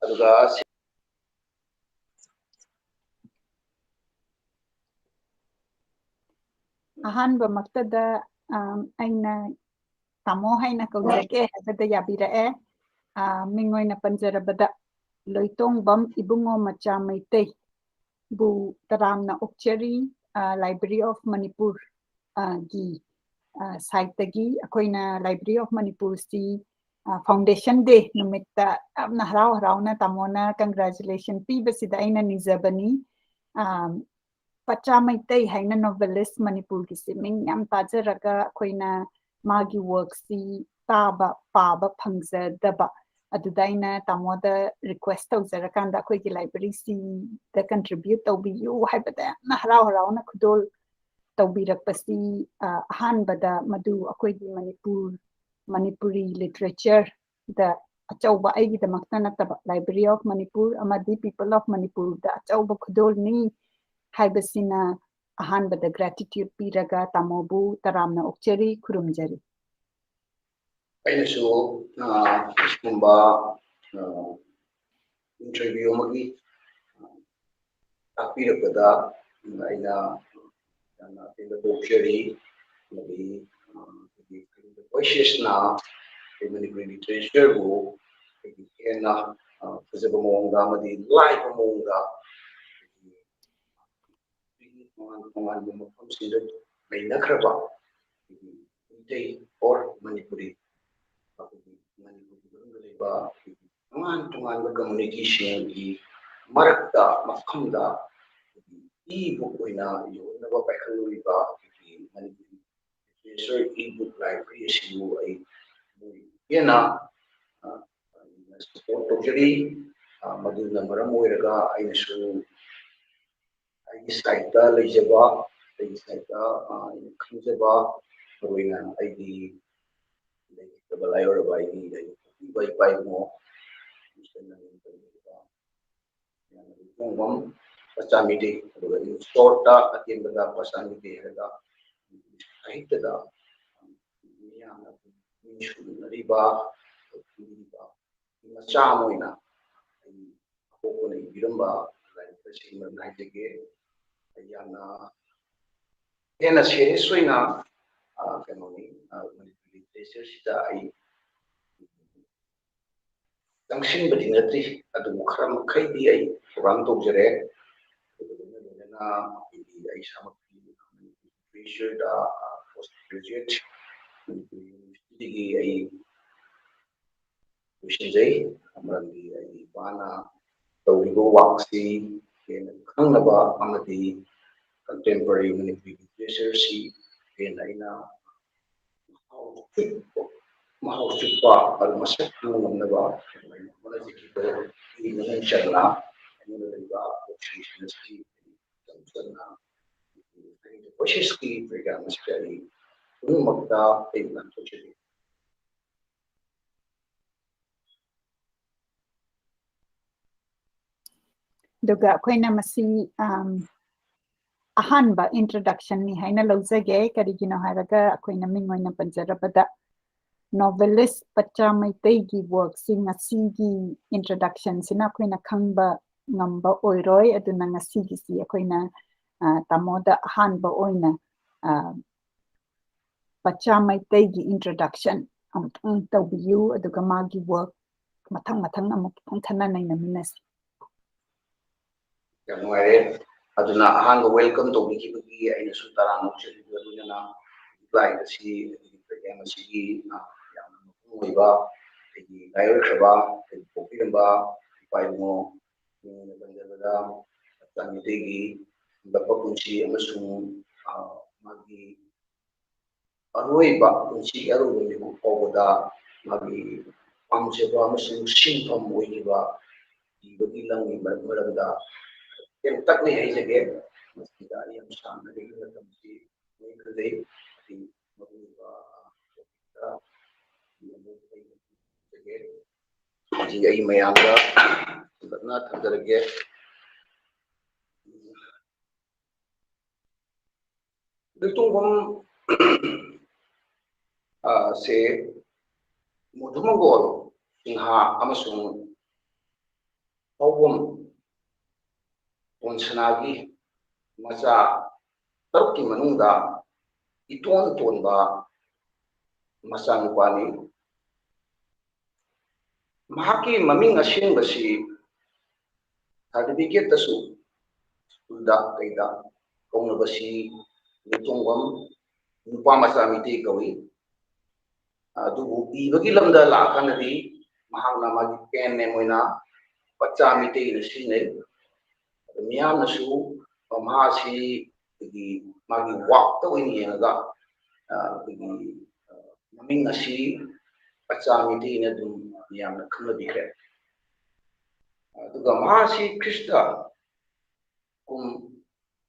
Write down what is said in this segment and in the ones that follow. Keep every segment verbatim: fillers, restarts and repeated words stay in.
ꯑꯗꯨꯒ ꯑꯍꯥꯟꯕꯃꯛꯇꯗ ꯑꯩꯅ ꯇꯥꯃꯣ ꯍꯥꯏꯅ ꯀꯧꯖꯒꯦ ꯍꯥꯏꯕꯗ ꯌꯥꯕꯤꯔꯛꯑꯦ꯫ ꯃꯤꯡ ꯑꯣꯏꯅ ꯄꯟꯖꯔꯕꯗ, ꯂꯣꯏꯇꯣꯡꯕꯝ ꯏꯕꯨꯡꯉꯣ ꯃꯆꯥ ꯃꯩꯇꯩ ꯕꯨ ꯇꯔꯥꯝꯅ ꯑꯣꯛꯆꯔꯤ꯫ Library of Manipur ꯒꯤ ꯁꯥꯏꯠꯇꯒꯤ ꯑꯩꯈꯣꯏꯅ Library of Manipurꯁꯤ Foundation Day ꯅꯨꯃꯤꯠꯇ ꯌꯥꯝꯅ ꯍꯔꯥꯎ ꯍꯔꯥꯎꯅ ꯇꯥꯃꯣꯅ congratulation ꯄꯤꯕꯁꯤꯗ ꯑꯩꯅ ꯅꯤꯖꯕꯅꯤ꯫ ꯄꯆꯥ ꯃꯩꯇꯩ ꯍꯥꯏꯅ novelist ꯃꯅꯤꯄꯨꯔꯒꯤꯁꯤ ꯃꯤꯡ ꯌꯥꯝ ꯇꯥꯖꯔꯒ ꯑꯩꯈꯣꯏꯅ ꯃꯥꯒꯤ workꯁꯤ ꯇꯥꯕ ꯄꯥꯕ ꯐꯪꯖꯗꯕ, ꯑꯗꯨꯗ ꯑꯩꯅ ꯇꯥꯃꯣꯗ request ꯇꯧꯖꯔꯀꯥꯟꯗ ꯑꯩꯈꯣꯏꯒꯤ libraryꯁꯤꯗ contribute ꯇꯧꯕꯤꯌꯨ ꯍꯥꯏꯕꯗ ꯌꯥꯝꯅ ꯍꯔꯥꯎ ꯍꯔꯥꯎꯅ ꯈꯨꯗꯣꯜ ꯇꯧꯕꯤꯔꯛꯄꯁꯤ ꯑꯍꯥꯟꯕꯗ ꯃꯗꯨ ꯑꯩꯈꯣꯏꯒꯤ ꯃꯅꯤꯄꯨꯔ ꯃꯅꯤꯄꯨꯔꯤ literature ꯗ ꯑꯆꯧꯕ, ꯑꯩꯒꯤꯗꯃꯛꯇ ꯅꯠꯇꯕ, Library of Manipur ꯑꯃꯗꯤ People of Manipurꯗ ꯑꯆꯧꯕ ꯈꯨꯗꯣꯜꯅꯤ ꯍꯥꯏꯕꯁꯤꯅ ꯑꯍꯥꯟꯕꯗ gratitude ꯄꯤꯔꯒ ꯇꯥꯃꯣꯕꯨ ꯇꯔꯥꯝꯅ ꯑꯣꯛꯆꯔꯤ, ꯈꯨꯔꯨꯝꯖꯔꯤ꯫ ꯑꯩꯅꯁꯨ ꯑꯁꯤꯒꯨꯝꯕ interview ꯑꯃꯒꯤ ꯇꯥꯛꯄꯤꯔꯛꯄꯗ ꯑꯩꯅ ꯌꯥꯝꯅ ꯑꯄꯦꯟꯕ ꯐꯣꯡꯗꯣꯛꯆꯔꯤ꯫ ꯑꯃꯗꯤ ꯑꯩꯈꯣꯏꯒꯤ Voicesꯅ ꯑꯩꯈꯣꯏ ꯃꯅꯤꯄꯨꯔꯤ literatureꯕꯨ ꯑꯩꯈꯣꯏꯒꯤ ꯍꯦꯟꯅ ꯐꯖꯕ ꯃꯑꯣꯡꯗ ꯑꯃꯗꯤ ꯂꯥꯏꯕ ꯃꯑꯣꯡꯗ ꯑꯩꯈꯣꯏꯒꯤ ꯇꯣꯉꯥꯟ ꯇꯣꯉꯥꯟꯕ ꯃꯐꯝꯁꯤꯡꯗ ꯂꯩꯅꯈ꯭ꯔꯕ ꯑꯩꯈꯣꯏꯒꯤ ꯃꯩꯇꯩ or ꯃꯅꯤꯄꯨꯔꯤ, ꯑꯩꯈꯣꯏꯒꯤ ꯃꯅꯤꯄꯨꯔꯒꯤ ꯃꯅꯨꯡꯗ ꯂꯩꯕ ꯑꯩꯈꯣꯏꯒꯤ ꯇꯣꯉꯥꯟ ꯇꯣꯉꯥꯟꯕ communityꯁꯤꯡꯒꯤ ꯃꯔꯛꯇ, ꯃꯐꯝꯗ ebook ꯑꯣꯏꯅ ꯌꯣꯟꯅꯕ ꯄꯥꯏꯈꯠꯂꯨꯔꯤꯕ ꯑꯩꯈꯣꯏꯒꯤ ꯃꯅꯤꯄꯨꯔꯤ literature ebook library ꯑꯁꯤꯕꯨ ꯑꯩ ꯍꯦꯟꯅ support ꯇꯧꯖꯔꯤ꯫ ꯃꯗꯨꯅ ꯃꯔꯝ ꯑꯣꯏꯔꯒ ꯑꯩꯅꯁꯨ ꯑꯩꯒꯤ sideꯇ ꯂꯩꯖꯕ, ꯑꯩꯒꯤ sideꯇ ꯑꯩꯅ ꯈꯪꯖꯕ, ꯃꯔꯨꯑꯣꯏꯅ ꯑꯩꯒꯤ ꯂꯩꯈꯤꯗꯕ ꯂꯥꯏꯑꯣꯏꯔꯕ ꯑꯩꯒꯤ ꯂꯩꯈꯤꯗꯕ ꯏꯄꯥ ꯏꯄꯨ ꯃꯤꯁꯟ ꯅꯪꯒꯤ ꯇꯧꯕꯤꯕ ꯌꯥꯝꯅ ꯈꯣꯡꯕꯝ ꯃꯆꯥ ꯃꯤꯇꯩ, ꯑꯗꯨꯒ in shortꯇ ꯑꯇꯦꯟꯕꯗ ꯃꯆꯥ ꯃꯤꯇꯩ ꯍꯥꯏꯔꯒ ꯁꯥꯍꯤꯇ꯭ꯌꯗ ꯃꯤꯌꯥꯝꯅ ꯃꯤ ꯁꯨꯝꯅꯔꯤꯕ, ꯈꯪꯕꯤꯔꯤꯕ ꯃꯆꯥ ꯑꯃ ꯑꯣꯏꯅ ꯄꯣꯛꯄꯅ ꯏꯕꯤꯔꯝꯕ ꯂꯥꯏꯔꯤꯛ ꯑꯁꯤꯒꯤ ꯃꯔꯝꯗ ꯍꯥꯏꯖꯒꯦ꯫ ꯑꯩ ꯌꯥꯝꯅ ꯍꯦꯟꯅ ꯁꯦꯔꯤꯌꯁ ꯑꯣꯏꯅ, ꯑ, ꯀꯩꯅꯣꯅꯤ, ꯑ, ꯃꯅꯤꯄꯨꯔꯤ ꯂꯤꯇꯔꯦꯆꯔꯁꯤꯗ ꯑꯩ ꯆꯪꯁꯤꯟꯕꯗꯤ ꯅꯠꯇ꯭ꯔꯤ, ꯑꯗꯨꯕꯨ ꯈꯔ ꯃꯈꯩꯗꯤ ꯑꯩ ꯊꯧꯔꯥꯡ ꯇꯧꯖꯔꯦ꯫ ꯑꯗꯨꯒ ꯂꯣꯏꯅ ꯂꯣꯏꯅꯅ ꯑꯩꯈꯣꯏꯒꯤ ꯑꯩ ꯏꯁꯥꯃꯛꯀꯤ ꯂꯤꯇꯔꯦꯆꯔꯗ, ꯑ, ꯄꯣꯁ ꯒ꯭ꯔꯦꯖꯨꯑꯦꯠ ꯃꯅꯤꯄꯨꯔꯤ ꯌꯨꯅꯤꯚꯔꯁꯤꯇꯤꯗꯒꯤ ꯑꯩ ꯂꯣꯏꯁꯤꯟꯖꯩ꯫ ꯃꯔꯝꯗꯤ ꯑꯩꯒꯤ ꯏꯄꯥꯅ ꯇꯧꯔꯤꯕ ꯋꯥꯛꯁꯤ ꯍꯦꯟꯅ ꯈꯪꯅꯕ ꯑꯃꯗꯤ ꯀꯟꯇꯦꯝꯄꯣꯔꯔꯤ ꯃꯅꯤꯄꯨꯔꯤ ꯂꯤꯇꯔꯦꯆꯔꯁꯤ ꯍꯦꯟꯅ ꯑꯩꯅ ꯃꯍꯥꯎ ꯆꯨꯞꯄ, ꯃꯍꯥꯎ ꯆꯨꯞꯄ ꯑꯗꯨ ꯃꯁꯛ ꯈꯪꯕ ꯉꯝꯅꯕ ꯑꯩꯅ ꯍꯣꯠꯅꯖꯈꯤꯕꯒꯤ ꯃꯅꯨꯡ ꯆꯟꯅ ꯑꯩꯉꯣꯟꯗ ꯂꯩꯕ ꯑꯣꯕꯖꯔꯕꯦꯁꯟ ꯑꯁꯤ ꯇꯔꯨꯛ ꯆꯟꯅ ꯚꯣꯏꯁꯦꯁꯀꯤ ꯄ꯭ꯔꯣꯒ꯭ꯔꯥꯝ ꯑꯁꯤꯗ ꯑꯩ ꯄꯨꯝꯅꯃꯛꯇ ꯑꯩ ꯂꯥꯟꯊꯣꯛꯆꯔꯤ꯫ ꯑꯗꯨꯒ ꯑꯩꯈꯣꯏꯅ ꯃꯁꯤ, ꯑꯝ, ꯑꯍꯥꯟꯕ ꯏꯟꯇ꯭ꯔꯗꯛꯁꯟꯅꯤ ꯍꯥꯏꯅ ꯂꯧꯖꯒꯦ꯫ ꯀꯔꯤꯒꯤꯅꯣ ꯍꯥꯏꯔꯒ ꯑꯩꯈꯣꯏꯅ ꯃꯤꯡ ꯑꯣꯏꯅ ꯄꯟꯖꯔꯕꯗ ꯅꯣꯕꯦꯂꯤꯁ ꯄꯆꯥ ꯃꯩꯇꯩꯒꯤ ꯋꯥꯔꯛꯁꯤ ꯉꯁꯤꯒꯤ ꯏꯟꯇ꯭ꯔꯗꯛꯁꯟꯁꯤꯅ ꯑꯩꯈꯣꯏꯅ ꯈꯪꯕ ꯉꯝꯕ ꯑꯣꯏꯔꯣꯏ꯫ ꯑꯗꯨꯅ ꯉꯁꯤꯒꯤꯁꯤ ꯑꯩꯈꯣꯏꯅ, ꯑ, ꯇꯥꯃꯣꯗ ꯑꯍꯥꯟꯕ ꯑꯣꯏꯅ, ꯑ, ꯄꯆꯥ ꯃꯩꯇꯩꯒꯤ ꯏꯟꯇ꯭ꯔꯗꯛꯁꯟ ꯑꯃꯨꯛꯇꯪ ꯇꯧꯕꯤꯌꯨ, ꯑꯗꯨꯒ ꯃꯥꯒꯤ ꯋꯥꯔꯛ ꯃꯊꯪ ꯃꯊꯪ ꯑꯃꯨꯛ ꯈꯤꯇꯪ ꯈꯟꯅ ꯅꯩꯅꯃꯤꯟꯅꯁꯤ꯫ ꯌꯥꯝ ꯅꯨꯡꯉꯥꯏꯔꯦ꯫ ꯑꯗꯨꯅ ꯑꯍꯥꯟꯕ ꯋꯦꯜꯀꯝ ꯇꯧꯕꯤꯈꯤꯕꯒꯤ ꯑꯩꯅꯁꯨ ꯇꯔꯥꯝꯅ ꯑꯣꯛꯆꯔꯤꯕ ꯂꯣꯏꯅꯅ ꯂꯥꯏꯔꯤꯛ ꯑꯁꯤ ꯑꯩꯈꯣꯏꯒꯤ ꯄ꯭ꯔꯣꯒ꯭ꯔꯥꯝ ꯑꯁꯤꯒꯤ, ꯑ, ꯌꯥꯝꯅ ꯃꯄꯨꯡ ꯑꯣꯏꯕ ꯑꯩꯒꯤ ꯂꯥꯏꯑꯣꯏꯈ꯭ꯔꯕ ꯑꯩꯒꯤ ꯄꯣꯛꯄꯤꯔꯝꯕ ꯏꯄꯥ ꯏꯕꯨꯡꯉꯣ ꯃꯤꯡ ꯑꯣꯏꯅ ꯄꯟꯖꯕꯗ ꯄꯆꯥ ꯃꯩꯇꯩꯒꯤ ꯍꯤꯡꯂꯛꯄ ꯄꯨꯟꯁꯤ ꯑꯃꯁꯨꯡ, ꯑ, ꯃꯥꯒꯤ ꯑꯔꯣꯏꯕ ꯄꯨꯟꯁꯤꯒꯤ ꯑꯔꯣꯏꯕ ꯃꯤꯀꯨꯞ ꯐꯥꯎꯕꯗ ꯃꯥꯒꯤ ꯄꯥꯝꯖꯕ ꯑꯃꯁꯨꯡ ꯁꯤꯟꯐꯝ ꯑꯣꯏꯈꯤꯕ ꯏꯕꯒꯤ ꯂꯝꯒꯤ ꯃꯔꯝ-, ꯃꯔꯝꯗ ꯇꯦꯟꯇꯛꯅ ꯍꯥꯏꯖꯒꯦ꯫ ꯃꯁꯤꯗ ꯑꯩ ꯌꯥꯝ ꯁꯥꯡꯅ ꯑꯩꯒꯤ ꯃꯇꯝꯁꯤ ꯂꯣꯏꯈ꯭ꯔꯦ꯫ ꯑꯩ ꯃꯔꯨꯑꯣꯏꯕ ꯈꯔ ꯍꯥꯏꯖꯒꯦ꯫ ꯍꯧꯖꯤꯛ ꯑꯩ ꯃꯌꯥꯝꯗ ꯁꯟꯗꯣꯛꯅ ꯊꯝꯖꯔꯒꯦ꯫ ꯅꯣꯏꯇꯣꯡꯕꯝ, ꯑ, ꯁꯦ ꯃꯣꯙꯨꯃꯪꯒꯣꯜ ꯁꯤꯡꯍ ꯑꯃꯁꯨꯡ ꯄꯥꯎꯕꯝ ꯇꯣꯟꯁꯅꯥꯒꯤ ꯃꯆꯥ ꯇꯔꯨꯛꯀꯤ ꯃꯅꯨꯡꯗ ꯏꯇꯣꯟ ꯇꯣꯟꯕ ꯃꯆꯥꯅꯨꯄꯥꯅꯤ꯫ ꯃꯍꯥꯛꯀꯤ ꯃꯃꯤꯡ ꯑꯁꯦꯡꯕꯁꯤ ꯁꯥꯔꯇꯤꯐꯤꯀꯦꯠꯇꯁꯨ ꯁ꯭ꯀꯨꯜꯗ ꯀꯩꯗ ꯀꯧꯅꯕꯁꯤ ꯅꯤꯡꯊꯣꯡꯕꯝ ꯅꯨꯄꯥ ꯃꯆꯥ ꯃꯤꯇꯩ ꯀꯧꯏ꯫ ꯑꯗꯨꯕꯨ ꯏꯕꯒꯤ ꯂꯝꯗ ꯂꯥꯛꯑꯀꯥꯟꯗꯗꯤ ꯃꯍꯥꯛꯅ ꯃꯥꯒꯤ ꯄꯦꯟ ꯅꯦꯝ ꯑꯣꯏꯅ ꯄꯆꯥ ꯃꯤꯇꯩꯅ ꯁꯤꯖꯤꯟꯅꯩ꯫ ꯑꯗꯨ ꯃꯤꯌꯥꯝꯅꯁꯨ ꯃꯍꯥꯛ ꯑꯁꯤ ꯑꯩꯈꯣꯏꯒꯤ ꯃꯥꯒꯤ ꯋꯥꯛꯇ ꯑꯣꯏꯅ ꯌꯦꯡꯉꯒ, ꯑ, ꯑꯩꯈꯣꯏꯒꯤ, ꯑ, ꯃꯃꯤꯡ ꯑꯁꯤ ꯄꯆꯥ ꯃꯤꯇꯩꯅ ꯑꯗꯨꯝ ꯃꯤꯌꯥꯝꯅ ꯈꯪꯅꯕꯤꯈ꯭ꯔꯦ꯫ ꯑꯗꯨꯒ ꯃꯍꯥꯛ ꯑꯁꯤ ꯈ꯭ꯔꯤꯁꯇ ꯀꯨꯝ,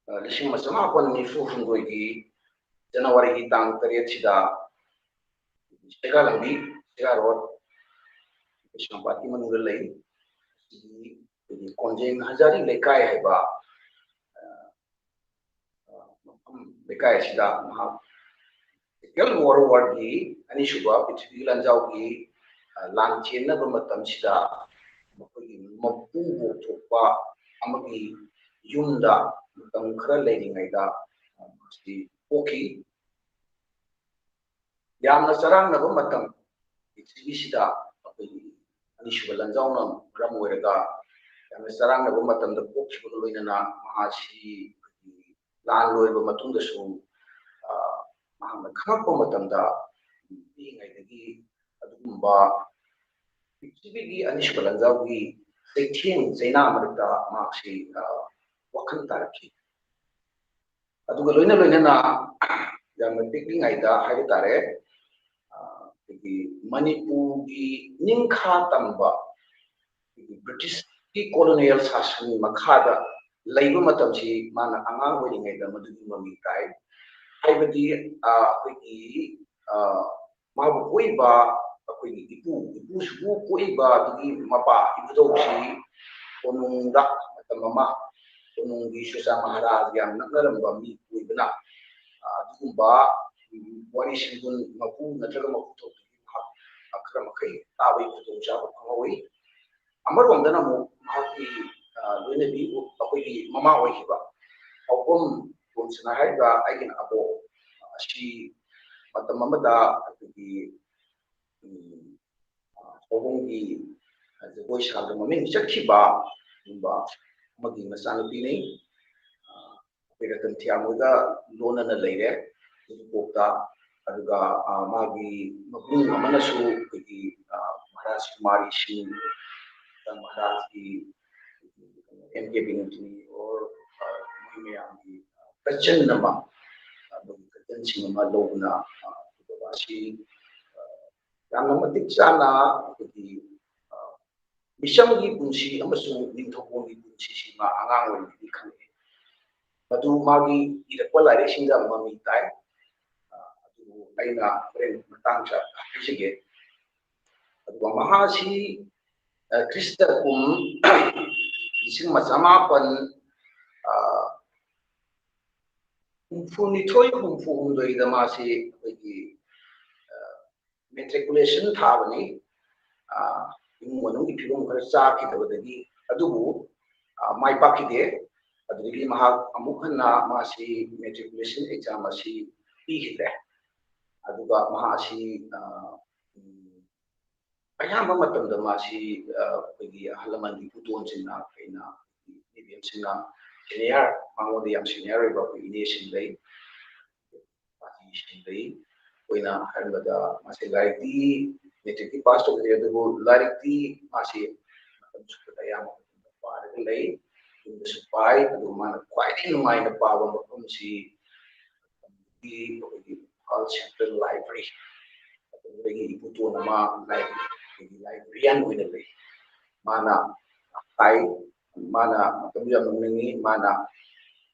ꯑ, ꯂꯤꯁꯤꯡ ꯑꯃ ꯆꯃꯥꯄꯟ ꯅꯤꯐꯨ ꯍꯨꯝꯗꯣꯏꯒꯤ ꯖꯅꯋꯥꯔꯤꯒꯤ ꯇꯥꯡ ꯇꯔꯦꯠꯁꯤꯗ ꯁꯦꯒꯥ ꯂꯝꯕꯤ, ꯁꯦꯒꯥ ꯔꯣꯗ, ꯀꯩꯁꯥꯝꯄꯥꯠꯀꯤ ꯃꯅꯨꯡꯗ ꯂꯩ꯫ ꯑꯁꯤꯒꯤ ꯑꯩꯈꯣꯏꯒꯤ ꯀꯣꯟꯖꯦꯡ ꯍꯖꯥꯔꯤ ꯂꯩꯀꯥꯏ ꯍꯥꯏꯕ, ꯑ, ꯑ, ꯃꯐꯝ ꯂꯩꯀꯥꯏ ꯑꯁꯤꯗ ꯃꯍꯥꯛ ꯁꯦꯀꯦꯟ ꯋꯥꯔꯜ ꯋꯥꯔꯒꯤ ꯑꯅꯤꯁꯨꯕ ꯄ꯭ꯔꯤꯊꯤꯕꯤ ꯂꯥꯟꯖꯥꯎꯒꯤ, ꯑ, ꯂꯥꯟ ꯆꯦꯟꯅꯕ ꯃꯇꯝꯁꯤꯗ ꯃꯈꯣꯏꯒꯤ ꯃꯄꯨꯕꯣꯛ ꯊꯣꯛꯄ ꯑꯃꯒꯤ ꯌꯨꯝꯗ ꯃꯇꯝ ꯈꯔ ꯂꯩꯔꯤꯉꯩꯗ, ꯑ, ꯃꯍꯥꯛꯁꯤ ꯄꯣꯛꯈꯤ꯫ ꯌꯥꯝꯅ ꯆꯔꯥꯡꯅꯕ ꯃꯇꯝ ꯄ꯭ꯔꯤꯊꯤꯕꯤꯁꯤꯗ ꯑꯩꯈꯣꯏꯒꯤ ꯑꯅꯤꯁꯨꯕ ꯂꯥꯟꯖꯥꯎꯅ ꯃꯔꯝ ꯑꯣꯏꯔꯒ ꯌꯥꯝꯅ ꯆꯔꯥꯡꯅꯕ ꯃꯇꯝꯗ ꯄꯣꯛꯈꯤꯕꯒ ꯂꯣꯏꯅꯅ ꯃꯍꯥꯛꯁꯤ ꯑꯩꯈꯣꯏꯒꯤ ꯂꯥꯟ ꯂꯣꯏꯔꯕ ꯃꯇꯨꯡꯗꯁꯨ, ꯑ, ꯃꯍꯥꯛꯅ ꯈꯪꯂꯛꯄ ꯃꯇꯝꯗ ꯄꯤꯛꯂꯤꯉꯩꯗꯒꯤ ꯑꯗꯨꯒꯨꯝꯕ ꯄ꯭ꯔꯤꯊꯤꯕꯤꯒꯤ ꯑꯅꯤꯁꯨꯕ ꯂꯥꯟꯖꯥꯎꯒꯤ ꯆꯩꯊꯦꯡ ꯆꯩꯅꯥ ꯃꯔꯛꯇ ꯃꯍꯥꯛꯁꯤ, ꯑ, ꯋꯥꯈꯜ ꯇꯥꯔꯛꯈꯤ꯫ ꯑꯗꯨꯒ ꯂꯣꯏꯅ ꯂꯣꯏꯅꯅ ꯌꯥꯝꯅ ꯄꯤꯛꯂꯤꯉꯩꯗ ꯍꯥꯏꯕ ꯇꯥꯔꯦ, ꯑ, ꯑꯩꯈꯣꯏꯒꯤ ꯃꯅꯤꯄꯨꯔꯒꯤ ꯅꯤꯡꯈꯥ ꯇꯝꯕ ꯑꯩꯈꯣꯏꯒꯤ ꯕ꯭ꯔꯤꯇꯤꯁꯀꯤ ꯀꯣꯂꯣꯅꯤꯌꯦꯜ ꯁꯥꯁꯟꯒꯤ ꯃꯈꯥꯗ ꯂꯩꯕ ꯃꯇꯝꯁꯤ ꯃꯥꯅ ꯑꯉꯥꯡ ꯑꯣꯏꯔꯤꯉꯩꯗ ꯃꯗꯨꯒꯤ ꯃꯃꯤ ꯇꯥꯏ꯫ ꯍꯥꯏꯕꯗꯤ, ꯑ, ꯑꯩꯈꯣꯏꯒꯤ, ꯑ, ꯃꯥꯕꯨ ꯄꯣꯛꯏꯕ ꯑꯩꯈꯣꯏꯒꯤ ꯏꯄꯨ, ꯏꯄꯨꯁꯤꯕꯨ ꯄꯣꯛꯏꯕ ꯑꯗꯨꯒꯤ ꯃꯄꯥ ꯏꯕꯨꯙꯧꯁꯤ ꯀꯣꯅꯨꯡꯗ ꯃꯇꯝ ꯑꯃ ꯀꯣꯅꯨꯡꯒꯤ ꯁꯨꯖꯥ ꯃꯍꯥꯔꯥꯖ ꯌꯥꯝ ꯅꯛꯅꯔꯝꯕ ꯃꯤ ꯑꯣꯏꯕꯅ, ꯑ, ꯑꯗꯨꯒꯨꯝꯕ, ꯎꯝ, ꯋꯥꯔꯤ ꯁꯤꯟꯕꯨꯟ ꯃꯄꯨ ꯅꯠꯇ꯭ꯔꯒ ꯃꯄꯨ ꯊꯧꯗꯨꯒꯤ ꯃꯍꯥꯛ ꯈꯔ ꯃꯈꯩ ꯇꯥꯕꯒꯤ ꯈꯨꯗꯣꯡꯆꯥꯕ ꯐꯪꯍꯧꯏ꯫ ꯑꯃꯔꯣꯝꯗꯅ ꯑꯃꯨꯛ ꯃꯍꯥꯛꯀꯤ, ꯑ, ꯂꯣꯏꯅꯕꯤ, ꯑꯩꯈꯣꯏꯒꯤ ꯃꯃꯥ ꯑꯣꯏꯈꯤꯕ ꯄꯥꯎꯈꯣꯝ ꯇꯣꯝꯁꯅꯥ ꯍꯥꯏꯔꯤꯕ ꯑꯩꯒꯤ ꯑꯕꯣꯛ ꯑꯁꯤ ꯃꯇꯝ ꯑꯃꯗ ꯑꯩꯈꯣꯏꯒꯤ, ꯎꯝ, ꯑ, ꯁꯑꯣꯝꯕꯨꯡꯒꯤ ꯖꯒꯣꯏ ꯁꯥꯕꯗ ꯃꯃꯤꯡ ꯆꯠꯈꯤꯕ ꯑꯗꯨꯒꯨꯝꯕ ꯑꯃꯒꯤ ꯃꯆꯥꯅꯨꯄꯤꯅꯤ꯫ ꯑ, ꯑꯩꯈꯣꯏ ꯔꯇꯟ ꯊꯤꯌꯥꯝ ꯍꯣꯏꯒ ꯂꯣꯟꯅꯅ ꯂꯩꯔꯦ ꯎꯔꯤꯄꯣꯛꯇ꯫ ꯑꯗꯨꯒ, ꯑ, ꯃꯥꯒꯤ ꯃꯕꯨꯡ ꯑꯃꯅꯁꯨ ꯑꯩꯈꯣꯏꯒꯤ, ꯑ, ꯃꯍꯥꯔꯥꯖ ꯀꯨꯃꯥꯔꯤ ꯁꯤꯡ, ꯃꯍꯥꯔꯥꯖꯀꯤ ꯑꯦꯝ ꯀꯦ ꯕꯤꯅꯣꯗꯤꯅꯤ ꯑꯣꯔ, ꯑ, ꯃꯣꯏ ꯃꯌꯥꯝꯒꯤ ꯀꯖꯟ ꯑꯃ, ꯑ, ꯃꯣꯏꯒꯤ ꯀꯖꯟꯁꯤꯡ ꯑꯃ ꯂꯧꯗꯨꯅ, ꯑ, ꯕꯕꯥꯁꯤ, ꯑ, ꯌꯥꯝꯅ ꯃꯇꯤꯛ ꯆꯥꯅ ꯑꯩꯈꯣꯏꯒꯤ, ꯑ, ꯃꯤꯆꯝꯒꯤ ꯄꯨꯟꯁꯤ ꯑꯃꯁꯨꯡ ꯅꯤꯡꯊꯧꯀꯣꯜꯒꯤ ꯄꯨꯟꯁꯤꯁꯤ ꯃꯥ ꯑꯉꯥꯡ ꯑꯣꯏꯔꯤꯉꯩꯗꯒꯤ ꯈꯪꯉꯛꯑꯦ꯫ ꯃꯗꯨ ꯃꯥꯒꯤ ꯏꯔꯛꯄ ꯂꯥꯏꯔꯤꯛꯁꯤꯡꯗ ꯃꯃꯤ ꯇꯥꯏ꯫ ꯑ, ꯑꯗꯨꯕꯨ ꯑꯩꯅ ꯍꯣꯔꯦꯟ ꯃꯇꯥꯡ ꯆꯥ ꯍꯥꯏꯖꯒꯦ꯫ ꯑꯗꯨꯒ ꯃꯍꯥꯛ ꯑꯁꯤ, ꯑ, ꯈ꯭ꯔꯤꯁꯇ ꯀꯨꯝ ꯂꯤꯁꯤꯡ ꯑꯃ ꯆꯃꯥꯄꯟ, ꯑ, ꯍꯨꯝꯐꯨꯅꯤꯊꯣꯏ, ꯍꯨꯝꯐꯨꯍꯨꯝꯗꯣꯏꯗ ꯃꯥꯁꯤ ꯑꯩꯈꯣꯏꯒꯤ, ꯑ, ꯃꯦꯇ꯭ꯔꯤꯀꯨꯂꯦꯁꯟ ꯊꯥꯕꯅꯤ꯫ ꯑ, ꯏꯃꯨꯡ ꯃꯅꯨꯡꯒꯤ ꯐꯤꯕꯝ ꯈꯔ ꯆꯥꯈꯤꯗꯕꯗꯒꯤ, ꯑꯗꯨꯕꯨ, ꯑ, ꯃꯥꯏ ꯄꯥꯛꯈꯤꯗꯦ꯫ ꯑꯗꯨꯗꯒꯤ ꯃꯍꯥꯛ ꯑꯃꯨꯛ ꯍꯟꯅ ꯃꯥꯁꯤ ꯃꯦꯇ꯭ꯔꯤꯀꯨꯂꯦꯁꯟ ꯑꯦꯛꯖꯥꯝ ꯑꯁꯤ ꯄꯤꯈꯤꯗ꯭ꯔꯦ꯫ ꯑꯗꯨꯒ ꯃꯍꯥꯛ ꯑꯁꯤ, ꯑ, ꯎꯝ, ꯑꯌꯥꯝꯕ ꯃꯇꯝꯗ ꯃꯥꯁꯤ, ꯑ, ꯑꯩꯈꯣꯏꯒꯤ ꯑꯍꯜ ꯂꯃꯟꯒꯤ ꯏꯄꯨꯇꯣꯟꯁꯤꯡꯅ, ꯑꯩꯅ ꯏꯕꯦꯝꯁꯤꯡꯅ, ꯁꯦꯅꯤꯌꯔ, ꯃꯉꯣꯟꯗ ꯌꯥꯝ ꯁꯦꯅꯤꯌꯔ ꯑꯣꯏꯕ ꯑꯩꯈꯣꯏ ꯏꯅꯦꯁꯤꯡ ꯂꯩ, ꯄꯥꯇꯤꯁꯤꯡ ꯂꯩ꯫ ꯑꯩꯈꯣꯏꯅ ꯍꯥꯏꯔꯝꯕꯗ ꯃꯥꯁꯤ ꯂꯥꯏꯔꯤꯛꯇꯤ ꯃꯦꯇ꯭ꯔꯤꯛꯇꯤ ꯄꯥꯁ ꯇꯧꯗꯦ, ꯑꯗꯨꯕꯨ ꯂꯥꯏꯔꯤꯛꯇꯤ ꯃꯥꯁꯤ ꯃꯇꯝ ꯆꯨꯞꯄꯗ ꯑꯌꯥꯝꯕ ꯃꯇꯝꯗ ꯄꯥꯔꯒ ꯂꯩ꯫ ꯌꯨꯝꯗꯁꯨ ꯄꯥꯏ꯫ ꯑꯗꯨꯒ ꯃꯥꯅ ꯈ꯭ꯋꯥꯏꯗꯒꯤ ꯅꯨꯡꯉꯥꯏꯅ ꯄꯥꯕ ꯃꯐꯝꯁꯤ ꯑꯩꯈꯣꯏꯒꯤ ꯏꯝꯐꯥꯜ ꯁꯦꯟꯇ꯭ꯔꯦꯜ ꯂꯥꯏꯕ꯭ꯔꯦꯔꯤ, ꯑꯗꯨꯗꯒꯤ ꯏꯄꯨꯇꯣꯟ ꯑꯃ ꯂꯥꯏꯕ꯭ꯔꯦꯔꯤꯒꯤ ꯂꯥꯏꯕ꯭ꯔꯦꯔꯤꯌꯥꯟ ꯑꯣꯏꯅ ꯂꯩ꯫ ꯃꯥꯅ ꯍꯥꯏ, ꯃꯥꯅ ꯃꯇꯝꯗꯨ ꯌꯥꯝ ꯅꯣꯛꯅꯤꯡꯉꯤ꯫ ꯃꯥꯅ,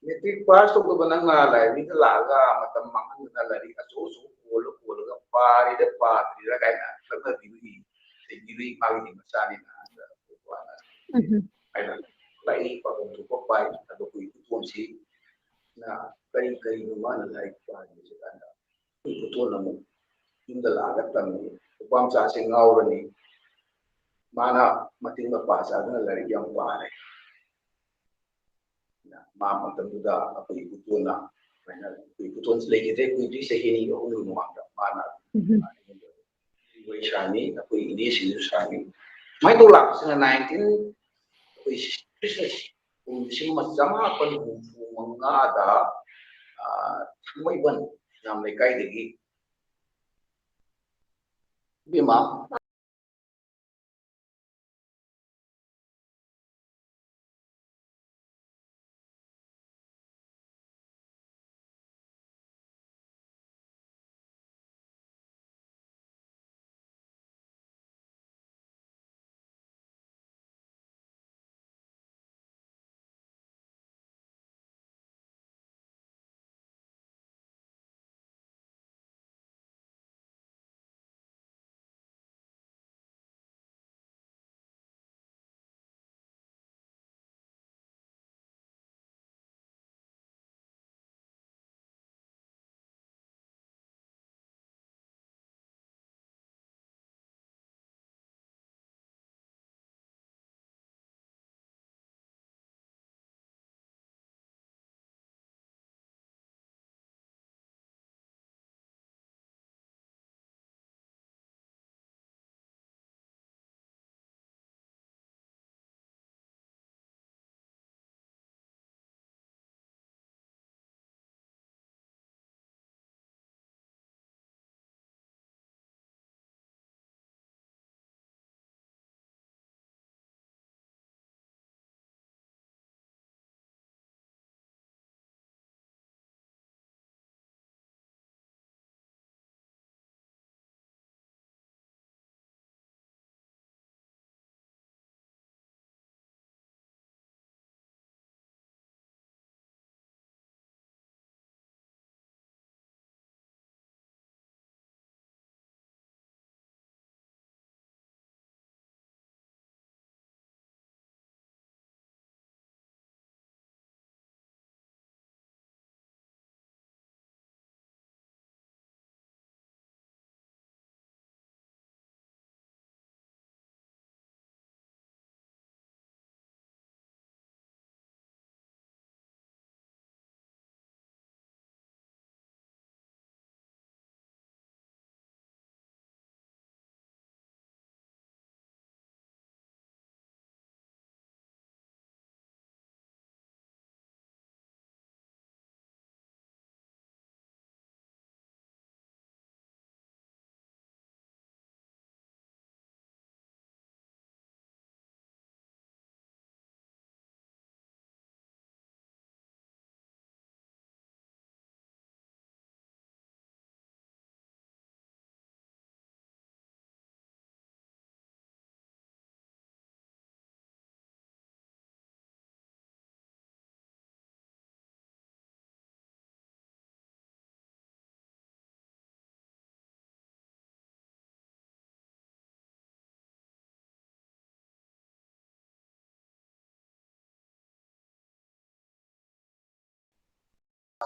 "ꯃꯦꯇ꯭ꯔꯤꯛ ꯄꯥꯁ ꯇꯧꯗꯕ ꯅꯪꯅ ꯂꯥꯏꯕ꯭ꯔꯦꯔꯤꯗ ꯂꯥꯛꯑꯒ ꯃꯇꯝ ꯃꯥꯡꯍꯟꯗꯅ ꯂꯥꯏꯔꯤꯛ ꯑꯆꯧ ꯑꯆꯧꯕ ꯀꯣꯜꯂ ꯀꯣꯜꯂꯒ ꯄꯥꯔꯤꯔ ꯄꯥꯗ꯭ꯔꯤꯔ?" ꯀꯥꯏꯅ ꯂꯛꯅꯕꯤꯕꯒꯤ, ꯆꯩꯕꯤꯕꯒꯤ ꯃꯥꯒꯤ ꯃꯆꯥꯅꯤꯅ ꯍꯥꯏꯅ ꯂꯥꯏꯔꯤꯛ ꯄꯥꯐꯝ ꯊꯣꯛꯄ ꯄꯥꯏ꯫ ꯑꯗꯣ ꯑꯩꯈꯣꯏ ꯏꯄꯨꯇꯣꯟꯁꯤ ꯅ ꯀꯔꯤ ꯀꯔꯤꯅꯣ ꯃꯥꯅ ꯂꯥꯏꯔꯤꯛ ꯄꯥꯔꯤꯕꯁꯦ ꯀꯥꯟꯗ ꯑꯩꯈꯣꯏ ꯏꯄꯨꯇꯣꯟ ꯑꯃꯨꯛ ꯌꯨꯝꯗ ꯂꯥꯛꯑꯒ ꯇꯝꯃꯤ꯫ ꯅꯨꯄꯥ ꯃꯆꯥꯁꯦ ꯉꯥꯎꯔꯅꯤ꯫ ꯃꯥꯅ ꯃꯇꯤꯛ ꯃꯄꯥ ꯆꯥꯗꯅ ꯂꯥꯏꯔꯤꯛ ꯌꯥꯝ ꯄꯥꯔꯦ꯫ ꯃꯥ ꯃꯇꯝꯗꯨꯗ ꯑꯩꯈꯣꯏ ꯏꯄꯨꯇꯣꯟꯅ, ꯁꯨꯃꯥꯏꯅ ꯑꯩꯈꯣꯏ ꯏꯄꯨꯇꯣꯟꯁꯨ ꯂꯩꯈꯤꯗ꯭ꯔꯦ, ꯀꯨꯏꯗ꯭ꯔꯤ, ꯆꯍꯤ ꯑꯅꯤ ꯑꯍꯨꯝꯒꯤ ꯃꯃꯥꯡꯗ ꯃꯥꯅ ꯎꯝ꯫ ꯋꯥꯔꯤ ꯁꯥꯅꯤ, ꯑꯩꯈꯣꯏ ꯏꯅꯦꯁꯤꯡꯁꯨ ꯁꯥꯅꯤ꯫ ꯁꯨꯃꯥꯏꯅ ꯇꯧ ꯂꯥꯛꯄꯁꯤꯅ nineteen, ꯑꯩꯈꯣꯏ ꯈ꯭ꯔꯤꯁꯇ ꯂꯤꯁꯤꯡ ꯑꯃ ꯆꯃꯥꯄꯟ ꯍꯨꯝꯐꯨ ꯃꯉꯥꯗ, ꯑ, ꯊꯥꯡꯃꯩꯕꯟ ꯍꯤꯉꯥꯝ ꯂꯩꯀꯥꯏꯗꯒꯤ ꯏꯕꯦꯝꯃ,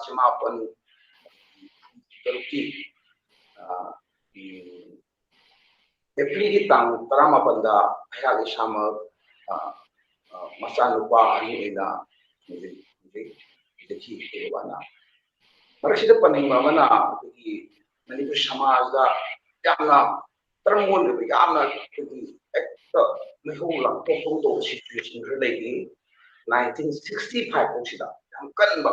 ꯆꯃꯥꯄꯟ ꯇꯔꯨꯛꯀꯤ ꯑꯦꯄ꯭ꯔꯤꯜꯒꯤ ꯇꯥꯡ ꯇꯔꯥꯃꯥꯄꯟꯗ ꯑꯩꯍꯥꯛ ꯏꯁꯥꯃꯛ ꯃꯆꯥꯅꯨꯄꯥ ꯑꯅꯤ ꯑꯣꯏꯅ ꯍꯧꯖꯤꯛ ꯍꯧꯖꯤꯛ ꯂꯩꯈꯤ꯫ ꯑꯩꯈꯣꯏ ꯕꯕꯥꯅ ꯃꯔꯛꯁꯤꯗ ꯄꯟꯅꯤꯡꯕ ꯑꯃꯅ, ꯑꯩꯈꯣꯏꯒꯤ ꯃꯅꯤꯄꯨꯔ ꯁꯃꯥꯖꯗ ꯌꯥꯝꯅ ꯇꯔꯪꯒꯣꯟ ꯑꯣꯏꯕ, ꯌꯥꯝꯅ ꯑꯩꯈꯣꯏꯒꯤ ꯍꯦꯛꯇ ꯃꯩꯍꯧ ꯂꯥꯡꯄꯣꯛ ꯇꯧꯕ ꯁꯤꯆꯨꯋꯦꯁꯟ ꯈꯔ ꯂꯩꯈꯤ꯫ ꯅꯥꯏꯟꯇꯤꯟ ꯁꯤꯛꯁꯇꯤ ꯐꯥꯏꯚ ꯐꯥꯎꯁꯤꯗ ꯌꯥꯝ ꯀꯟꯕ,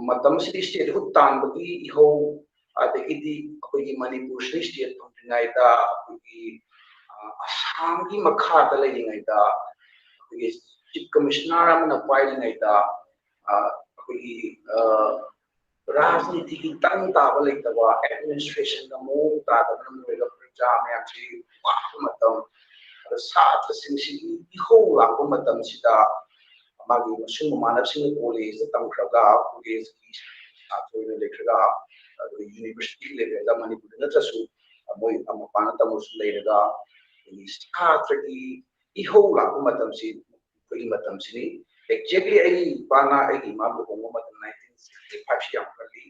ꯃꯇꯝꯁꯤꯗ ꯏꯁꯇꯦꯠꯍꯨꯗ ꯇꯥꯟꯕꯒꯤ ꯏꯍꯧ, ꯑꯗꯒꯤꯗꯤ ꯑꯩꯈꯣꯏꯒꯤ ꯃꯅꯤꯄꯨꯔꯁꯤꯗ ꯏꯁꯇꯦꯠ ꯐꯪꯗ꯭ꯔꯤꯉꯩꯗ ꯑꯩꯈꯣꯏꯒꯤ ꯑꯁꯥꯝꯒꯤ ꯃꯈꯥꯗ ꯂꯩꯔꯤꯉꯩꯗ ꯑꯩꯈꯣꯏꯒꯤ ꯆꯤꯐ ꯀꯃꯤꯁꯅꯔ ꯑꯃꯅ ꯄꯥꯏꯔꯤꯉꯩꯗ ꯑꯩꯈꯣꯏꯒꯤ ꯔꯥꯖꯅꯤꯇꯤꯒꯤ ꯇꯪ ꯇꯥꯕ ꯂꯩꯇꯕ, ꯑꯦꯗꯃꯤꯅꯤꯁꯇ꯭ꯔꯦꯁꯟꯗ ꯃꯑꯣꯡ ꯇꯥꯗꯕꯅ ꯃꯔꯝ ꯑꯣꯏꯔꯒ ꯄ꯭ꯔꯖꯥ ꯃꯌꯥꯝꯁꯤ ꯋꯥꯕ ꯃꯇꯝ, ꯑꯗ ꯁꯥꯇ꯭ꯔꯁꯤꯡꯁꯤꯒꯤ ꯏꯍꯧ ꯂꯥꯛꯄ ꯃꯇꯝꯁꯤꯗ ꯃꯥꯒꯤ ꯃꯁꯨꯡ ꯃꯃꯥꯟꯅꯕꯁꯤꯡꯅ ꯀꯣꯂꯦꯖꯇ ꯇꯝꯈ꯭ꯔꯒ, ꯀꯣꯂꯦꯖꯀꯤ ꯁꯥꯇ꯭ꯔ ꯑꯣꯏꯅ ꯂꯩꯈ꯭ꯔꯒ, ꯑꯗꯨꯒ ꯌꯨꯅꯤꯚꯔꯁꯤꯇꯤ ꯂꯦꯚꯦꯜꯗ ꯃꯅꯤꯄꯨꯔꯗ ꯅꯠꯇ꯭ꯔꯁꯨ ꯃꯣꯏ ꯃꯄꯥꯟꯗ ꯇꯝꯕꯁꯨ ꯂꯩꯔꯒ, ꯑꯩꯈꯣꯏꯒꯤ ꯁꯥꯇ꯭ꯔꯒꯤ ꯏꯍꯧ ꯂꯥꯛꯄ ꯃꯇꯝꯁꯤ ꯑꯩꯈꯣꯏꯒꯤ ꯃꯇꯝꯁꯤꯅꯤ꯫ ꯑꯦꯛꯖꯦꯛꯂꯤ ꯑꯩꯒꯤ ꯏꯄꯥꯅ ꯑꯩꯒꯤ ꯏꯃꯥ ꯂꯨꯍꯣꯡꯕ ꯃꯇꯝ ꯅꯥꯏꯟꯇꯤꯟ ꯁꯤꯛꯁꯇꯤ ꯐꯥꯏꯚꯁꯤ ꯌꯥꯝ ꯀꯜꯂꯤ꯫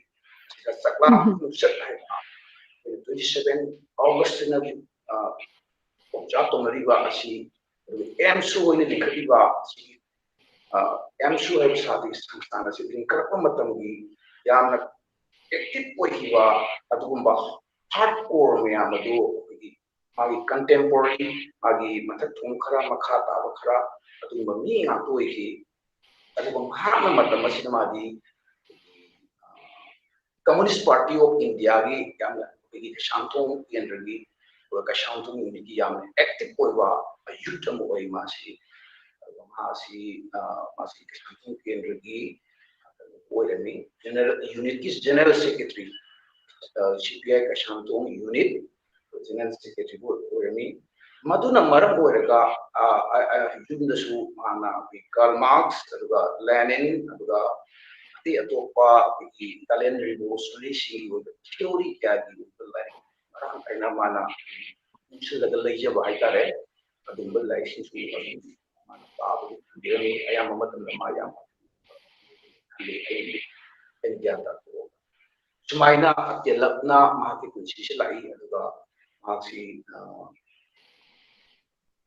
ꯁꯤꯗ ꯆꯥꯛꯂꯥꯡ ꯎꯝ꯫ ꯈꯣꯡꯆꯠ ꯍꯥꯏꯕ ꯑꯩꯈꯣꯏꯅ ꯇ꯭ꯋꯦꯟꯇꯤ ꯁꯚꯦꯟ ꯑꯣꯒꯁꯇꯅ ꯑꯣꯕꯖꯥꯔꯕ ꯇꯧꯅꯔꯤꯕ ꯑꯁꯤ, ꯑꯗꯨꯒ ꯑꯦꯝꯁꯨ ꯑꯣꯏꯅ ꯂꯤꯡꯈꯠꯂꯤꯕ ꯑꯁꯤꯒꯤ ꯑꯦꯝꯁꯨ ꯍꯥꯏꯕ ꯁꯥꯇ꯭ꯔꯒꯤ ꯁꯪꯁꯊꯥꯟ ꯑꯁꯤ ꯂꯤꯡꯈꯠꯂꯛꯄ ꯃꯇꯝꯒꯤ ꯌꯥꯝꯅ ꯑꯦꯛꯇꯤꯚ ꯑꯣꯏꯈꯤꯕ ꯑꯗꯨꯒꯨꯝꯕ ꯍꯥꯔꯗ ꯀꯣꯔ ꯃꯌꯥꯝ ꯑꯗꯨ ꯑꯩꯈꯣꯏꯒꯤ ꯃꯥꯒꯤ ꯀꯟꯇꯦꯝꯄꯣꯔꯔꯤ, ꯃꯥꯒꯤ ꯃꯊꯛ ꯊꯣꯡ ꯈꯔ, ꯃꯈꯥ ꯇꯥꯕ ꯈꯔ, ꯑꯗꯨꯒꯨꯝꯕ ꯃꯤ ꯉꯥꯛꯇ ꯑꯣꯏꯈꯤ꯫ ꯑꯗꯨꯒ ꯃꯍꯥꯛꯅ ꯃꯇꯝ ꯑꯁꯤꯗ ꯃꯥꯗꯤ ꯀꯝꯃꯨꯅꯤꯁ ꯄꯥꯔꯇꯤ ꯑꯣꯐ ꯏꯟꯗꯤꯌꯥꯒꯤ ꯌꯥꯝꯅ ꯑꯩꯈꯣꯏꯒꯤ ꯀꯩꯁꯥꯝꯊꯣꯡ ꯀꯦꯟꯗ꯭ꯔꯒꯤ, ꯑꯗꯨꯒ ꯀꯩꯁꯥꯝꯊꯣꯡ ꯌꯨꯅꯤꯠꯀꯤ ꯌꯥꯝꯅ ꯑꯦꯛꯇꯤꯚ ꯑꯣꯏꯕ ꯌꯨꯠ ꯑꯃ ꯑꯣꯏ ꯃꯥꯁꯤ꯫ ꯑꯗꯨꯒ ꯃꯥꯁꯤ, ꯑ, ꯃꯥꯁꯤ ꯀꯩꯁꯥꯝꯊꯣꯡ ꯀꯦꯟꯗ꯭ꯔꯒꯤ ꯑꯣꯏꯔꯝꯃꯤ, general, ꯌꯨꯅꯤꯠꯀꯤ general secretary, C P I Keishamthong unit general ꯁꯦꯀ꯭ꯔꯦꯇꯔꯤꯕꯨ ꯑꯣꯏꯔꯝꯃꯤ꯫ ꯃꯗꯨꯅ ꯃꯔꯝ ꯑꯣꯏꯔꯒ, ꯑ, ꯑ, ꯑ, ꯌꯨꯝꯗꯁꯨ ꯃꯥꯅ ꯑꯩꯈꯣꯏ ꯀꯥꯔꯜ ꯃꯥꯔꯛꯁ, ꯑꯗꯨꯒ ꯂꯦꯅꯤꯟ, ꯑꯗꯨꯒ ꯑꯇꯩ ꯑꯇꯣꯞꯄ ꯑꯩꯈꯣꯏꯒꯤ ꯏꯇꯥꯂꯤꯌꯟ ꯔꯤꯚꯣꯂꯨꯁꯅꯔꯤꯁꯤꯡꯒꯤ ꯑꯣꯏꯕ ꯊꯤꯑꯣꯔꯤ ꯀꯌꯥꯒꯤ ꯑꯣꯏꯕ ꯂꯥꯏꯔꯤꯛ ꯃꯔꯥꯡ ꯀꯥꯏꯅ ꯃꯥꯅ ꯄꯨꯟꯁꯤꯜꯂꯒ ꯂꯩꯖꯕ ꯍꯥꯏꯇꯥꯔꯦ꯫ ꯑꯗꯨꯒꯨꯝꯕ ꯂꯥꯏꯔꯤꯛꯁꯤꯡꯁꯨ ꯑꯗꯨꯝ ꯃꯥꯅ ꯄꯥꯕꯒꯤ ꯊꯝꯕꯤꯔꯝꯃꯤ꯫ ꯑꯌꯥꯝꯕ ꯃꯇꯝꯗ ꯃꯥ ꯌꯥꯝ ꯈꯜꯂꯤ꯫ ꯑꯩ ꯑꯩꯅ ꯒ꯭ꯌꯥꯟ ꯇꯥꯔꯛꯄ ꯐꯥꯎꯕ꯫ ꯁꯨꯃꯥꯏꯅ ꯇꯦꯜꯂꯞꯅ ꯃꯍꯥꯛꯀꯤ ꯄꯨꯟꯁꯤꯁꯤ ꯂꯥꯛꯏ꯫ ꯑꯗꯨꯒ ꯃꯍꯥꯛꯁꯤ ꯑ,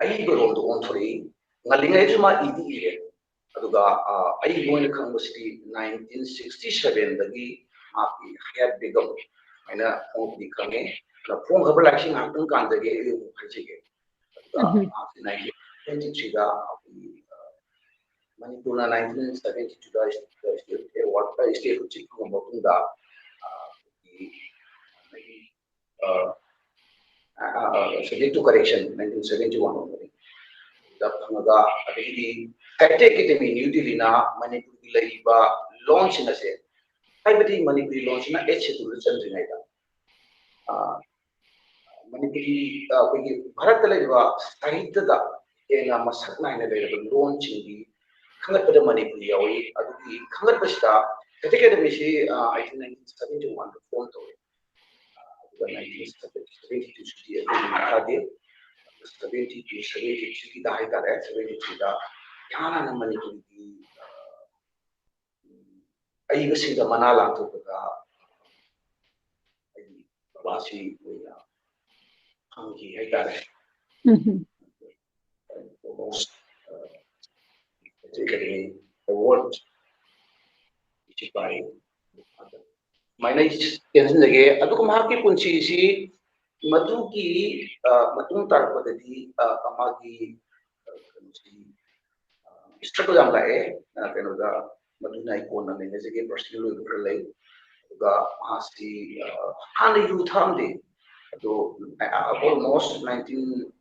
ꯑꯏꯕꯔꯣꯝꯗ ꯑꯣꯟꯊꯣꯔꯛꯏ꯫ ꯉꯜꯂꯤꯉꯩꯗꯁꯨ ꯃꯥ ꯏꯗꯤ ꯏꯔꯦ꯫ ꯑꯗꯨꯒ ꯑ, ꯑꯩꯒꯤ ꯑꯣꯏꯅ ꯈꯪꯕꯁꯤꯗꯤ ꯅꯥꯏꯟꯇꯤꯟ ꯁꯤꯛꯁꯇꯤ ꯁꯚꯦꯟꯗꯒꯤ ꯃꯍꯥꯛꯀꯤ ꯍꯌꯥꯠ ꯕꯦꯒꯝ ꯍꯥꯏꯅ ꯐꯣꯡꯕꯗꯤ ꯈꯪꯉꯦ꯫ ꯑꯗ ꯐꯣꯡꯈ꯭ꯔꯕ ꯂꯥꯏꯔꯤꯛꯁꯤ ꯉꯥꯏꯍꯥꯛꯇꯪ ꯀꯥꯟꯗꯒꯤ ꯑꯩ ꯑꯃꯨꯛ ꯍꯥꯏꯖꯒꯦ꯫ ꯑꯗꯨꯒ ꯃꯍꯥꯛꯁꯤ ꯅꯥꯏꯟꯇꯤꯟ ꯁꯚꯦꯟꯇꯤ ꯊ꯭ꯔꯤꯗ ꯑꯩꯈꯣꯏꯒꯤ, ꯑ, ꯃꯅꯤꯄꯨꯔꯅ ꯅꯥꯏꯟꯇꯤꯟ ꯁꯚꯦꯟꯇꯤ ꯇꯨꯗ ꯁ꯭ꯇꯦꯠ ꯑꯦꯋꯥꯔꯗ, ꯁ꯭ꯇꯦꯠꯍꯨꯗꯁꯤ ꯐꯪꯉꯕ ꯃꯇꯨꯡꯗ, ꯑ, ꯑꯩꯈꯣꯏꯒꯤ, ꯑ, ꯑ, ꯑ, subject to correction, nineteen seventy one ꯑꯣꯏꯔꯝꯒꯅꯤ꯫ ꯗ ꯐꯪꯉꯒ, ꯑꯗꯒꯤꯗꯤ ꯁꯥꯍꯤꯇ꯭ꯌ ꯑꯦꯀꯥꯗꯦꯃꯤ ꯅ꯭ꯌꯨ ꯗꯤꯜꯂꯤꯅ ꯃꯅꯤꯄꯨꯔꯒꯤ ꯂꯩꯔꯤꯕ ꯂꯣꯟꯁꯤꯡ ꯑꯁꯦ, ꯍꯥꯏꯕꯗꯤ ꯃꯅꯤꯄꯨꯔꯤ ꯂꯣꯟꯁꯤꯅ ꯑꯩꯠ ꯁꯦꯗꯨꯜꯗ ꯆꯟꯗ꯭ꯔꯤꯉꯩꯗ, ꯑ, ꯃꯅꯤꯄꯨꯔꯤ, ꯑ, ꯑꯩꯈꯣꯏꯒꯤ ꯚꯥꯔꯠꯇ ꯂꯩꯔꯤꯕ ꯁꯥꯍꯤꯇ꯭ꯌꯗ ꯍꯦꯟꯅ ꯃꯁꯛ ꯅꯥꯏꯅ ꯂꯩꯔꯕ ꯂꯣꯟꯁꯤꯡꯒꯤ ꯈꯟꯒꯠꯄꯗ ꯃꯅꯤꯄꯨꯔꯤ ꯌꯥꯎꯏ꯫ ꯑꯗꯨꯒꯤ ꯈꯟꯒꯠꯄꯁꯤꯗ ꯁꯥꯍꯤꯇ꯭ꯌ ꯑꯦꯀꯥꯗꯦꯃꯤꯁꯤ, ꯑ, ꯑꯩꯠꯇꯤꯟ ꯅꯥꯏꯟꯇꯤꯟ ꯁꯚꯦꯟꯇꯤ ꯋꯥꯟꯗ ꯐꯣꯝ ꯇꯧꯏ꯫ ꯑꯗꯨꯒ ꯅꯥꯏꯟꯇꯤꯟ ꯁꯚꯦꯟꯇꯤ ꯇꯨꯁꯤꯗꯤ ꯑꯩꯈꯣꯏꯒꯤ ꯃꯈꯥꯗꯤ ꯁꯚꯦꯟꯇꯤ ꯇꯨ, ꯁꯚꯦꯟꯇꯤ ꯊ꯭ꯔꯤꯒꯤꯗ ꯍꯥꯏꯇꯥꯔꯦ, ꯁꯚꯦꯟꯇꯤ ꯊ꯭ꯔꯤꯗ ꯏꯍꯥꯟ ꯍꯥꯟꯅ ꯃꯅꯤꯄꯨꯔꯤꯒꯤ, ꯑ, ꯑꯏꯕꯁꯤꯡꯗ ꯃꯅꯥ ꯂꯥꯡꯊꯣꯛꯄꯗ ꯑꯩꯒꯤ ꯕꯕꯥꯁꯤ ꯑꯣꯏꯅ ꯐꯪꯈꯤ ꯍꯥꯏꯇꯥꯔꯦ꯫ Almost, uh, ꯑꯦꯋꯥꯔꯗ ꯏꯁꯨ ꯄꯥꯏ꯫ ꯑꯗꯨꯃꯥꯏꯅ ꯑꯩ ꯇꯦꯟꯁꯤꯟꯖꯒꯦ꯫ ꯑꯗꯨꯒ ꯃꯍꯥꯛꯀꯤ ꯄꯨꯟꯁꯤꯁꯤ ꯃꯗꯨꯒꯤ, ꯑ, ꯃꯇꯨꯡ ꯇꯥꯔꯛꯄꯗꯗꯤ, ꯑ, ꯃꯥꯒꯤ, ꯑ, ꯀꯩꯅꯣꯁꯤ, ꯑ, ꯏꯁꯇ꯭ꯔꯒꯜ ꯌꯥꯝ ꯂꯥꯛꯑꯦ꯫ ꯑ, ꯀꯩꯅꯣꯗ, ꯃꯗꯨꯅ ꯑꯩ ꯀꯣꯟꯅ ꯅꯩꯅꯖꯒꯦ, ꯄꯔꯁꯅꯦꯜ ꯑꯣꯏꯕ ꯈꯔ ꯂꯩ꯫ ꯑꯗꯨꯒ ꯃꯍꯥꯛꯁꯤ, ꯑ, ꯍꯥꯟꯅ ꯌꯨ ꯊꯛꯑꯝꯗꯦ, ꯑꯗꯣ, ꯑ, almost nineteen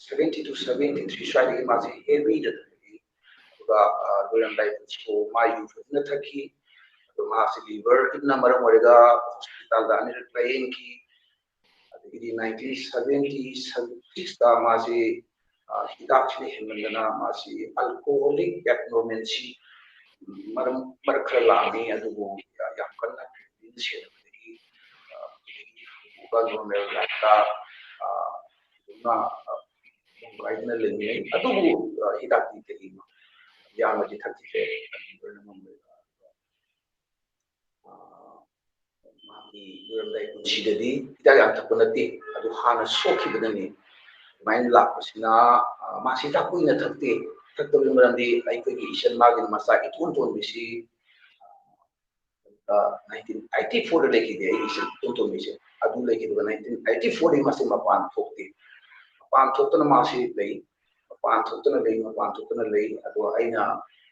seventy two, seventy three ꯁ꯭ꯋꯥꯏꯗꯒꯤ ꯃꯥꯁꯦ ꯍꯦꯚꯤꯗ ꯊꯛꯏ꯫ ꯑꯗꯨꯒ, ꯑ, ꯂꯣꯏꯔꯝꯗꯥꯏ ꯄꯨꯟꯁꯤꯐꯥꯎ ꯃꯥ ꯌꯨ ꯐꯖꯅ ꯊꯛꯈꯤ꯫ ꯑꯗꯣ ꯃꯥꯁꯦ ꯂꯤꯚꯔꯗꯨꯅ ꯃꯔꯝ ꯑꯣꯏꯔꯒ ꯍꯣꯁꯄꯤꯇꯥꯜꯗ ꯑꯅꯤꯔꯛ ꯂꯥꯌꯦꯡꯈꯤ꯫ ꯑꯗꯒꯤꯗꯤ ꯅꯥꯏꯟꯇꯤꯟ ꯁꯚꯦꯟꯇꯤ ꯁꯤꯛꯁꯇ ꯃꯥꯁꯦ, ꯑ, ꯍꯤꯗꯥꯛꯁꯤꯅ ꯍꯦꯟꯃꯟꯗꯅ ꯃꯥꯁꯤ ꯑꯜꯀꯣꯍꯣꯂꯤꯛ ꯑꯦꯕꯅꯣꯔꯃꯦꯜꯁꯤ ꯃꯔꯝ, ꯃꯔꯛ ꯈꯔ ꯂꯥꯛꯑꯝꯃꯤ, ꯑꯗꯨꯕꯨ ꯌꯥꯝ ꯀꯟꯅ ꯇ꯭ꯔꯤꯠꯃꯦꯟ ꯁꯦꯟꯅꯕꯗꯒꯤ, ꯑ, ꯑꯗꯒꯤ ꯍꯧꯖꯤꯛꯐꯥꯎꯕ ꯅꯣꯔꯃꯦꯜ ꯂꯥꯏꯐꯇ, ꯑ, ꯑꯗꯨꯝ, ꯑ, ꯅꯨꯡꯉꯥꯏꯗꯨꯅ ꯂꯩꯃꯤꯟꯅꯩ꯫ ꯑꯗꯨꯕꯨ, ꯑ, ꯍꯤꯗꯥꯛꯇꯤ ꯀꯔꯤ ꯌꯥꯝꯅꯗꯤ ꯊꯛꯈꯤꯗ꯭ꯔꯦ꯫ ꯑꯗꯨ ꯂꯣꯏꯅꯃꯛ ꯃꯍꯥꯛꯀꯤ ꯂꯣꯏꯔꯝꯗꯥꯏ ꯄꯨꯟꯁꯤꯗꯗꯤ ꯍꯤꯗꯥꯛ ꯌꯥꯝ ꯊꯛꯄ ꯅꯠꯇꯦ, ꯑꯗꯨ ꯍꯥꯟꯅ ꯁꯣꯛꯈꯤꯕꯅꯅꯤ꯫ ꯑꯗꯨꯃꯥꯏꯅ ꯂꯥꯛꯄꯁꯤꯅ, ꯑ, ꯃꯥꯁꯤ ꯍꯤꯗꯥꯛ ꯀꯨꯏꯅ ꯊꯛꯇꯦ꯫ ꯊꯛꯇꯕꯒꯤ ꯃꯔꯝꯗꯤ ꯑꯩꯈꯣꯏꯒꯤ ꯏꯆꯟ, ꯃꯥꯒꯤ ꯃꯆꯥ ꯏꯇꯣꯟ ꯇꯣꯟꯕꯤꯁꯤ, ꯑ, ꯅꯥꯏꯟꯇꯤꯟ ꯑꯩꯠꯇꯤ ꯐꯣꯔꯗ ꯂꯩꯈꯤꯗꯦ, ꯑꯩꯒꯤ ꯏꯆꯟ ꯏꯇꯣꯟ ꯇꯣꯟꯕꯤꯁꯦ꯫ ꯑꯗꯨ ꯂꯩꯈꯤꯗꯕ ꯅꯥꯏꯟꯇꯤꯟ ꯑꯩꯠꯇꯤ ꯐꯣꯔꯗꯒꯤ ꯃꯥꯁꯤ ꯃꯄꯥꯟ ꯊꯣꯛꯇꯦ꯫ ꯃꯄꯥꯟ ꯊꯣꯛꯇꯅ ꯃꯥꯁꯤ ꯂꯩ꯫ ꯃꯄꯥꯟ ꯊꯣꯛꯇꯅ ꯂꯩ, ꯃꯄꯥꯟ ꯊꯣꯛꯇꯅ ꯂꯩ꯫ ꯑꯗꯣ ꯑꯩꯅ,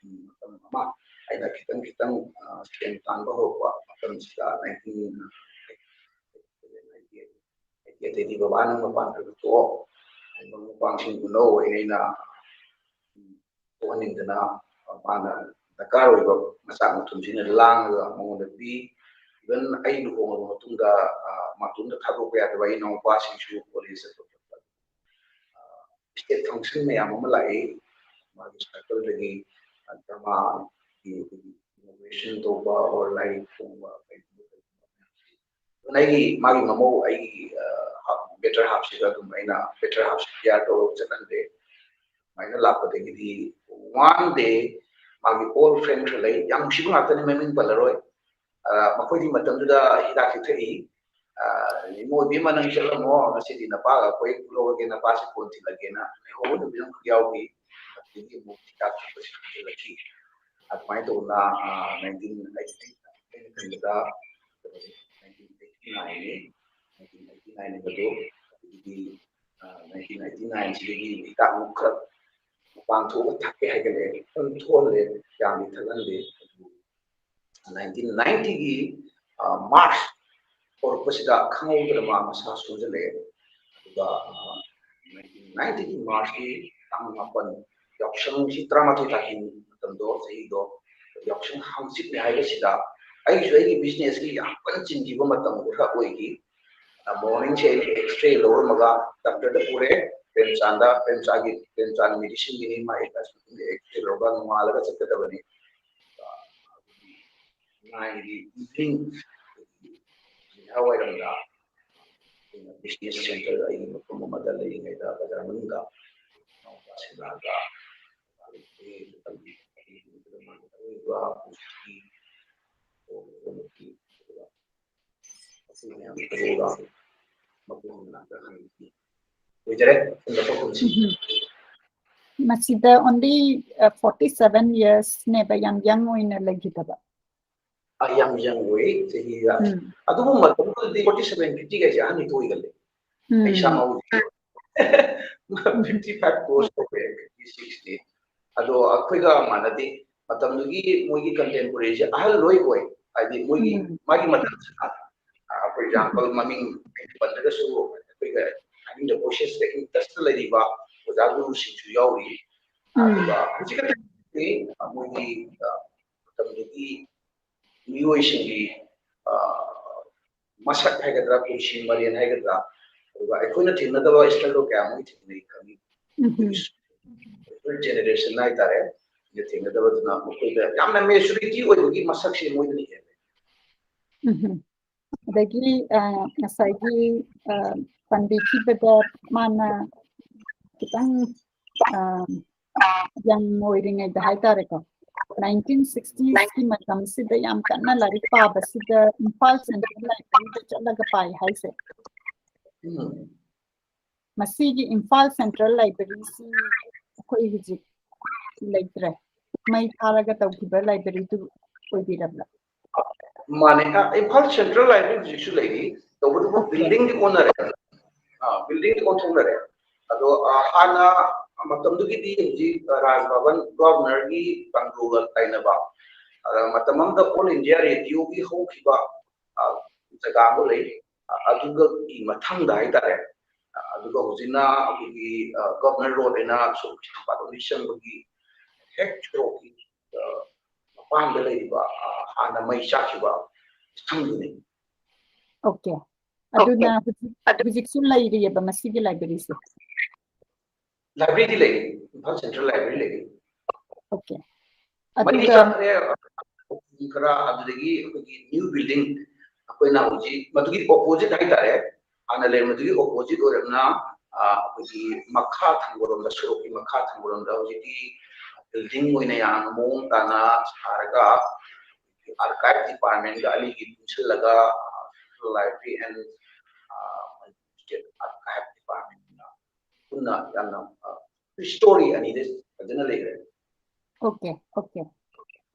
ꯎꯝ, ꯃꯇꯝ ꯑꯃ ꯑꯩꯅ ꯈꯤꯇꯪ ꯈꯤꯇꯪ, ꯑ, ꯁꯦꯟ ꯇꯥꯟꯕ ꯍꯧꯔꯛꯄ ꯃꯇꯝꯁꯤꯗ, ꯅꯥꯏꯟꯇꯤꯟ ꯑꯩꯠꯇꯤ ꯑꯩꯠꯇꯤꯗꯒꯤ, "ꯕꯕꯥ, ꯅꯪ ꯃꯄꯥꯟ ꯈꯔ ꯊꯣꯛꯑꯣ, ꯃꯔꯨꯞ ꯃꯄꯥꯡꯁꯤꯡ ꯎꯅꯧ" ꯑꯩꯅ, ꯎꯝ, ꯊꯣꯛꯍꯟꯅꯤꯡꯗꯅ, ꯑ, ꯃꯥꯅ ꯗꯔꯀꯥꯔ ꯑꯣꯏꯕ ꯃꯆꯥꯛ ꯃꯊꯨꯝꯁꯤꯅ ꯂꯥꯡꯉꯒ ꯃꯉꯣꯟꯗ ꯄꯤ꯫ Even ꯑꯩ ꯂꯨꯍꯣꯡꯉꯕ ꯃꯇꯨꯡꯗ, ꯑ, ꯃꯇꯣꯝꯇ ꯊꯥꯗꯣꯛꯄ ꯌꯥꯗꯕ ꯑꯩ ꯏꯅꯥꯎꯄꯥꯁꯤꯡꯁꯨ ꯀꯣꯂꯦꯖ ꯆꯠꯄ ꯈꯣꯠꯄ, ꯑ, state function ꯃꯌꯥꯝ ꯑꯃ ꯂꯥꯛꯏ꯫ ꯃꯥꯒꯤ circleꯗꯒꯤ, ꯑ, dramaꯒꯤ ꯑꯩꯈꯣꯏꯒꯤ inauguration ꯇꯧꯕ or ꯂꯥꯏꯔꯤꯛ ꯐꯣꯡꯕ, ꯀꯩꯒꯨꯝꯕ ꯀꯩꯒꯨꯝꯕ ꯃꯌꯥꯝꯁꯤ꯫ ꯑꯗꯨꯅ ꯑꯩꯒꯤ, ꯃꯥꯒꯤ ꯃꯃꯧ, ꯑꯩꯒꯤ, ꯑ, better halfꯁꯤꯒ ꯑꯗꯨꯝ ꯑꯩꯅ better halfꯁꯤ care ꯇꯧꯔꯒ ꯆꯠꯍꯟꯗꯦ꯫ ꯑꯗꯨꯃꯥꯏꯅ ꯂꯥꯛꯄꯗꯒꯤꯗꯤ one day ꯃꯥꯒꯤ old friend ꯈꯔ ꯂꯩ, ꯌꯥꯝ ꯅꯨꯡꯁꯤꯕ ꯉꯥꯛꯇꯅꯤ, ꯃꯃꯤꯡ ꯄꯜꯂꯔꯣꯏ꯫ ꯑ, ꯃꯈꯣꯏꯗꯤ ꯃꯇꯝꯗꯨꯗ ꯍꯤꯗꯥꯛꯁꯦ ꯊꯛꯏ꯫ ꯑ, "ꯏꯃꯣ, ꯏꯕꯦꯝꯃ, ꯅꯪ ꯆꯠꯂꯝꯃꯣ, ꯉꯁꯤꯗꯤ ꯅꯄꯥꯒ ꯑꯩꯈꯣꯏ ꯄꯨꯜꯍꯧꯔꯒꯦ, ꯅꯄꯥꯁꯦ ꯀꯣꯟ ꯊꯤꯜꯂꯒꯦꯅ" ꯂꯩꯍꯧꯕ ꯅꯨꯃꯤꯠ ꯑꯃꯈꯛ ꯌꯥꯎꯈꯤ꯫ ꯑꯗꯨꯗꯒꯤ ꯑꯃꯨꯛ ꯍꯤꯗꯥꯛ ꯊꯛꯄꯁꯤ ꯍꯟꯖꯤꯜꯂꯛꯈꯤ꯫ ꯑꯗꯨꯃꯥꯏꯅ ꯇꯧꯗꯅ, ꯑ, ꯅꯥꯏꯟꯇꯤꯟ ꯑꯩꯠꯇꯤ ꯑꯩꯠꯇꯤ ꯅꯥꯏꯟꯗ, ꯅꯥꯏꯟꯇꯤꯟ ꯑꯩꯠꯇꯤ ꯅꯥꯏꯟ ꯑꯗꯨ, ꯑꯗꯒꯤꯗꯤ, ꯑ, ꯅꯥꯏꯟꯇꯤꯟ ꯑꯩꯠꯇꯤ ꯅꯥꯏꯟꯁꯤꯗꯒꯤ ꯍꯤꯗꯥꯛ ꯑꯃꯨꯛ ꯈꯔ ꯃꯄꯥꯟ ꯊꯣꯛꯑꯒ ꯊꯛꯀꯦ ꯍꯥꯏꯒꯠꯂꯛꯑꯦ꯫ ꯑꯗꯨꯝ ꯊꯣꯛꯍꯜꯂꯦ, ꯌꯥꯝꯗꯤ ꯊꯛꯍꯟꯗꯦ꯫ ꯑꯗꯨꯕꯨ ꯅꯥꯏꯟꯇꯤꯟ ꯅꯥꯏꯟꯇꯤꯒꯤ, ꯑ, ꯃꯥꯔꯆ ꯍꯧꯔꯛꯄꯁꯤꯗ ꯈꯪꯍꯧꯗꯅ ꯃꯥ ꯃꯁꯥ ꯁꯣꯟꯖꯜꯂꯛꯑꯦ꯫ ꯑꯗꯨꯒ, ꯑ, ꯅꯥꯏꯟꯇꯤꯟ ꯅꯥꯏꯟꯇꯤꯒꯤ ꯃꯥꯔꯆꯀꯤ ꯇꯥꯡ ꯃꯥꯄꯟ, ꯌꯥꯎꯁꯪꯁꯤ ꯇꯔꯥꯃꯥꯊꯣꯏ ꯇꯥꯈꯤ ꯃꯇꯝꯗꯣ, ꯆꯍꯤꯗꯣ, ꯌꯥꯎꯁꯪ ꯍꯪꯆꯤꯠꯅꯦ ꯍꯥꯏꯕꯁꯤꯗ ꯑꯩꯁꯨ ꯑꯩꯒꯤ businessꯀꯤ ꯌꯥꯝ ꯀꯟꯅ ꯆꯤꯟꯈꯤꯕ ꯃꯇꯝ ꯈꯔ ꯑꯣꯏꯈꯤ꯫ ꯑ, morningꯁꯦ ꯑꯩꯅ X-ray ꯂꯧꯔꯝꯃꯒ doctorꯗ ꯄꯨꯔꯦ, ꯄ꯭ꯔꯦꯝꯆꯥꯟꯗ, ꯄ꯭ꯔꯦꯝꯆꯥꯟꯒꯤ, ꯄ꯭ꯔꯦꯝꯆꯥꯟ medicineꯒꯤꯅꯤ, ꯃꯥ X-ray ꯂꯧꯔꯒ ꯅꯣꯡꯉꯥꯜꯂꯒ ꯆꯠꯀꯗꯕꯅꯤ꯫ ꯑ, nineꯒꯤ evening, ꯅꯨꯃꯤꯗꯥꯡ ꯋꯥꯏꯔꯝꯗ ꯑꯩꯈꯣꯏꯅ business centre, ꯑꯩꯒꯤ ꯃꯐꯝ ꯑꯃꯗ ꯂꯩꯔꯤꯉꯩꯗ ꯕꯖꯥꯔ ꯃꯅꯨꯡꯗ ꯏꯅꯥꯎꯄꯥ ꯁꯤꯡꯒꯥꯗ ꯑꯔꯣꯏꯕ ꯑꯣꯏꯔꯣ, ꯃꯁꯤ ꯃꯌꯥꯝ ꯑꯗꯨꯒ ꯃꯄꯨꯡ ꯐꯥꯅ ꯍꯪꯕꯤꯈꯤ꯫ ꯂꯣꯏꯖꯔꯦ꯫ ꯁꯣꯝꯗ ꯄꯥꯎꯈꯨꯝꯁꯤ꯫ ꯎꯝ꯫ ꯃꯁꯤꯗ only forty seven yearsꯅꯦꯕ ꯌꯥꯝ young ꯑꯣꯏꯅ ꯂꯩꯈꯤꯗꯕ꯫ ꯑ, ꯌꯥꯝ young ꯑꯣꯏ ꯆꯍꯤ꯫ ꯎꯝ꯫ ꯑꯗꯨꯕꯨ ꯃꯇꯝꯗꯨꯗꯗꯤ forty seven fifty ꯒꯥꯏꯁꯦ ꯑꯍꯟ ꯍꯦꯛꯇ ꯑꯣꯏꯒꯜꯂꯦ꯫ ꯑꯩ ꯎꯝ꯫ ꯏꯁꯥꯃꯛ ꯍꯧꯖꯤꯛ fifty five cross ꯇꯧꯔꯦ, fifty sixꯇꯤ꯫ ꯑꯗꯣ ꯑꯩꯈꯣꯏꯒ ꯃꯥꯟꯅꯗꯦ꯫ ꯃꯇꯝꯗꯨꯒꯤ ꯃꯣꯏꯒꯤ contemporaryꯁꯦ ꯑꯍꯜ ꯂꯣꯏ ꯑꯣꯏ꯫ ꯍꯥꯏꯗꯤ ꯃꯣꯏꯒꯤ, ꯎꯝ꯫ ꯃꯥꯒꯤ ꯃꯇꯝꯁꯤꯅ, ꯑ, for example, ꯃꯃꯤꯡ ꯄꯟꯗ꯭ꯔꯒꯁꯨ ꯑꯩꯈꯣꯏꯒ ꯍꯥꯏꯅꯤꯡꯗꯕ processꯇ interestꯇ ꯂꯩꯔꯤꯕ ꯑꯣꯖꯥ ꯒꯨꯔꯨꯁꯤꯡꯁꯨ ꯌꯥꯎꯔꯤ꯫ ꯎꯝ꯫ ꯑꯗꯨꯒ ꯍꯧꯖꯤꯛꯀꯤ ꯃꯇꯝꯗꯗꯤ ꯃꯣꯏꯒꯤ, ꯑ, ꯃꯇꯝꯗꯨꯒꯤ ꯃꯤꯑꯣꯏꯁꯤꯡꯒꯤ, ꯑ, ꯃꯁꯛ ꯍꯥꯏꯒꯗ꯭ꯔꯥ, ꯄꯨꯟꯁꯤ ꯃꯔꯦꯟ ꯍꯥꯏꯒꯗ꯭ꯔꯥ, ꯑꯗꯨꯒ ꯑꯩꯈꯣꯏꯅ ꯊꯦꯡꯅꯗꯕ struggle ꯀꯌꯥ ꯑꯃ ꯊꯦꯡꯅꯩ ꯈꯪꯉꯤ꯫ ꯎꯝ꯫ Third generation ꯍꯥꯏꯇꯥꯔꯦ, ꯊꯦꯡꯅꯗꯕꯗꯨꯅ ꯃꯈꯣꯏꯗ ꯌꯥꯝꯅ maturity ꯑꯣꯏꯕꯒꯤ ꯃꯁꯛꯁꯦ ꯃꯣꯏꯗꯅ ꯍꯦꯜꯂꯦ꯫ ꯎꯝ꯫ ꯑꯗꯒꯤ, ꯑ, ꯉꯁꯥꯏꯒꯤ, ꯑ, ꯄꯟꯕꯤꯈꯤꯕꯗ ꯃꯥꯅ ꯈꯤꯇꯪ, ꯑ, young ꯑꯣꯏꯔꯤꯉꯩꯗ ꯍꯥꯏꯇꯥꯔꯦꯀꯣ, nineteen sixtiesꯀꯤ ꯃꯇꯝꯁꯤꯗ ꯌꯥꯝ ꯀꯟꯅ ꯂꯥꯏꯔꯤꯛ ꯄꯥꯕꯁꯤꯗ ꯏꯝꯐꯥꯜ Central Libraryꯗ ꯆꯠꯂꯒ ꯄꯥꯏ ꯍꯥꯏꯁꯦ꯫ ꯎꯝ꯫ ꯃꯁꯤꯒꯤ ꯏꯝꯐꯥꯜ Central Libraryꯁꯤ ꯑꯩꯈꯣꯏ ꯍꯧꯖꯤꯛ ꯂꯩꯇ꯭ꯔꯦ꯫ ꯃꯩ ꯊꯥꯔꯒ ꯇꯧꯈꯤꯕ libraryꯗꯨ ꯑꯣꯏꯕꯤꯔꯕ꯭ꯔꯥ? ꯃꯥꯅꯦ꯫ ꯑ, ꯏꯝꯐꯥꯜ Central Library ꯍꯧꯖꯤꯛꯁꯨ ꯂꯩꯔꯤ, ꯇꯧꯕꯇꯕꯨ Okay. Buildingꯗꯤ ꯑꯣꯟꯅꯔꯦ꯫ ꯑ, Buildingꯗꯤ ꯑꯣꯟꯊꯣꯛꯅꯔꯦ꯫ ꯑꯗꯣ, ꯑ, ꯍꯥꯟꯅ ꯃꯇꯝꯗꯨꯒꯤꯗꯤ ꯍꯧꯖꯤꯛ, ꯑ, ꯔꯥꯖ ꯚꯕꯟ Governorꯒꯤ ꯀꯥꯡꯗ꯭ꯔꯣꯒ ꯇꯥꯏꯅꯕ, ꯑꯗ ꯃꯇꯝ ꯑꯃꯗ All India Radioꯒꯤ ꯍꯧꯈꯤꯕ, ꯑ, ꯖꯒꯥ ꯑꯃ ꯂꯩ꯫ ꯑ, ꯑꯗꯨꯒꯤ ꯃꯊꯪꯗ ꯍꯥꯏꯇꯥꯔꯦ, ꯑ, ꯑꯗꯨꯒ ꯍꯧꯖꯤꯛꯅ ꯑꯩꯈꯣꯏꯒꯤ, ꯑ, Governor Road ꯍꯥꯏꯅ ꯁꯣꯔꯣꯛ ꯀꯩꯁꯥꯝꯄꯥꯠꯂꯣꯝꯗꯒꯤ ꯆꯪꯕꯒꯤ ꯍꯦꯛ ꯁꯣꯔꯣꯛꯀꯤ, ꯑ, ꯃꯄꯥꯟꯗ ꯂꯩꯔꯤꯕ, ꯑ, ꯍꯥꯟꯅ ꯃꯩ ꯆꯥꯛꯈꯤꯕ ꯁꯪꯗꯨꯅꯤ꯫ Okay. ꯑꯗꯨꯅ ꯍꯧꯖꯤꯛ, ꯍꯧꯖꯤꯛꯁꯨ ꯂꯩꯔꯤꯑꯕ ꯃꯁꯤꯒꯤ libraryꯁꯦ? Libraryꯗꯤ ꯂꯩ, ꯏꯝꯐꯥꯜ Central Library ꯂꯩ꯫ Okay. ꯃꯩ ꯑꯗꯨꯒ ꯆꯥꯛꯈ꯭ꯔꯦ, ꯈꯔ ꯑꯗꯨꯗꯒꯤ ꯑꯩꯈꯣꯏꯒꯤ new building, ꯑꯩꯈꯣꯏꯅ ꯍꯧꯖꯤꯛ ꯃꯗꯨꯒꯤ opposite ꯍꯥꯏꯇꯥꯔꯦ, ꯍꯥꯟꯅ ꯂꯩꯔꯝꯕꯗꯨꯒꯤ opposite ꯑꯣꯏꯔꯞꯅ, ꯑ, ꯑꯩꯈꯣꯏꯒꯤ ꯃꯈꯥ ꯊꯪꯕꯔꯣꯝꯗ, ꯁꯣꯔꯣꯛꯀꯤ ꯃꯈꯥ ꯊꯪꯕꯔꯣꯝꯗ ꯍꯧꯖꯤꯛꯇꯤ building ꯑꯣꯏꯅ ꯌꯥꯝꯅ ꯃꯑꯣꯡ ꯇꯥꯅ ꯁꯥꯔꯒ ꯑꯥꯔꯀꯥꯏꯚ ꯗꯤꯄꯥꯔꯠꯃꯦꯟꯒ ꯑꯅꯤꯒꯤ ꯄꯨꯟꯁꯤꯜꯂꯒ ꯂꯥꯏꯕ꯭ꯔꯦꯔꯤ ꯑꯦꯟ ꯁ꯭ꯇꯦꯠ ꯑꯥꯔꯀꯥꯏꯚ ꯗꯤꯄꯥꯔꯠꯃꯦꯟꯅ ꯄꯨꯟꯅ ꯌꯥꯝꯅ ꯁ꯭ꯇꯣꯔꯤ ꯑꯅꯤꯗ ꯐꯖꯅ ꯂꯩꯈ꯭ꯔꯦ꯫ ꯑꯣꯀꯦ ꯑꯣꯀꯦ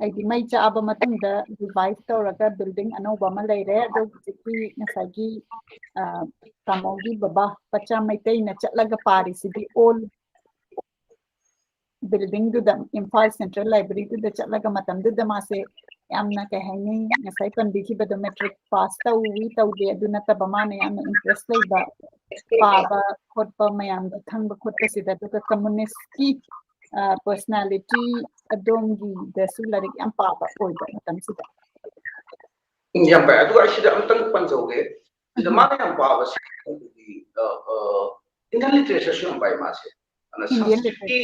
ꯑꯩꯗꯤ ꯃꯩ ꯆꯥꯛꯑꯕ ꯃꯇꯨꯡꯗ ꯔꯤꯚꯥꯏꯚ ꯇꯧꯔꯒ ꯕꯤꯜꯗꯤꯡ ꯑꯅꯧꯕ ꯑꯃ ꯂꯩꯔꯦ꯫ ꯑꯗꯣ ꯍꯧꯖꯤꯛꯇꯤ ꯉꯁꯥꯏꯒꯤ ꯇꯥꯃꯣꯒꯤ ꯕꯕꯥ ꯄꯆꯥ ꯃꯩꯇꯩꯅ ꯆꯠꯂꯒ ꯄꯥꯔꯤꯁꯤꯗꯤ ꯑꯣꯜ ꯕꯤꯜꯗꯤꯡꯗꯨꯗ, ꯏꯝꯐꯥꯜ ꯁꯦꯟꯇ꯭ꯔꯦꯜ ꯂꯥꯏꯕ꯭ꯔꯦꯔꯤꯗꯨꯗ ꯆꯠꯂꯒ ꯃꯇꯝꯗꯨꯗ ꯃꯥꯁꯦ ꯌꯥꯝꯅ ꯀꯩ ꯍꯥꯏꯅꯤ, ꯉꯁꯥꯏ ꯄꯟꯕꯤꯈꯤꯕꯗꯣ ꯃꯦꯇ꯭ꯔꯤꯛ ꯄꯥꯁ ꯇꯧꯏ ꯇꯧꯗꯦ ꯑꯗꯨ ꯅꯠꯇꯕ, ꯃꯥꯅ ꯌꯥꯝꯅ ꯏꯟꯇꯔꯦꯁ ꯂꯩꯕ ꯄꯥꯕ ꯈꯣꯠꯄ ꯃꯌꯥꯝꯗꯣ ꯈꯪꯕ ꯈꯣꯠꯄꯁꯤꯗ, ꯑꯗꯨꯒ ꯀꯝꯃꯨꯅꯤꯁꯀꯤ ꯄꯔꯁꯅꯥꯂꯤꯇꯤ ꯑꯗꯣꯝꯒꯤꯗꯁꯨ ꯂꯥꯏꯔꯤꯛ ꯌꯥꯝ ꯄꯥꯕ ꯑꯣꯏꯕ ꯃꯇꯝꯁꯤꯗ꯫ ꯎꯝ, ꯌꯥꯝ ꯐꯩ꯫ ꯑꯗꯨꯒ ꯑꯩ ꯁꯤꯗ ꯑꯃꯇꯪ ꯄꯟꯖꯍꯧꯒꯦ꯫ ꯁꯤꯗ ꯃꯥꯅ ꯌꯥꯝ ꯄꯥꯕꯁꯦ ꯑꯩꯈꯣꯏꯒꯤ ꯏꯟꯗꯤꯌꯟ ꯂꯤꯇꯔꯦꯆꯔꯁꯨ ꯌꯥꯝ ꯄꯥꯏ ꯃꯥꯁꯦ꯫ ꯑꯗꯨꯅ Indian ꯁꯪꯁꯀ꯭ꯔꯤꯠꯀꯤ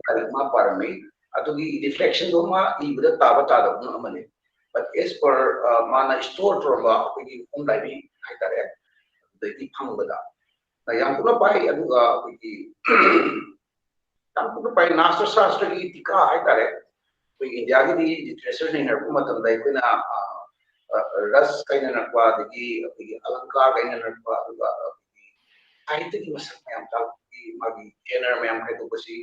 ꯂꯥꯏꯔꯤꯛ ꯃꯥ ꯄꯥꯔꯝꯃꯤ꯫ ꯑꯗꯨꯒꯤ ꯔꯤꯐ꯭ꯂꯦꯛꯁꯟꯗꯣ ꯃꯥ ꯏꯕꯗ ꯇꯥꯕ ꯇꯥꯗꯕꯗꯨꯅ ꯑꯃꯅꯤ꯫ But as per ꯃꯥꯅ ꯁ꯭ꯇꯣꯔ ꯇꯧꯔꯝꯕ ꯑꯩꯈꯣꯏꯒꯤ ꯍꯣꯝ ꯂꯥꯏꯕ꯭ꯔꯦꯔꯤ ꯍꯥꯏꯇꯥꯔꯦ, ꯑꯗꯨꯗꯒꯤ ꯐꯪꯕꯗ ꯌꯥꯝ ꯀꯨꯞꯅ ꯄꯥꯏ꯫ ꯑꯗꯨꯒ ꯑꯩꯈꯣꯏꯒꯤ ꯌꯥꯝ ꯀꯨꯞꯅ ꯄꯥꯏ ꯅꯥꯁꯇ꯭ꯔ ꯁꯥꯁꯇ꯭ꯔꯒꯤ ꯇꯤꯀꯥ ꯍꯥꯏꯇꯥꯔꯦ꯫ ꯑꯩꯈꯣꯏ ꯏꯟꯗꯤꯌꯥꯒꯤꯗꯤ ꯂꯤꯇꯔꯦꯆꯔ ꯅꯩꯅꯔꯛꯄ ꯃꯇꯝꯗ ꯑꯩꯈꯣꯏꯅ ꯔꯁ ꯀꯥꯏꯅꯅꯔꯛꯄ, ꯑꯗꯒꯤ ꯑꯩꯈꯣꯏꯒꯤ ꯑꯂꯪꯀꯥꯔ ꯀꯥꯏꯅꯅꯔꯛꯄ, ꯑꯗꯨꯒ ꯑꯩꯈꯣꯏꯒꯤ ꯁꯥꯍꯤꯇ꯭ꯌꯒꯤ ꯃꯁꯛ ꯃꯌꯥꯝ ꯇꯥꯛꯄꯒꯤ ꯃꯥꯒꯤ ꯖꯦꯅꯔ ꯃꯌꯥꯝ ꯈꯥꯏꯗꯣꯛꯄꯁꯤ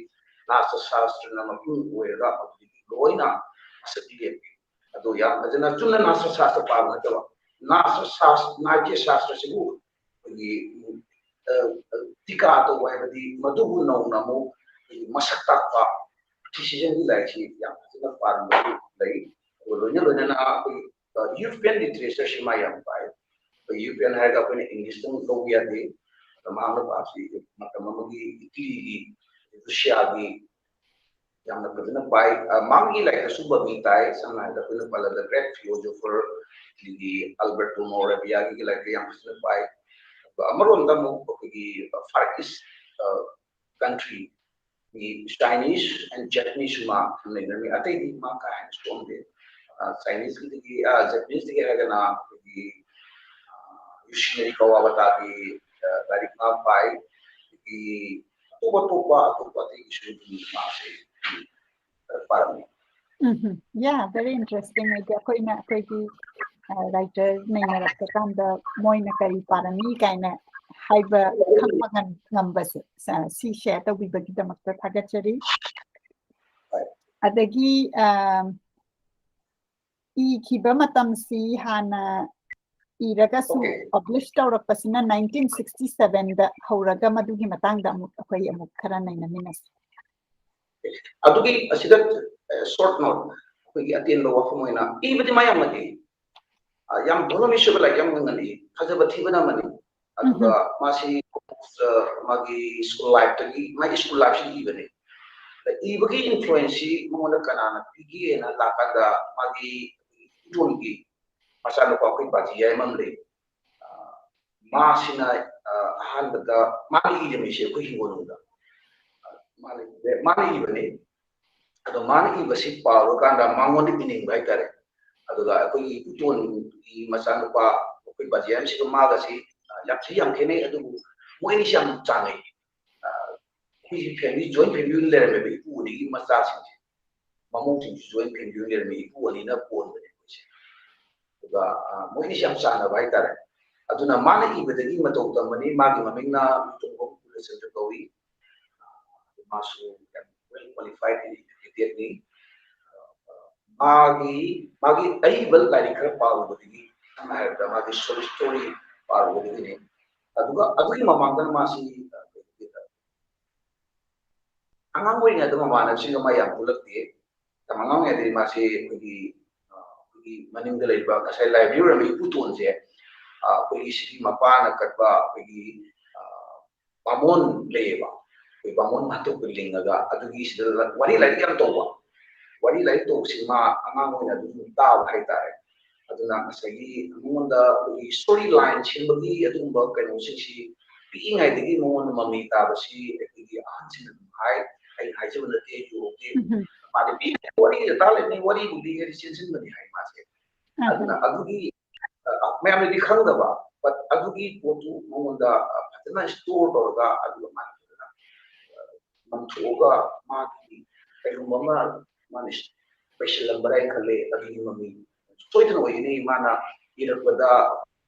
ꯅꯥꯁꯇ꯭ꯔ ꯁꯥꯁꯇ꯭ꯔꯅ ꯃꯄꯨꯡ ꯑꯣꯏꯔꯒ ꯍꯧꯖꯤꯛꯇꯤ ꯂꯣꯏꯅ ꯃꯁꯛ ꯂꯦꯞꯄꯤ꯫ ꯑꯗꯨ ꯌꯥꯝ ꯐꯖꯅ ꯆꯨꯝꯅ ꯅꯥꯁꯇ꯭ꯔ ꯁꯥꯁꯇ꯭ꯔ ꯄꯥꯕ ꯅꯠꯇꯕ, ꯅꯥꯁꯇ꯭ꯔ ꯁꯥꯁ ꯅꯥꯇ꯭ꯌ ꯁꯥꯁꯇ꯭ꯔꯁꯤꯕꯨ ꯑꯩꯈꯣꯏꯒꯤ ꯇꯤꯀꯥ ꯇꯧꯕ ꯍꯥꯏꯕꯗꯤ ꯃꯗꯨꯕꯨ ꯅꯧꯅ ꯑꯃꯨꯛ ꯑꯩꯈꯣꯏꯒꯤ ꯃꯁꯛ ꯇꯥꯛꯄ ꯊꯤꯁꯤꯖꯟꯒꯤ ꯂꯥꯏꯔꯤꯛꯁꯤ ꯌꯥꯝ ꯐꯖꯅ ꯄꯥꯔꯝꯕ ꯂꯩ꯫ ꯑꯗꯨꯒ ꯂꯣꯏꯅ ꯂꯣꯏꯅꯅ ꯑꯩꯈꯣꯏ ꯌꯨꯔꯣꯄꯤꯌꯟ ꯂꯤꯇꯔꯦꯆꯔꯁꯤ ꯃꯥ ꯌꯥꯝ ꯄꯥꯏ꯫ ꯑꯩꯈꯣꯏ ꯌꯨꯔꯣꯄꯤꯌꯟ ꯍꯥꯏꯔꯒ ꯑꯩꯈꯣꯏꯅ ꯏꯪꯂꯤꯁꯇ ꯑꯃꯨꯛ ꯂꯧꯕ ꯌꯥꯗꯦ꯫ ꯑꯗ ꯃꯍꯥꯛꯅ ꯄꯥꯕꯁꯤ ꯃꯇꯝ ꯑꯃꯒꯤ ꯏꯇꯂꯤꯒꯤ, ꯔꯨꯁꯤꯌꯥꯒꯤ ꯌꯥꯝꯅ ꯐꯖꯅ ꯄꯥꯏ꯫ ꯃꯥꯒꯤ ꯂꯥꯏꯔꯤꯛꯇꯁꯨ ꯃꯃꯤ ꯇꯥꯏ꯫ ꯁꯝꯅ ꯍꯥꯏꯔꯕꯗ ꯑꯩꯈꯣꯏꯅ ꯄꯜꯂꯕꯗ ꯒ꯭ꯔꯦꯠ ꯐꯤꯂꯣꯖꯣꯐꯔ ꯑꯗꯒꯤ ꯑꯜꯕꯔꯇꯣ ꯃꯣꯔꯦꯕꯤꯌꯥꯒꯤ ꯂꯥꯏꯔꯤꯛꯇ ꯌꯥꯝ ꯐꯖꯅ ꯄꯥꯏ꯫ ꯑꯗꯨꯒ ꯑꯃꯔꯣꯝꯗ ꯑꯃꯨꯛ ꯑꯩꯈꯣꯏꯒꯤ ꯐꯥꯔ ꯏꯁ ꯀꯟꯇ꯭ꯔꯤ ꯆꯥꯏꯅꯤꯁ ꯑꯦꯟ ꯖꯄꯅꯤꯁꯁꯨ ꯃꯥ ꯅꯩꯅꯔꯝꯃꯤ꯫ ꯑꯇꯩꯗꯤ ꯃꯥ ꯀꯥ ꯍꯦꯟꯅ ꯁꯣꯛꯑꯝꯗꯦ꯫ ꯆꯥꯏꯅꯤꯁꯀꯤꯗꯒꯤ ꯖꯄꯅꯤꯁꯇꯒꯤ ꯍꯥꯏꯔꯒꯅ ꯑꯩꯈꯣꯏꯒꯤ ꯌꯨꯁꯤꯅꯔꯤ ꯀꯋꯥꯕꯇꯥꯒꯤ ꯂꯥꯏꯔꯤꯛ ꯃꯥ ꯄꯥꯏ꯫ ꯑꯗꯒꯤ ꯑꯇꯣꯞ ꯑꯇꯣꯞꯄ ꯑꯇꯣꯞꯄ ꯑꯇꯩꯒꯤꯁꯨ ꯃꯥꯁꯦ ꯄꯥꯔꯝꯃꯤ꯫ ꯎꯝ, yeah, very interesting. ꯍꯥꯏꯗꯤ ꯑꯩꯈꯣꯏꯅ ꯑꯩꯈꯣꯏꯒꯤ ꯔꯥꯏꯇꯔ ꯅꯩꯅꯔꯛꯄ ꯀꯥꯟꯗ ꯃꯣꯏꯅ ꯀꯔꯤ ꯄꯥꯔꯝꯃꯤ ꯀꯥꯏꯅ ꯍꯥꯏꯕ ꯈꯪꯕ ꯉꯝ- ꯉꯝꯕꯁꯦ, ꯁ- ꯁꯤ ꯁꯤꯌꯔ ꯇꯧꯕꯤꯕꯒꯤꯗꯃꯛꯇ ꯊꯥꯒꯠꯆꯔꯤ꯫ ꯑꯗꯒꯤ ꯑ, ꯏꯈꯤꯕ ꯃꯇꯝꯁꯤ ꯍꯥꯟꯅ ꯏꯔꯒꯁꯨ, okay, ꯄꯕ꯭ꯂꯤꯁ ꯇꯧꯔꯛꯄꯁꯤꯅ ꯅꯥꯏꯟꯇꯤꯟ ꯁꯤꯛꯁꯇꯤ ꯁꯚꯦꯟꯗ ꯍꯧꯔꯒ ꯃꯗꯨꯒꯤ ꯃꯇꯥꯡꯗ ꯑꯃꯨꯛ ꯑꯩꯈꯣꯏ ꯑꯃꯨꯛ ꯈꯔ ꯅꯩꯅꯃꯤꯟꯅꯁꯤ꯫ ꯑꯗꯨꯒꯤ ꯑꯁꯤꯗ ꯁꯣꯔꯠ ꯅꯣꯠ, ꯑꯩꯈꯣꯏꯒꯤ ꯑꯇꯦꯟꯕ ꯋꯥꯐꯝ ꯑꯣꯏꯅ ꯏꯕꯗꯤ ꯃꯥ ꯌꯥꯝ ꯉꯜꯂꯤ꯫ ꯑ, ꯌꯥꯝ voluminous ꯑꯣꯏꯕ ꯂꯥꯏꯔꯤꯛ ꯌꯥꯝ ꯉꯜꯂꯤ, ꯐꯖꯕ ꯊꯤꯕꯅ ꯑꯃꯅꯤ꯫ ꯑꯗꯨꯒ ꯃꯥꯁꯤ ꯑ, ꯃꯥꯒꯤ ꯁ꯭ꯀꯨꯜ ꯂꯥꯏꯐꯇꯒꯤ, ꯃꯥꯒꯤ ꯁ꯭ꯀꯨꯜ ꯂꯥꯏꯐꯁꯤꯗꯒꯤ ꯏꯕꯅꯦ꯫ ꯑꯗ ꯏꯕꯒꯤ ꯏꯟꯐ꯭ꯂꯨꯌꯦꯟꯁꯁꯤ ꯃꯉꯣꯟꯗ ꯀꯅꯥꯅ ꯄꯤꯒꯦꯅ ꯂꯥꯛꯀꯥꯟꯗ ꯃꯥꯒꯤ ꯏꯇꯣꯟꯒꯤ ꯃꯆꯥꯅꯨꯄꯥ ꯑꯩꯈꯣꯏ ꯕꯥꯖꯤ ꯍꯥꯏꯕ ꯑꯃ ꯂꯩ꯫ ꯑ, ꯃꯥꯁꯤꯅ ꯑ, ꯑꯍꯥꯟꯕꯗ ꯃꯥꯅ ꯏꯔꯝꯃꯤꯁꯦ ꯑꯩꯈꯣꯏ ꯍꯤꯡꯒꯣꯜꯅꯨꯡꯗ꯫ ꯑ, ꯃꯥꯅ ꯏꯕ- ꯃꯥꯅ ꯏꯕꯅꯦ꯫ ꯑꯗꯣ ꯃꯥꯅ ꯏꯕꯁꯤ ꯄꯥꯔꯨꯔꯀꯥꯟꯗ ꯃꯉꯣꯟꯗ ꯏꯅꯤꯡꯕ ꯍꯥꯏꯇꯥꯔꯦ꯫ ꯑꯗꯨꯒ ꯑꯩꯈꯣꯏꯒꯤ ꯏꯇꯣꯟꯒꯤ ꯃꯆꯥꯅꯨꯄꯥ ꯑꯩꯈꯣꯏ ꯕꯥꯖꯤ ꯍꯥꯏꯕꯁꯤꯒ ꯃꯥꯒꯁꯤ ꯑ, ꯌꯥꯝ ꯊꯤ ꯌꯥꯝ ꯈꯦꯠꯅꯩ꯫ ꯑꯗꯨꯕꯨ ꯃꯣꯏ ꯑꯅꯤꯁꯤ ꯌꯥꯝ ꯆꯥꯟꯅꯩ꯫ ꯑ, ꯑꯩꯈꯣꯏꯁꯤ ꯐꯦꯃꯤꯂꯤ, ꯖꯣꯏꯟ ꯐꯦꯃꯤꯂꯤ ꯑꯣꯏꯅ ꯂꯩꯔꯝꯃꯦꯕ, ꯏꯄꯨ ꯑꯅꯤꯒꯤ ꯃꯆꯥꯁꯤꯡꯁꯦ꯫ ꯃꯃꯧꯁꯤꯡꯁꯨ ꯖꯣꯏꯟ ꯐꯦꯃꯤꯂꯤ ꯑꯣꯏꯅ ꯂꯩꯔꯝꯃꯤ, ꯏꯄꯨ ꯑꯅꯤꯅ ꯄꯣꯟꯕꯅꯦ ꯃꯣꯏꯁꯦ꯫ ꯑꯗꯨꯒ ꯑ, ꯃꯣꯏ ꯑꯅꯤꯁꯤ ꯌꯥꯝ ꯆꯥꯟꯅꯕ ꯍꯥꯏꯇꯥꯔꯦ꯫ ꯑꯗꯨꯅ ꯃꯥꯅ ꯏꯕꯗꯒꯤ ꯃꯇꯧ ꯇꯝꯕꯅꯤ꯫ ꯃꯥꯒꯤ ꯃꯃꯤꯡꯅ ꯂꯨꯆꯣꯡꯕꯝ ꯀꯨꯂꯆꯟꯗ꯭ꯔ ꯀꯧꯏ꯫ ꯃꯥꯁꯨ ꯌꯥꯝ well qualified educated ꯅꯤ꯫ ꯃꯥꯒꯤ ꯃꯥꯒꯤ ꯑꯏꯕ ꯂꯥꯏꯔꯤꯛ ꯈꯔ ꯄꯥꯔꯨꯕꯗꯒꯤ, ꯁꯝꯅ ꯍꯥꯏꯔꯕꯗ ꯃꯥꯒꯤ ꯁꯣꯔꯠ ꯁ꯭ꯇꯣꯔꯤ ꯄꯥꯔꯨꯕꯗꯒꯤꯅꯤ꯫ ꯑꯗꯨꯒ ꯑꯗꯨꯒꯤ ꯃꯃꯥꯡꯗꯅ ꯃꯥꯁꯤ ꯑꯉꯥꯡ ꯑꯣꯏꯔꯤꯉꯩꯗ ꯃꯃꯥꯟꯅꯕꯁꯤꯡꯒ ꯃꯥ ꯌꯥꯝ ꯄꯨꯜꯂꯛꯇꯦ꯫ ꯌꯥꯝ ꯑꯉꯥꯡ ꯑꯣꯏꯔꯤꯉꯩꯗꯗꯤ ꯃꯥꯁꯤ ꯑꯩꯈꯣꯏꯒꯤ ꯑ, ꯑꯩꯈꯣꯏꯒꯤ ꯃꯅꯤꯡꯗ ꯂꯩꯕ ꯉꯁꯥꯏ ꯂꯥꯏꯕ꯭ꯔꯦꯔꯤ ꯑꯣꯏꯔꯝꯕ ꯏꯄꯨꯇꯣꯟꯁꯦ, ꯑ, ꯑꯩꯈꯣꯏꯒꯤ ꯁꯤꯒꯤ ꯃꯄꯥꯅ ꯀꯠꯄ ꯑꯩꯈꯣꯏꯒꯤ ꯑ, ꯕꯥꯃꯣꯟ ꯂꯩꯌꯦꯕ, ꯑꯩꯈꯣꯏ ꯕꯥꯃꯣꯟ ꯃꯥꯟꯇꯣꯞꯇ ꯂꯤꯡꯉꯒ ꯑꯗꯨꯒꯤ ꯁꯤꯗ ꯋꯥꯔꯤ ꯂꯥꯏꯔꯤꯛ ꯌꯥꯝ ꯇꯧꯕ꯫ ꯋꯥꯔꯤ ꯂꯥꯏꯔꯤꯛ ꯇꯧꯕꯁꯤ ꯃꯥ ꯑꯉꯥꯡ ꯑꯣꯏꯅ ꯑꯗꯨꯝ ꯇꯥꯕ ꯍꯥꯏꯇꯥꯔꯦ꯫ ꯑꯗꯨꯅ ꯉꯁꯥꯏꯒꯤ ꯃꯉꯣꯟꯗ ꯑꯩꯈꯣꯏꯒꯤ ꯁ꯭ꯇꯣꯔꯤ ꯂꯥꯏꯟ ꯁꯦꯝꯕꯒꯤ ꯑꯗꯨꯒꯨꯝꯕ ꯀꯩꯅꯣꯁꯤꯡꯁꯤ ꯄꯤꯛꯏꯉꯩꯗꯒꯤ ꯃꯉꯣꯟꯗ ꯃꯃꯤ ꯇꯥꯕꯁꯤ ꯑꯩꯈꯣꯏꯒꯤ ꯑꯍꯟꯁꯤꯡꯅ ꯑꯗꯨꯝ ꯍꯥꯏ, ꯑꯩ ꯍꯥꯏꯖꯕ ꯅꯠꯇꯦ, ꯑꯩ ꯎꯍꯧꯗꯦ꯫ ꯃꯥꯗꯤ ꯄꯤꯛꯏꯉꯩꯗ ꯋꯥꯔꯤꯒ ꯇꯥ ꯂꯩꯕꯅꯤ, ꯋꯥꯔꯤꯕꯨ ꯂꯤꯔꯗꯤ ꯆꯦꯟꯁꯤꯟꯕꯅꯤ ꯍꯥꯏ ꯃꯥꯁꯦ꯫ ꯑꯗꯨꯅ ꯑꯗꯨꯒꯤ ꯑ, ꯃꯌꯥꯝꯅꯗꯤ ꯈꯪꯗꯕ, but ꯑꯗꯨꯒꯤ ꯄꯣꯠꯇꯨ ꯃꯉꯣꯟꯗ ꯑ, ꯐꯖꯅ ꯁ꯭ꯇꯣꯔ ꯇꯧꯔꯒ ꯑꯗꯨꯒ ꯃꯥꯅ ꯐꯖꯅ ꯑ, ꯉꯥꯡꯊꯣꯛꯑꯒ ꯃꯥꯒꯤ ꯀꯩꯒꯨꯝꯕ ꯑꯃ ꯃꯥꯅ ꯄꯩꯁꯤꯜꯂꯝꯕ꯭ꯔꯥ ꯍꯥꯏꯅ ꯈꯜꯂꯦ꯫ ꯑꯗꯨꯒꯤ ꯃꯃꯤ ꯁꯣꯏꯗꯅ ꯑꯣꯏꯒꯅꯤ꯫ ꯃꯥꯅ ꯏꯔꯛꯄꯗ,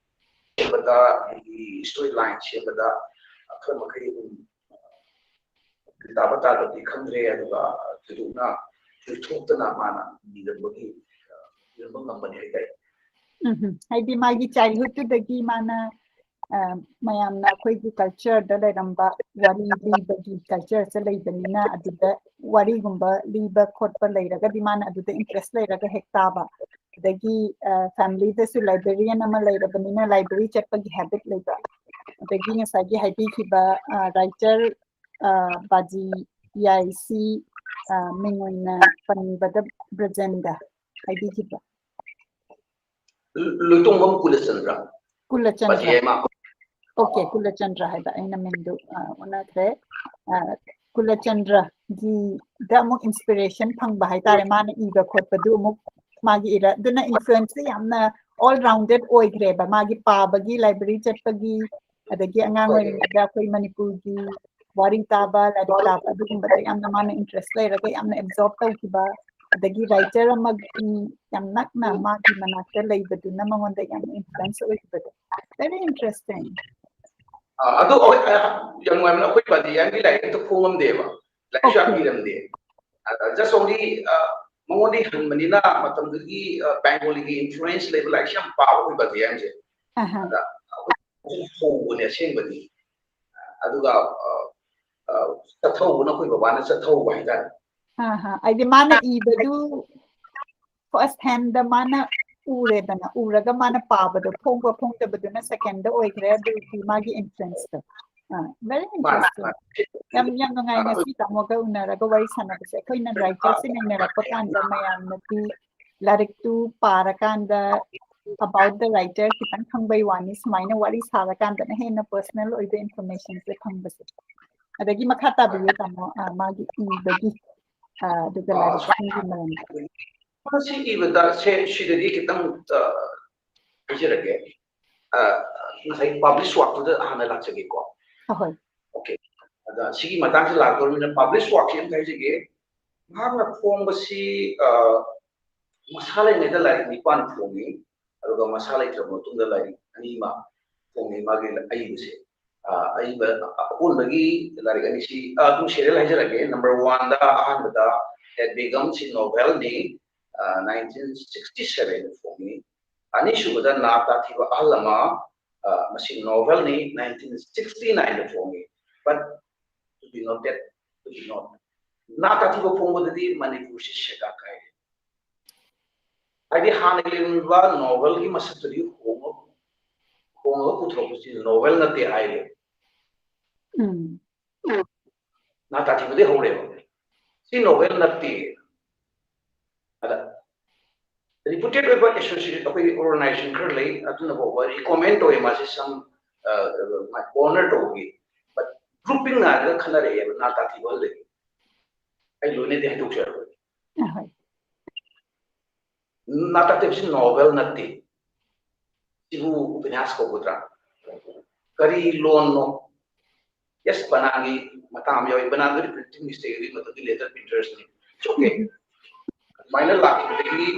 ꯁꯦꯝꯕꯗ, ꯑꯗꯒꯤ story line ꯁꯦꯝꯕꯗ ꯈꯔ ꯃꯈꯩ ꯑꯗꯨꯝ ꯇꯥꯕ ꯇꯥꯗꯕꯗꯤ ꯈꯪꯗ꯭ꯔꯦ꯫ ꯑꯗꯨꯒ ꯊꯣꯏꯗꯣꯛꯅ ꯊꯣꯏꯊꯣꯛꯇꯅ ꯃꯥꯅ ꯏꯔꯝꯕꯒꯤ, ꯏꯔꯝꯕ ꯉꯝꯕꯅꯤ ꯍꯥꯏꯇꯥꯔꯦ꯫ ꯎꯝ, ꯍꯥꯏꯗꯤ ꯃꯥꯒꯤ childhood ꯇꯨꯗꯒꯤ ꯃꯥꯅ ꯑ, ꯃꯌꯥꯝꯅ ꯑꯩꯈꯣꯏꯒꯤ culture ꯗ ꯂꯩꯔꯝꯕ ꯋꯥꯔꯤ ꯂꯤꯕꯒꯤ culture ꯁꯦ ꯂꯩꯕꯅꯤꯅ ꯑꯗꯨꯗ ꯋꯥꯔꯤꯒꯨꯝꯕ ꯂꯤꯕ ꯈꯣꯠꯄ ꯂꯩꯔꯒꯗꯤ ꯃꯥꯅ ꯑꯗꯨꯗ interest ꯂꯩꯔꯒ ꯍꯦꯛ ꯇꯥꯕ꯫ ꯑꯗꯒꯤ ꯑ, family ꯗꯁꯨ librarian ꯑꯃ ꯂꯩꯔꯕꯅꯤꯅ library ꯆꯠꯄꯒꯤ habit ꯂꯩꯕ꯫ ꯑꯗꯒꯤ ꯉꯁꯥꯏꯒꯤ ꯍꯥꯏꯕꯤꯈꯤꯕ ꯑ, writer ꯑ, ꯕꯥꯖꯤ ꯌꯥꯏꯁꯤ ꯑ, ꯃꯤꯡ ꯑꯣꯏꯅ ꯄꯟꯕꯗ ꯕ꯭ꯔꯖꯦꯟꯗ ꯍꯥꯏꯕꯤꯈꯤꯕ꯫ ꯂꯣꯏꯇꯣꯡꯕꯝ ꯀꯨꯂꯆꯟꯗ꯭ꯔ꯫ ꯀꯨꯂꯆꯟꯗ꯭ꯔ꯫ ꯕꯥꯖꯤ ꯌꯥꯏꯃ꯫ Okay, ꯀꯨꯂꯆꯟꯗ꯭ꯔ ꯍꯥꯏꯕ ꯑꯩꯅ ꯃꯤꯡꯗꯨ ꯑ, ꯑꯣꯟꯅꯈ꯭ꯔꯦ꯫ ꯑ, ꯀꯨꯂꯆꯟꯗ꯭ꯔꯒꯤꯗ ꯑꯃꯨꯛ inspiration ꯐꯪꯕ ꯍꯥꯏꯇꯥꯔꯦ, ꯃꯥꯅ ꯏꯕ ꯈꯣꯠꯄꯗꯨ ꯑꯃꯨꯛ ꯃꯥꯒꯤ ꯏꯔ ꯑꯗꯨꯅ influence ꯁꯦ ꯌꯥꯝꯅ all rounded ꯑꯣꯏꯈ꯭ꯔꯦꯕ꯫ ꯃꯥꯒꯤ ꯄꯥꯕꯒꯤ, library ꯆꯠꯄꯒꯤ, ꯑꯗꯒꯤ ꯑꯉꯥꯡ ꯍꯣꯏ꯫ ꯑꯣꯏꯔꯤꯉꯩꯗ ꯑꯩꯈꯣꯏ ꯃꯅꯤꯄꯨꯔꯒꯤ ꯋꯥꯔꯤ ꯇꯥꯕ, ꯂꯥꯏꯔꯤꯛ ꯇꯥꯕ, ꯑꯗꯨꯒꯨꯝꯕꯗ ꯌꯥꯝꯅ ꯃꯥꯅ interest ꯂꯩꯔꯒ ꯌꯥꯝꯅ absorb ꯇꯧꯈꯤꯕ, ꯑꯗꯒꯤ writer ꯑꯃꯒꯤ ꯌꯥꯝ ꯅꯛꯅ ꯃꯥꯒꯤ ꯃꯅꯥꯛꯇ ꯂꯩꯕꯗꯨꯅ ꯃꯉꯣꯟꯗ ꯌꯥꯝꯅ influence ꯑꯣꯏꯈꯤꯕꯗꯣ꯫ Very interesting. ꯑ, ꯑꯗꯣ ꯍꯣꯏ, ꯑ, ꯌꯥꯝ ꯅꯨꯡꯉꯥꯏꯕꯅꯦ꯫ ꯑꯩꯈꯣꯏ ꯕꯥꯖꯤ ꯌꯥꯏꯃꯒꯤ ꯂꯥꯏꯔꯤꯛ ꯑꯝꯇ ꯐꯣꯡꯉꯝꯗꯦꯕ, ꯂꯥꯏꯔꯤꯛꯁꯨ ꯌꯥꯝ Okay. ꯏꯔꯝꯗꯦ꯫ ꯑ, just only, ꯑ, ꯃꯉꯣꯟꯗꯤ ꯍꯟꯕꯅꯤꯅ ꯃꯇꯝꯗꯨꯒꯤ, ꯑ, ꯕꯦꯡꯒꯣꯂꯤꯒꯤ influence ꯂꯩꯕ ꯂꯥꯏꯔꯤꯛꯁꯦ ꯌꯥꯝ ꯄꯥꯕ ꯑꯩꯈꯣꯏ ꯕꯥꯖꯤ ꯌꯥꯏꯃꯁꯦ꯫ ꯑꯍ꯫ ꯑꯗ ꯑꯩꯈꯣꯏ ꯍꯧꯕꯅꯦ ꯑꯁꯦꯡꯕꯗꯤ꯫ ꯑꯗꯨꯒ, ꯑ, ꯑ, ꯆꯠꯊꯍꯧꯕꯅ ꯑꯩꯈꯣꯏ ꯕꯕꯥꯅ ꯆꯠꯊꯍꯧꯕ ꯍꯥꯏꯇꯥꯔꯦ꯫ ꯑꯍ, ꯍꯥꯏꯗꯤ ꯃꯥꯅ ꯏꯕꯗꯨ first hand ꯗ ꯃꯥꯅ ꯎꯔꯦꯗꯅ, ꯎꯔꯒ ꯃꯥꯅ ꯄꯥꯕꯗꯣ ꯐꯣꯡꯕ ꯐꯣꯡꯗꯕꯗꯨꯅ second ꯗ ꯑꯣꯏꯈ꯭ꯔꯦ, ꯑꯗꯨꯒꯤ ꯃꯥꯒꯤ influence ꯇꯣ꯫ ꯑ, very ꯃꯥꯅꯦ, interesting. ꯃꯥꯅꯦ꯫ ꯌꯥꯝ, ꯌꯥꯝ ꯅꯨꯡꯉꯥꯏ ꯉꯁꯤ ꯇꯥꯃꯣꯒ ꯎꯅꯔꯒ ꯋꯥꯔꯤ ꯁꯥꯟꯅꯕꯁꯦ꯫ ꯑꯩꯈꯣꯏꯅ writer ꯁꯤꯡ ꯎꯅꯔꯛꯄ ꯀꯥꯟꯗ ꯃꯌꯥꯝꯅꯗꯤ ꯂꯥꯏꯔꯤꯛꯇꯨ ꯄꯥꯔꯀꯥꯟꯗ about the writer ꯈꯤꯇꯪ ꯈꯪꯕꯩ ꯋꯥꯅꯤ, ꯁꯨꯃꯥꯏꯅ ꯋꯥꯔꯤ ꯁꯥꯔꯀꯥꯟꯗꯅ ꯍꯦꯟꯅ personal ꯑꯣꯏꯕ information ꯁꯦ ꯐꯪꯕꯁꯦ꯫ ꯑꯗꯒꯤ ꯃꯈꯥ ꯇꯥꯕꯤꯌꯨ ꯇꯥꯃꯣ, ꯑ, ꯃꯥꯒꯤ ꯏꯕꯒꯤ, ꯑ, ꯑꯗꯨꯒ ꯑ, ꯂꯥꯏꯔꯤꯛꯁꯤꯡꯒꯤ ꯃꯔꯝꯗ꯫ ꯃꯁꯤ ꯏꯕꯗ ꯁꯦ, ꯁꯤꯗꯗꯤ ꯈꯤꯇꯪ, ꯑ, ꯍꯥꯏꯖꯔꯒꯦ꯫ ꯑ, ꯉꯁꯥꯏ publish work ꯇꯨꯗ ꯍꯥꯟꯅ ꯂꯥꯛꯆꯒꯦꯀꯣ꯫ ꯑꯍꯣꯏ꯫ Okay꯫ ꯑꯗ ꯁꯤꯒꯤ ꯃꯇꯥꯡꯁꯤ ꯂꯥꯛꯇꯧꯔꯤꯕꯅꯤꯅ publish work ꯁꯤ ꯑꯝꯇ ꯍꯥꯏꯖꯒꯦ꯫ ꯃꯍꯥꯛꯅ ꯐꯣꯡꯕꯁꯤ, ꯑ, ꯃꯁꯥ ꯂꯩꯉꯩꯗ ꯂꯥꯏꯔꯤꯛ ꯅꯤꯄꯥꯟ ꯐꯣꯡꯉꯤ, ꯑꯗꯨꯒ ꯃꯁꯥ ꯂꯩꯇ꯭ꯔꯕ ꯃꯇꯨꯡꯗ ꯂꯥꯏꯔꯤꯛ ꯑꯅꯤ ꯑꯃ ꯐꯣꯡꯉꯤ, ꯃꯥꯒꯤ ꯑꯏꯕꯁꯦ꯫ ꯑ, ꯑꯏꯕ ꯑꯀꯣꯟꯕꯒꯤ ꯂꯥꯏꯔꯤꯛ ꯑꯅꯤꯁꯤ, ꯑ, ꯑꯗꯨꯝ serial ꯍꯥꯏꯖꯔꯛꯀꯦ꯫ Number one ꯗ ꯑꯍꯥꯟꯕꯗ ꯍꯦꯠ ꯕꯦꯒꯝ, ꯁꯤ novel ꯅꯤ, ꯑ, nineteen sixty seven ꯗ ꯐꯣꯡꯉꯤ꯫ ꯑꯅꯤꯁꯨꯕꯗ ꯅꯥ ꯇꯥꯊꯤꯕ ꯑꯍꯜ ꯑꯃ, ꯑ, ꯃꯁꯤ novel ꯅꯤ, nineteen sixty nine the ꯐꯣꯡꯉꯤ꯫ But to be noted, to be noted, ꯅꯥ ꯇꯥꯊꯤꯕ ꯐꯣꯡꯕꯗꯗꯤ ꯃꯅꯤꯄꯨꯔꯁꯤ ꯁꯦꯒꯥ ꯀꯥꯏꯔꯦ꯫ ꯍꯥꯏꯗꯤ ꯍꯥꯟꯅꯒꯤ ꯂꯩꯔꯝꯃꯤꯕ novel ꯒꯤ ꯃꯁꯛꯇꯨꯗꯤ ꯍꯣꯡꯉ-, ꯍꯣꯡꯉꯒ ꯄꯨꯊꯣꯔꯛꯄꯁꯤ novel ꯅꯠꯇꯦ ꯍꯥꯏꯔꯦ꯫ ꯎꯝ꯫ ꯅꯥ ꯇꯥꯊꯤꯕꯗꯤ ꯍꯧꯔꯦꯕ꯫ ꯁꯤ novel ꯅꯠꯇꯦ꯫ ꯑꯗ reputed ꯑꯣꯏꯕ association, ꯑꯩꯈꯣꯏꯒꯤ organization ꯈꯔ ꯂꯩ, ꯑꯗꯨꯅ ꯐꯥꯎꯕ recommend ꯇꯧꯋꯦ ꯃꯥꯁꯦ some, ꯑ, honor ꯇꯧꯕꯒꯤ꯫ But grouping ꯅꯥꯏꯔꯒ ꯈꯟꯅꯔꯛꯑꯦꯕ ꯅꯥ ꯇꯥꯊꯤꯕ ꯑꯍꯜꯗꯒꯤ꯫ ꯑꯩ ꯂꯣꯏꯅꯗꯤ ꯍꯥꯏꯗꯣꯛꯆꯔꯔꯣꯏ꯫ ꯑꯍꯣꯏ꯫ ꯅꯥ ꯇꯥꯊꯤꯕꯁꯤ novel ꯅꯠꯇꯦ꯫ ꯁꯤꯕꯨ ꯎꯄꯟꯌꯥꯁ ꯀꯧꯒꯗ꯭ꯔꯥ? ꯀꯔꯤ ꯂꯣꯟꯅꯣ? Yes, ꯕꯅꯥꯟꯒꯤ ꯃꯇꯥꯡ ꯑꯃ ꯌꯥꯎꯏ꯫ ꯕꯅꯥꯟꯗꯨꯗꯤ printing mistake, ꯑꯗꯨꯒꯤ ꯃꯇꯝꯒꯤ letter printers ꯅꯤ꯫ It's okay. ꯑꯗꯨꯃꯥꯏꯅ ꯂꯥꯛꯈꯤꯕꯗꯒꯤ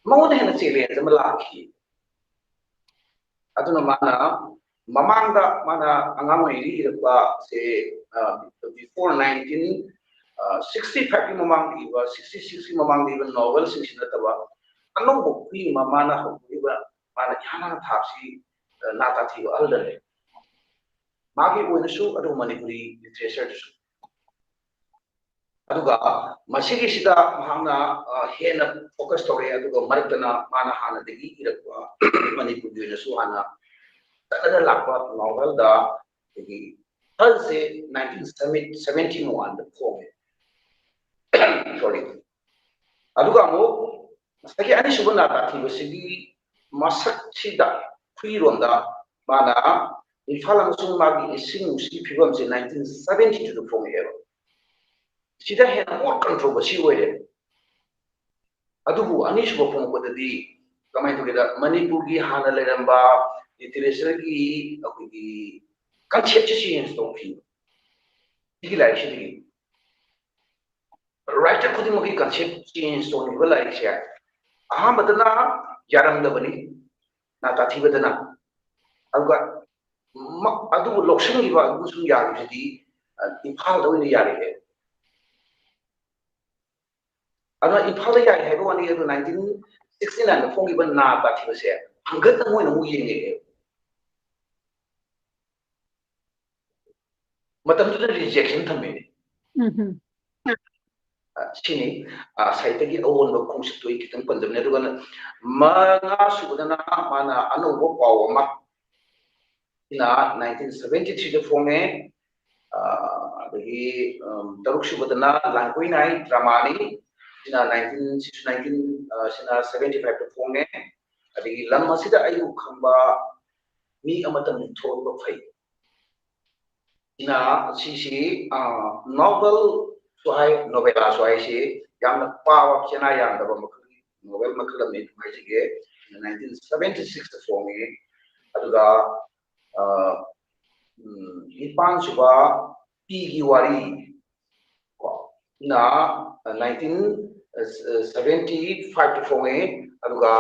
ꯃꯉꯣꯟꯗ ꯍꯦꯟꯅ challenge ꯑꯃ ꯂꯥꯛꯈꯤ꯫ ꯑꯗꯨꯅ ꯃꯥꯅ ꯃꯃꯥꯡꯗ, ꯃꯥꯅ ꯑꯉꯥꯡ ꯑꯣꯏꯔꯤꯉꯩ ꯏꯔꯛꯄ ꯁꯦ, ꯑ, before nineteen sixty five ꯀꯤ ꯃꯃꯥꯡꯗ ꯏꯕ, sixty six ꯀꯤ ꯃꯃꯥꯡꯗ ꯏꯕ novel ꯁꯤꯡꯁꯤ ꯅꯠꯇꯕ ꯑꯅꯧꯕ ꯈꯨꯏ ꯑꯃ ꯃꯥꯅ ꯍꯧꯗꯣꯛꯏꯕ, ꯃꯥꯅ ꯏꯍꯥꯟ ꯍꯥꯟꯅ ꯊꯥꯕꯁꯤ, ꯑ, ꯅꯥ ꯇꯥꯊꯤꯕ ꯑꯍꯜꯗꯅꯦ꯫ ꯃꯥꯒꯤ ꯑꯣꯏꯅꯁꯨ, ꯑꯗꯨꯒ ꯃꯅꯤꯄꯨꯔꯤ literature ꯗꯁꯨ꯫ ꯑꯗꯨꯒ ꯃꯁꯤꯒꯤꯁꯤꯗ ꯃꯍꯥꯛꯅ, ꯑ, ꯍꯦꯟꯅ focus ꯇꯧꯔꯛꯑꯦ, ꯑꯗꯨꯒ ꯃꯔꯛꯇꯅ ꯃꯥꯅ ꯍꯥꯟꯅꯗꯒꯤ ꯏꯔꯛꯄ ꯃꯅꯤꯄꯨꯔꯒꯤ ꯑꯣꯏꯅꯁꯨ ꯍꯥꯟꯅ ꯆꯠꯅꯗ ꯂꯥꯛꯄ novel ꯗ ꯑꯩꯈꯣꯏꯒꯤ ꯍꯜꯁꯦ nineteen seventy one ꯗ ꯐꯣꯡꯉꯦ꯫ Sorry꯫ ꯑꯗꯨꯒ ꯑꯃꯨꯛ ꯉꯁꯥꯏꯒꯤ ꯑꯅꯤꯁꯨꯕ ꯅꯥ ꯇꯥꯊꯤꯕꯁꯤꯒꯤ ꯃꯁꯛꯁꯤꯗ, ꯈꯨꯏꯔꯣꯟꯗ ꯃꯥꯅ ꯏꯝꯐꯥꯜ ꯑꯃꯁꯨꯡ ꯃꯥꯒꯤ ꯏꯁꯤꯡ ꯅꯨꯡꯁꯤꯠꯀꯤ ꯐꯤꯕꯝꯁꯦ nineteen seventy two ꯗ ꯐꯣꯡꯉꯛꯑꯦꯕ꯫ ꯁꯤꯗ ꯍꯦꯟꯅ more controversy ꯑꯣꯏꯔꯦ꯫ ꯑꯗꯨꯕꯨ ꯑꯅꯤꯁꯨꯕ ꯐꯣꯡꯉꯛꯄꯗꯗꯤ ꯀꯃꯥꯏꯅ ꯇꯧꯒꯦꯗ, ꯃꯅꯤꯄꯨꯔꯒꯤ ꯍꯥꯟꯅ ꯂꯩꯔꯝꯕ literature ꯒꯤ ꯑꯩꯈꯣꯏꯒꯤ concept ꯁꯦ change ꯇꯧꯈꯤꯕ ꯁꯤꯒꯤ ꯂꯥꯏꯔꯤꯛꯁꯤꯗꯒꯤ꯫ ꯔꯥꯏꯇꯔ ꯈꯨꯗꯤꯡꯃꯛꯀꯤ ꯀꯟꯁꯦꯞ ꯆꯦꯟꯖ ꯇꯧꯍꯟꯈꯤꯕ ꯂꯥꯏꯔꯤꯛꯁꯦ ꯑꯍꯥꯟꯕꯗꯅ ꯌꯥꯔꯝꯗꯕꯅꯤ, ꯅꯥ ꯇꯥꯊꯤꯕꯗꯅ꯫ ꯑꯗꯨꯒ ꯃ- ꯑꯗꯨꯕꯨ ꯂꯧꯁꯤꯟꯈꯤꯕ ꯑꯗꯨꯒ ꯁꯨꯝ ꯌꯥꯈꯤꯕꯁꯤꯗꯤ, ꯑ, ꯏꯝꯐꯥꯜꯗ ꯑꯣꯏꯅ ꯌꯥꯔꯛꯑꯦ꯫ ꯑꯗꯨꯅ ꯏꯝꯐꯥꯜꯗ ꯌꯥꯏ ꯍꯥꯏꯕ ꯋꯥꯅꯤ, ꯑꯗꯨ ꯅꯥꯏꯟꯇꯤꯟ ꯁꯤꯛꯁꯇꯤ ꯅꯥꯏꯟꯗ ꯐꯣꯡꯈꯤꯕ ꯅꯥ ꯇꯥꯊꯤꯕꯁꯦ ꯍꯪꯒꯠꯅ ꯃꯣꯏꯅ ꯑꯃꯨꯛ ꯌꯦꯡꯉꯛꯑꯦ꯫ ꯃꯇꯝꯗꯨꯗ ꯔꯤꯖꯦꯛꯁꯟ ꯊꯝꯃꯤꯅꯦ꯫ ꯎꯝ ꯍꯝ꯫ ꯑ, ꯁꯤꯅꯤ꯫ ꯑ, ꯁꯥꯍꯤꯇ꯭ꯌꯒꯤ ꯑꯑꯣꯟꯕ ꯈꯣꯡꯆꯠꯇꯨ ꯑꯩ ꯈꯤꯇꯪ ꯄꯟꯖꯕꯅꯤ꯫ ꯑꯗꯨꯒ ꯃꯉꯥ ꯁꯨꯕꯗꯅ ꯃꯥꯅ ꯑꯅꯧꯕ ꯄꯥꯎ ꯑꯃ, ꯁꯤꯅ ꯅꯥꯏꯟꯇꯤꯟ ꯁꯚꯦꯟꯇꯤ ꯊ꯭ꯔꯤꯗ ꯐꯣꯡꯉꯦ꯫ ꯑ, ꯑꯗꯒꯤ, ꯎꯝ, ꯇꯔꯨꯛ ꯁꯨꯕꯗꯅ ꯂꯥꯡꯒꯣꯏ ꯅꯥꯏ ꯗ꯭ꯔꯃꯥꯅꯤ꯫ ꯁꯤꯅ ꯅꯥꯏꯟꯇꯤꯟ ꯁꯤꯛꯁꯇꯤ ꯅꯥꯏꯟꯇꯤꯟ, ꯑ, ꯁꯤꯅ ꯁꯚꯦꯟꯇꯤ ꯐꯥꯏꯚꯇ ꯐꯣꯡꯉꯦ꯫ ꯑꯗꯒꯤ ꯂꯝ ꯑꯁꯤꯗ ꯑꯩꯕꯨ ꯈꯪꯕ ꯃꯤ ꯑꯃꯇꯪ ꯊꯣꯛꯂꯛꯄ ꯐꯩ꯫ ꯁꯤꯅ ꯁꯤꯁꯤ, ꯑ, ꯅꯣꯕꯦꯜꯁꯨ ꯍꯥꯏ, ꯅꯣꯕꯦꯂꯥꯁꯨ ꯍꯥꯏ꯫ ꯁꯤ ꯌꯥꯝꯅ ꯄꯥꯕ ꯆꯦꯅꯥ ꯌꯥꯝꯗꯕ ꯃꯈꯜꯒꯤ ꯅꯣꯕꯦꯜ ꯃꯈꯜ ꯑꯃꯅꯤ ꯑꯗꯨꯝ ꯍꯥꯏꯖꯒꯦ꯫ ꯅꯥꯏꯟꯇꯤꯟ ꯁꯚꯦꯟꯇꯤ ꯁꯤꯛꯁꯇ ꯐꯣꯡꯉꯤ꯫ ꯑꯗꯨꯒ, ꯑ, ꯎꯝ, ꯅꯤꯄꯥꯟ ꯁꯨꯕ ꯄꯤꯒꯤ ꯋꯥꯔꯤ ꯀꯣ, ꯅ ꯅꯥꯏꯟꯇꯤꯟ ꯁꯚꯦꯟꯇꯤ ꯐꯥꯏꯚꯇ ꯐꯣꯡꯉꯦ꯫ ꯑꯗꯨꯒ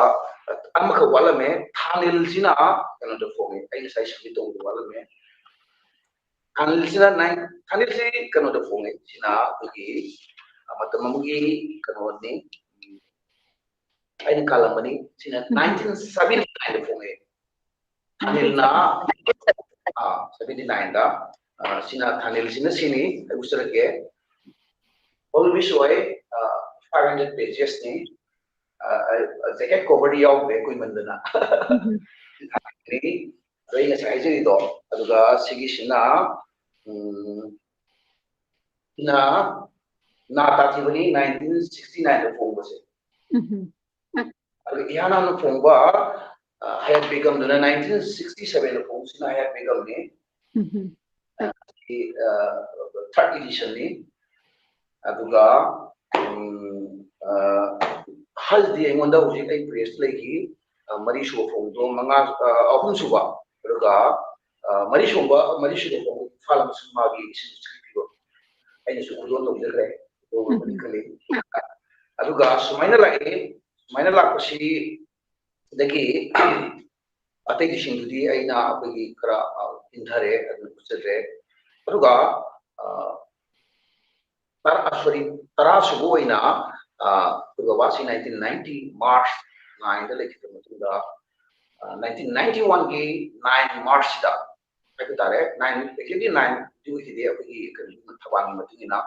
ꯑꯃꯈꯛ ꯋꯥꯠꯂꯝꯃꯦ, ꯊꯥꯅꯤꯜꯁꯤꯅ ꯀꯩꯅꯣꯗ ꯐꯣꯡꯉꯦ, ꯑꯩ ꯉꯁꯥꯏ ꯁꯕꯃꯤꯠ ꯇꯧꯕꯗ ꯋꯥꯠꯂꯝꯃꯦ꯫ ꯊꯥꯅꯤꯜꯁꯤꯅ ꯅꯥꯏꯟ, ꯊꯥꯅꯤꯜꯁꯤ ꯀꯩꯅꯣꯗ ꯐꯣꯡꯉꯦ, ꯁꯤꯅ ꯑꯩꯈꯣꯏꯒꯤ, ꯑ, ꯃꯇꯝ ꯑꯃꯒꯤ ꯀꯩꯅꯣꯅꯤ, ꯑꯩꯅ ꯀꯥꯜꯂꯝꯕꯅꯤ꯫ ꯁꯤꯅ ꯅꯥꯏꯟꯇꯤꯟ ꯁꯚꯦꯟꯇꯤ ꯅꯥꯏꯟꯗ ꯐꯣꯡꯉꯦ꯫ ꯊꯥꯅꯤꯜꯅ, ꯑꯥ, ꯁꯚꯦꯟꯇꯤ ꯅꯥꯏꯟꯗ, ꯑꯥ, ꯁꯤꯅ ꯊꯥꯅꯤꯜꯁꯤꯅ ꯁꯤꯅꯤ, ꯑꯩ ꯎꯠꯆꯔꯛꯀꯦ꯫ volume ꯑꯣꯏ, ꯑꯥ, ꯐꯥꯏꯚ ꯍꯟꯗ꯭ꯔꯦꯠ ꯄꯦꯖꯦꯁꯅꯤ꯫ ꯑꯥ, ꯑꯥ, ꯖꯦꯀꯦꯠ ꯀꯣꯚꯔꯗꯤ ꯌꯥꯎꯗ꯭ꯔꯦ ꯀꯨꯏꯃꯟꯗꯅ꯫ ꯑꯗꯣ ꯑꯩ ꯉꯁꯥꯏ ꯍꯥꯏꯖꯔꯤꯗꯣ, ꯑꯗꯨꯒ ꯁꯤꯒꯤꯁꯤꯅ, ꯎꯝ, ꯁꯤꯅ ꯅꯥ ꯇꯥꯊꯤꯕꯅꯤ, ꯅꯥꯏꯟꯇꯤꯟ ꯁꯤꯛꯁꯇꯤ ꯅꯥꯏꯟꯗ ꯐꯣꯡꯕꯁꯦ꯫ ꯑꯗꯨꯒ ꯏꯍꯥꯟ ꯍꯥꯟꯅ ꯐꯣꯡꯕ, ꯑ, ꯍꯌꯥꯠ ꯕꯦꯒꯝꯗꯨꯅ ꯅꯥꯏꯟꯇꯤꯟ ꯁꯤꯛꯁꯇꯤ ꯁꯚꯦꯟꯗ ꯐꯣꯡꯕꯁꯤꯅ ꯍꯌꯥꯠ ꯕꯦꯒꯝꯅꯤ꯫ ꯑ, ꯊꯥꯔꯠ ꯏꯗꯤꯁꯟꯅꯤ꯫ ꯑꯗꯨꯒ, ꯎꯝ, ꯑ, ꯍꯖꯗꯤ ꯑꯩꯉꯣꯟꯗ ꯍꯧꯖꯤꯛ ꯑꯩ ꯄ꯭ꯔꯦꯁ ꯂꯩꯈꯤ꯫ ꯑ, ꯃꯔꯤ ꯁꯨꯕ ꯐꯣꯡꯕꯗꯣ ꯃꯉꯥ, ꯑ, ꯑꯍꯨꯝ ꯁꯨꯕ, ꯑꯗꯨꯒ, ꯑ, ꯃꯔꯤ ꯁꯨꯕ, ꯃꯔꯤ ꯁꯨꯕ ꯐꯣꯡꯕ ꯏꯝꯐꯥꯜ ꯑꯃꯁꯨꯡ ꯃꯥꯒꯤ ꯏꯁꯤꯡ ꯅꯨꯡꯁꯤꯠꯀꯤ ꯐꯤꯕꯝ꯫ ꯑꯩꯅꯁꯨ ꯈꯨꯗꯣꯜ ꯇꯧꯖꯈ꯭ꯔꯦ꯫ ꯇꯧꯔꯕꯅꯤ ꯈꯜꯂꯤ꯫ ꯑꯗꯨꯒ ꯁꯨꯃꯥꯏꯅ ꯂꯥꯛꯑꯦ, ꯁꯨꯃꯥꯏꯅ ꯂꯥꯛꯄꯁꯤꯗꯒꯤ ꯑꯇꯩꯁꯤꯡꯗꯨꯗꯤ ꯑꯩꯅ ꯑꯩꯈꯣꯏꯒꯤ ꯈꯔ, ꯑ, ꯏꯟꯊꯔꯦ, ꯑꯗꯨ ꯎꯠꯆꯗ꯭ꯔꯦ꯫ ꯑꯗꯨꯒ, ꯑ, ꯇꯔꯥ, ꯁꯣꯔꯤ, ꯇꯔꯥ ꯁꯨꯕ ꯑꯣꯏꯅ, ꯑ, ꯑꯩꯈꯣꯏ ꯕꯕꯥꯁꯤ nineteen ninety March nineꯗ ꯂꯩꯈꯤꯕ ꯃꯇꯨꯡꯗ, ꯑ, nineteen ninety oneꯒꯤ nine Marchꯁꯤꯗ ꯍꯥꯏꯕ ꯇꯥꯔꯦ, nine, exactly nineꯗꯤ ꯑꯣꯏꯈꯤꯗꯦ, ꯑꯩꯈꯣꯏꯒꯤ ꯀꯩꯅꯣ, ꯊꯧꯕꯥꯜꯒꯤ ꯃꯇꯨꯡ ꯏꯟꯅ,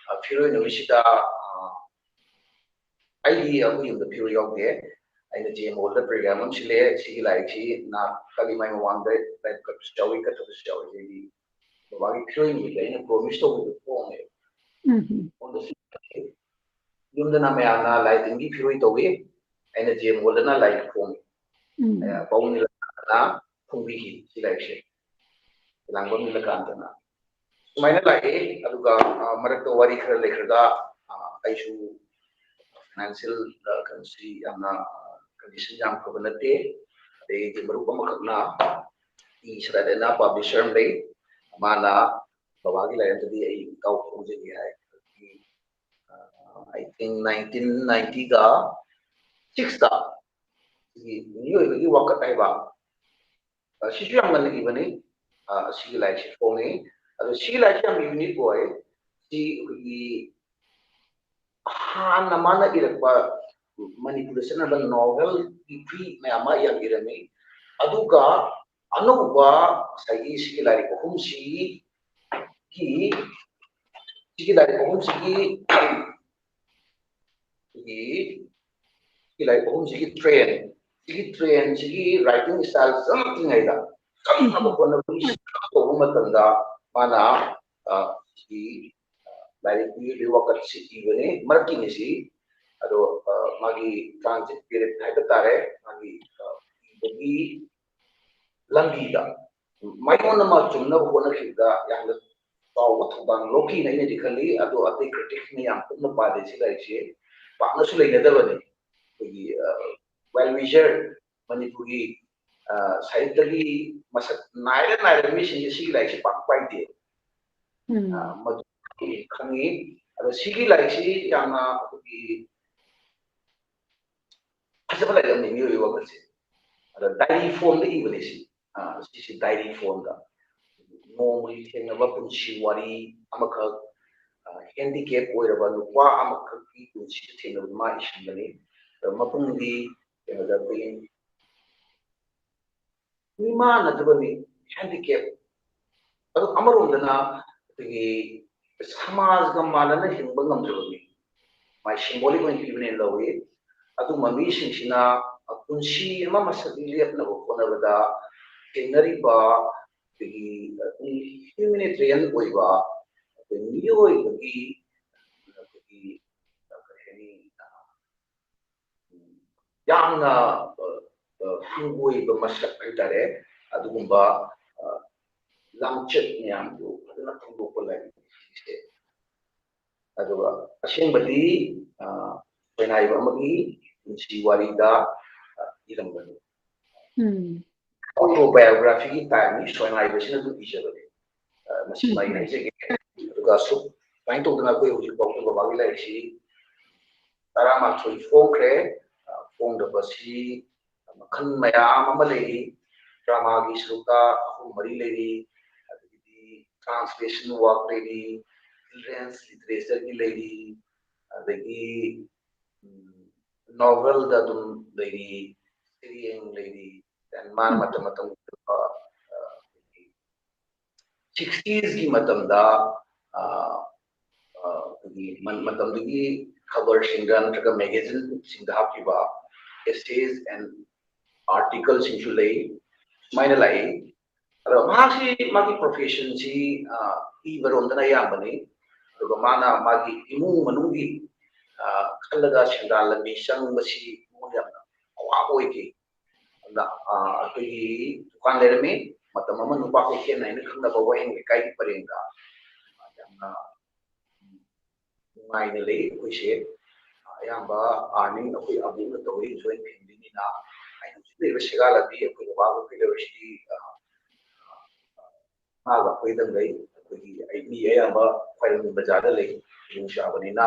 ꯑ, ꯐꯤꯔꯣꯏ ꯅꯨꯃꯤꯠꯁꯤꯗ, ꯑ, ꯑꯩꯗꯤ ꯑꯩꯈꯣꯏ ꯌꯨꯝꯗ ꯐꯤꯔꯣꯏ ꯌꯥꯎꯗꯦ꯫ ꯑꯩꯅ ꯖꯦ ꯑꯦꯝ ꯍꯣꯜꯗ ꯄ꯭ꯔꯣꯒ꯭ꯔꯥꯝ ꯑꯃ ꯁꯤꯜꯂꯦ, ꯁꯤꯒꯤ ꯂꯥꯏꯔꯤꯛꯁꯤ ꯅꯥ ꯀꯠꯂꯤꯉꯩ ꯃꯃꯥꯡꯗ ꯂꯥꯏꯔꯤꯛ ꯀꯠꯄꯁꯨ ꯌꯥꯎꯏ, ꯀꯠꯇꯕꯁꯨ ꯌꯥꯎꯏ꯫ ꯑꯩꯗꯤ ꯕꯕꯥꯒꯤ ꯐꯤꯔꯣꯏ ꯅꯨꯃꯤꯠꯇ ꯑꯩꯅ ꯄ꯭ꯔꯣꯃꯤꯁ ꯇꯧꯕꯗꯨ ꯊꯣꯡꯉꯦ꯫ ꯎꯝ꯫ ꯌꯨꯝꯗꯅ ꯃꯌꯥꯝꯅ ꯂꯥꯏ ꯇꯤꯟꯒꯤ ꯐꯤꯔꯣꯏ ꯇꯧꯏ, ꯑꯩꯅ ꯖꯦ ꯑꯦꯝ ꯍꯣꯜꯗꯅ ꯂꯥꯏ ꯊꯣꯡꯉꯤ꯫ ꯎꯝ꯫ ꯄꯥꯎꯃꯤ ꯂꯥꯟꯕꯅ ꯐꯣꯡꯕꯤꯈꯤ ꯁꯤ ꯂꯥꯏꯔꯤꯛꯁꯦ꯫ ꯂꯥꯡꯕꯝ ꯅꯤꯂꯀꯥꯟꯇꯅ꯫ ꯁꯨꯃꯥꯏꯅ ꯂꯥꯛꯑꯦ, ꯑꯗꯨꯒ, ꯑ, ꯃꯔꯛꯇ ꯋꯥꯔꯤ ꯈꯔ ꯂꯩꯈ꯭ꯔꯒ, ꯑ, ꯑꯩꯁꯨ ꯐꯥꯏꯅꯥꯟꯁꯤꯌꯦꯜ, ꯑ, ꯀꯩꯅꯣꯁꯤ ꯌꯥꯝꯅ, ꯑ, ꯀꯟꯗꯤꯁꯟ ꯌꯥꯝ ꯐꯕ ꯅꯠꯇꯦ꯫ ꯑꯗꯩꯗꯤ ꯃꯔꯨꯞ ꯑꯃꯈꯛꯅ ꯏ ꯁꯗꯥꯗꯅ ꯄꯥꯕ꯭ꯂꯤꯁꯔ ꯑꯃ ꯂꯩ, ꯃꯥꯅ ꯕꯕꯥꯒꯤ ꯂꯥꯏꯔꯤꯛ ꯑꯝꯇꯗꯤ ꯑꯩ ꯏꯇꯥꯎ ꯐꯣꯡꯖꯒꯦ ꯍꯥꯏ꯫ ꯑ, I think nineteen ninety ꯒ six ꯇ ꯁꯤꯒꯤ ꯃꯤꯑꯣꯏꯕꯒꯤ ꯋꯥꯀꯠ ꯍꯥꯏꯕ, ꯑ, ꯁꯤꯁꯨ ꯌꯥꯝ ꯉꯟꯅ ꯏꯕꯅꯤ꯫ ꯑ, ꯁꯤꯒꯤ ꯂꯥꯏꯔꯤꯛꯁꯤ ꯐꯣꯡꯉꯤ꯫ ꯑꯗꯣ ꯁꯤꯒꯤ ꯂꯥꯏꯔꯤꯛꯁꯤ ꯌꯥꯝ ꯌꯨꯅꯤꯛ ꯑꯣꯏ꯫ ꯁꯤ ꯑꯩꯈꯣꯏꯒꯤ ꯍꯥꯟꯅ ꯃꯥꯅ ꯏꯔꯛꯄ ꯃꯅꯤꯄꯨꯔꯗ ꯆꯠꯅꯕ ꯅꯣꯚꯦꯜꯒꯤ ꯈꯨꯏ ꯃꯌꯥꯝ ꯑꯃ ꯌꯥꯝ ꯏꯔꯝꯃꯤ꯫ ꯑꯗꯨꯒ ꯑꯅꯧꯕ ꯉꯁꯥꯏꯒꯤ ꯁꯤꯒꯤ ꯂꯥꯏꯔꯤꯛ ꯑꯍꯨꯝꯁꯤꯒꯤ, ꯁꯤꯒꯤ ꯂꯥꯏꯔꯤꯛ ꯑꯍꯨꯝꯁꯤꯒꯤ, ꯑꯩꯈꯣꯏꯒꯤ ꯁꯤꯒꯤ ꯂꯥꯏꯔꯤꯛ ꯑꯍꯨꯝꯁꯤꯒꯤ ꯇ꯭ꯔꯦꯟ, ꯁꯤꯒꯤ ꯇ꯭ꯔꯦꯟꯁꯤꯒꯤ ꯔꯥꯏꯇꯤꯡ ꯏꯁꯇꯥꯏꯜ ꯆꯞ ꯃꯥꯟꯅꯩꯗ꯫ ꯆꯞ ꯃꯥꯟꯅꯕ ꯍꯣꯠꯅꯕꯒꯤ ꯇꯧꯕ ꯃꯇꯝꯗ ꯃꯥꯅ, ꯑ, ꯁꯤꯒꯤ, ꯑ, ꯂꯥꯏꯔꯤꯛ ꯃꯤꯑꯣꯏꯕꯒꯤ ꯋꯥꯀꯠꯁꯤ ꯏꯕꯅꯤ, ꯃꯔꯛꯀꯤꯅꯤ ꯁꯤ꯫ ꯑꯗꯣ, ꯑ, ꯃꯥꯒꯤ ꯇ꯭ꯔꯥꯟꯖꯤꯠ ꯄꯤꯔꯤꯌꯠ ꯍꯥꯏꯕ ꯇꯥꯔꯦ, ꯃꯥꯒꯤ, ꯑ, ꯏꯕꯒꯤ ꯂꯝꯕꯤꯗ ꯃꯥꯏꯑꯣꯟ ꯑꯃ ꯆꯨꯝꯅꯕ ꯍꯣꯠꯅꯈꯤꯕꯗ ꯌꯥꯝꯅ ꯆꯥꯎꯕ ꯊꯧꯗꯥꯡ ꯂꯧꯈꯤꯅ ꯑꯩꯅꯗꯤ ꯈꯜꯂꯤ꯫ ꯑꯗꯣ ꯑꯇꯩ ꯀ꯭ꯔꯤꯇꯤꯛꯁ ꯃꯌꯥꯝ ꯄꯨꯝꯅ ꯄꯥꯗꯦ ꯁꯤ ꯂꯥꯏꯔꯤꯛꯁꯦ ꯄꯥꯛꯅꯁꯨ ꯂꯩꯅꯗꯕꯅꯤ꯫ ꯑꯩꯈꯣꯏꯒꯤ, ꯑ, well wisher ꯃꯅꯤꯄꯨꯔꯒꯤ, ꯑ, ꯁꯥꯍꯤꯇ꯭ꯌꯒꯤ ꯃꯁꯛ ꯅꯥꯏꯔ ꯅꯥꯏꯔꯕ ꯃꯤꯁꯤꯡꯁꯦ ꯁꯤꯒꯤ ꯂꯥꯏꯔꯤꯛꯁꯦ ꯄꯥꯛ ꯄꯥꯏꯗꯦ꯫ ꯎꯝ꯫ ꯑ, ꯃꯗꯨ ꯈꯪꯉꯤ꯫ ꯑꯗꯣ ꯁꯤꯒꯤ ꯂꯥꯏꯔꯤꯛꯁꯤ ꯌꯥꯝꯅ ꯑꯩꯈꯣꯏꯒꯤ ꯐꯖꯕ ꯂꯥꯏꯔꯤꯛ ꯑꯃꯅꯤ, ꯃꯤꯑꯣꯏꯕꯒꯤ ꯋꯥꯈꯜꯁꯦ꯫ ꯑꯗ ꯗꯥꯏꯔꯤ ꯐꯣꯝꯗ ꯏꯕꯅꯤ ꯁꯤ꯫ ꯑ, ꯁꯤꯁꯤ ꯗꯥꯏꯔꯤ ꯐꯣꯝꯗ ꯅꯣꯡꯃꯒꯤ ꯊꯦꯡꯅꯕ ꯄꯨꯟꯁꯤ ꯋꯥꯔꯤ ꯑꯃꯈꯛ, ꯑ, ꯍꯦꯟꯗꯤꯀꯦꯞ ꯑꯣꯏꯔꯕ ꯅꯨꯄꯥ ꯑꯃꯈꯛꯀꯤ ꯄꯨꯟꯁꯤꯗ ꯊꯦꯡꯅꯕꯗꯨ ꯃꯥ ꯏꯁꯤꯟꯕꯅꯤ꯫ ꯑꯗ ꯃꯄꯨꯡꯗꯤ ꯀꯩꯅꯣꯗ ꯑꯩꯈꯣꯏꯒꯤ ꯃꯤꯃꯥꯟꯅꯗꯕꯅꯤ, ꯍꯦꯟꯗꯤꯀꯦꯞ꯫ ꯑꯗꯨ ꯑꯃꯔꯣꯝꯗꯅ ꯑꯩꯈꯣꯏꯒꯤ ꯁꯃꯥꯖꯒ ꯃꯥꯟꯅꯅ ꯍꯤꯡꯕ ꯉꯝꯗ꯭ꯔꯕ ꯃꯤ, ꯃꯥꯏ ꯁꯤꯝꯕꯣꯂꯤꯛ ꯑꯣꯏꯅ ꯄꯤꯕꯅꯦꯅ ꯂꯧꯏ꯫ ꯑꯗꯨꯒꯨꯝꯕ ꯃꯤꯁꯤꯡꯁꯤꯅ ꯄꯨꯟꯁꯤ ꯑꯃ ꯃꯁꯛ ꯂꯦꯞꯅꯕ ꯍꯣꯠꯅꯕꯗ ꯊꯦꯡꯅꯔꯤꯕ ꯑꯩꯈꯣꯏꯒꯤ ꯍ꯭ꯌꯨꯃꯤꯅꯤꯇꯦꯔꯤꯌꯟ ꯑꯣꯏꯕ ꯑꯩꯈꯣꯏ ꯃꯤꯑꯣꯏꯕꯒꯤ ꯑꯩꯈꯣꯏꯒꯤ ꯀꯔꯤ ꯍꯥꯏꯅꯤ, ꯌꯥꯝꯅ ꯑ, ꯑ, ꯍꯪꯒꯣꯏꯕ ꯃꯁꯛ ꯍꯥꯏꯇꯥꯔꯦ꯫ ꯑꯗꯨꯒꯨꯝꯕ ꯑ, ꯂꯝꯆꯠ ꯃꯌꯥꯝꯗꯨ ꯐꯖꯅ ꯐꯣꯡꯗꯣꯛꯄ ꯂꯥꯏꯔꯤꯛꯁꯦ꯫ ꯑꯗꯨꯒ ꯑꯁꯦꯡꯕꯗꯤ ꯑ, ꯁꯣꯏꯅꯥꯏꯕ ꯑꯃꯒꯤ ꯄꯨꯟꯁꯤ ꯋꯥꯔꯤꯗ ꯑ, ꯏꯔꯝꯕꯅꯤ꯫ ꯎꯝ ꯑꯣꯇꯣꯕꯥꯏꯑꯣꯒ꯭ꯔꯥꯐꯤꯒꯤ ꯇꯥꯏꯞꯅꯤ ꯁꯣꯏꯅꯥꯏꯕꯁꯤꯅ ꯑꯗꯨꯝ ꯏꯖꯕꯅꯤ꯫ ꯑ, ꯃꯁꯤꯃ ꯑꯩ ꯍꯥꯏꯖꯒꯦ꯫ ꯑꯗꯨꯒ ꯁꯨꯝ ꯁꯨꯃꯥꯏꯅ ꯇꯧꯗꯅ ꯑꯩꯈꯣꯏ ꯍꯧꯖꯤꯛ ꯐꯥꯎꯕ ꯕꯕꯥꯒꯤ ꯂꯥꯏꯔꯤꯛꯁꯤ ꯇꯔꯥꯃꯥꯊꯣꯏ ꯐꯣꯡꯈ꯭ꯔꯦ꯫ ꯑ, ꯐꯣꯡꯗꯕꯁꯤ ꯃꯈꯜ ꯃꯌꯥꯝ ꯑꯃ ꯂꯩꯔꯤ꯫ ꯗ꯭ꯔꯃꯥꯒꯤ ꯁꯔꯨꯛꯇ ꯑꯍꯨꯝ ꯃꯔꯤ ꯂꯩꯔꯤ, ꯑꯗꯒꯤꯗꯤ ꯇ꯭ꯔꯥꯟꯁꯂꯦꯁꯟ ꯋꯥꯔꯛ ꯂꯩꯔꯤ, ꯆꯤꯜꯗ꯭ꯔꯦꯟꯁ ꯂꯤꯇꯔꯦꯆꯔꯒꯤ ꯂꯩꯔꯤ, ꯑꯗꯒꯤ ꯅꯣꯚꯦꯜꯗ ꯑꯗꯨꯝ ꯂꯩꯔꯤ, ꯁꯩꯔꯦꯡ ꯂꯩꯔꯤ, ꯃꯥꯅ ꯃꯇꯝ ꯃꯇꯝꯒꯤ ꯑꯣꯏꯕ ꯁꯤꯛꯁꯇꯤꯁꯀꯤ ꯃꯇꯝꯗ ꯑ, ꯑ, ꯑꯩꯈꯣꯏꯒꯤ ꯃ- ꯃꯇꯝꯗꯨꯒꯤ ꯈꯕꯔꯁꯤꯡꯗ ꯅꯠꯇ꯭ꯔꯒ ꯃꯦꯒꯥꯖꯤꯟꯁꯤꯡꯗ ꯍꯥꯞꯈꯤꯕ essays and articleꯁꯤꯡꯁꯨ ꯂꯩ꯫ ꯁꯨꯃꯥꯏꯅ ꯂꯥꯛꯏ꯫ ꯑꯗꯣ ꯃꯍꯥꯛꯁꯤ ꯃꯥꯒꯤ ꯄ꯭ꯔꯣꯐꯦꯁꯟꯁꯤ ꯏꯕꯔꯣꯝꯗꯅ ꯑꯌꯥꯝꯕꯅꯤ꯫ ꯑꯗꯨꯒ ꯃꯥꯅ ꯃꯥꯒꯤ ꯏꯃꯨꯡ ꯃꯅꯨꯡꯒꯤ ꯑ, ꯈꯜꯂꯒ ꯁꯦꯟꯗꯥꯟ ꯂꯝꯕꯤ ꯆꯪꯕꯁꯤ ꯃꯉꯣꯟꯗ ꯌꯥꯝꯅ ꯑꯋꯥꯕ ꯑꯣꯏꯈꯤ꯫ ꯑꯗꯨꯅ ꯑ, ꯑꯩꯈꯣꯏꯒꯤ ꯗꯨꯀꯥꯟ ꯂꯩꯔꯝꯃꯤ꯫ ꯃꯇꯝ ꯑꯃ ꯅꯨꯄꯥ ꯀꯩꯊꯦꯜ ꯍꯥꯏꯅ ꯈꯪꯅꯕ ꯋꯥꯍꯦꯡ ꯂꯩꯀꯥꯏꯒꯤ ꯄꯔꯦꯡꯗ ꯌꯥꯝꯅ ꯅꯨꯡꯉꯥꯏꯅ ꯂꯩ ꯑꯩꯈꯣꯏꯁꯦ꯫ ꯑꯌꯥꯝꯕ ꯑꯥꯔꯅꯤꯡ ꯑꯩꯈꯣꯏ ꯑꯕꯣꯛꯅ ꯇꯧꯋꯤ, ꯖꯣꯏꯟ ꯐꯦꯃꯤꯂꯤꯅꯤꯅ꯫ ꯑꯩꯅ ꯍꯧꯖꯤꯛ ꯂꯩꯔꯤꯕ ꯁꯦꯒꯥ ꯂꯝꯕꯤ ꯑꯩꯈꯣꯏ ꯕꯕꯥ ꯑꯩꯈꯣꯏ ꯂꯩꯔꯤꯁꯤꯗꯤ ꯑ, ꯑ, ꯃꯥꯒ ꯑꯩꯈꯣꯏꯗꯪ ꯂꯩ꯫ ꯑꯩꯈꯣꯏꯒꯤ ꯑꯩ ꯃꯤ ꯑꯌꯥꯝꯕ ꯈ꯭ꯋꯥꯏꯔꯝꯕꯟ ꯕꯖꯥꯔꯗ ꯂꯩ, ꯈꯨꯗꯣꯡ ꯆꯥꯕꯅꯤꯅ꯫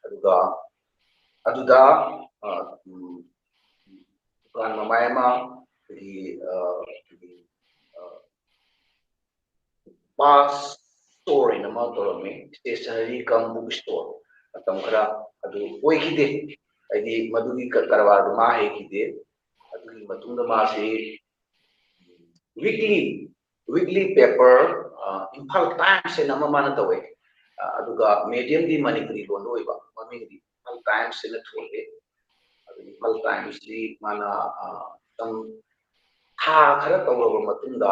ꯑꯗꯨꯒ ꯑꯗꯨꯗ ꯑ, ꯎꯝ, ꯗꯨꯀꯥꯟ ꯃꯃꯥꯏ ꯑꯃ, ꯑꯩꯈꯣꯏꯒꯤ ꯑ, ꯑꯩꯈꯣꯏꯒꯤ ꯄꯥꯁ ꯁ꯭ꯇꯣꯔ ꯍꯥꯏꯅ ꯑꯃ ꯇꯧꯔꯝꯃꯤ, ꯁ꯭ꯇꯦꯁꯅꯔꯤ ꯀꯝ ꯕꯨꯛ ꯁ꯭ꯇꯣꯔ꯫ ꯃꯇꯝ ꯈꯔ ꯑꯗꯨ ꯑꯣꯏꯈꯤꯗꯦ, ꯍꯥꯏꯗꯤ ꯃꯗꯨꯒꯤ ꯀ- ꯀꯔꯕꯥꯔꯗꯨ ꯃꯥ ꯍꯩꯈꯤꯗꯦ꯫ ꯑꯗꯨꯒꯤ ꯃꯇꯨꯡꯗ ꯃꯥꯁꯤ weekly weekly paper, Imphal times ꯍꯥꯏꯅ ꯑꯃ ꯃꯥꯅ ꯇꯧꯋꯦ꯫ ꯑ, ꯑꯗꯨꯒ ꯃꯦꯗꯤꯌꯝꯗꯤ ꯃꯅꯤꯄꯨꯔꯤ ꯂꯣꯟꯗ ꯑꯣꯏꯕ, ꯃꯃꯤꯡꯗꯤ ꯏꯝꯐꯥꯜ ꯇꯥꯏꯝꯁ ꯍꯥꯏꯅ ꯊꯣꯜꯂꯦ꯫ ꯑꯗꯨ ꯏꯝꯐꯥꯜ ꯇꯥꯏꯝꯁꯁꯤ ꯃꯥꯅ ꯑ, ꯇꯪ- ꯊꯥ ꯈꯔ ꯇꯧꯔꯕ ꯃꯇꯨꯡꯗ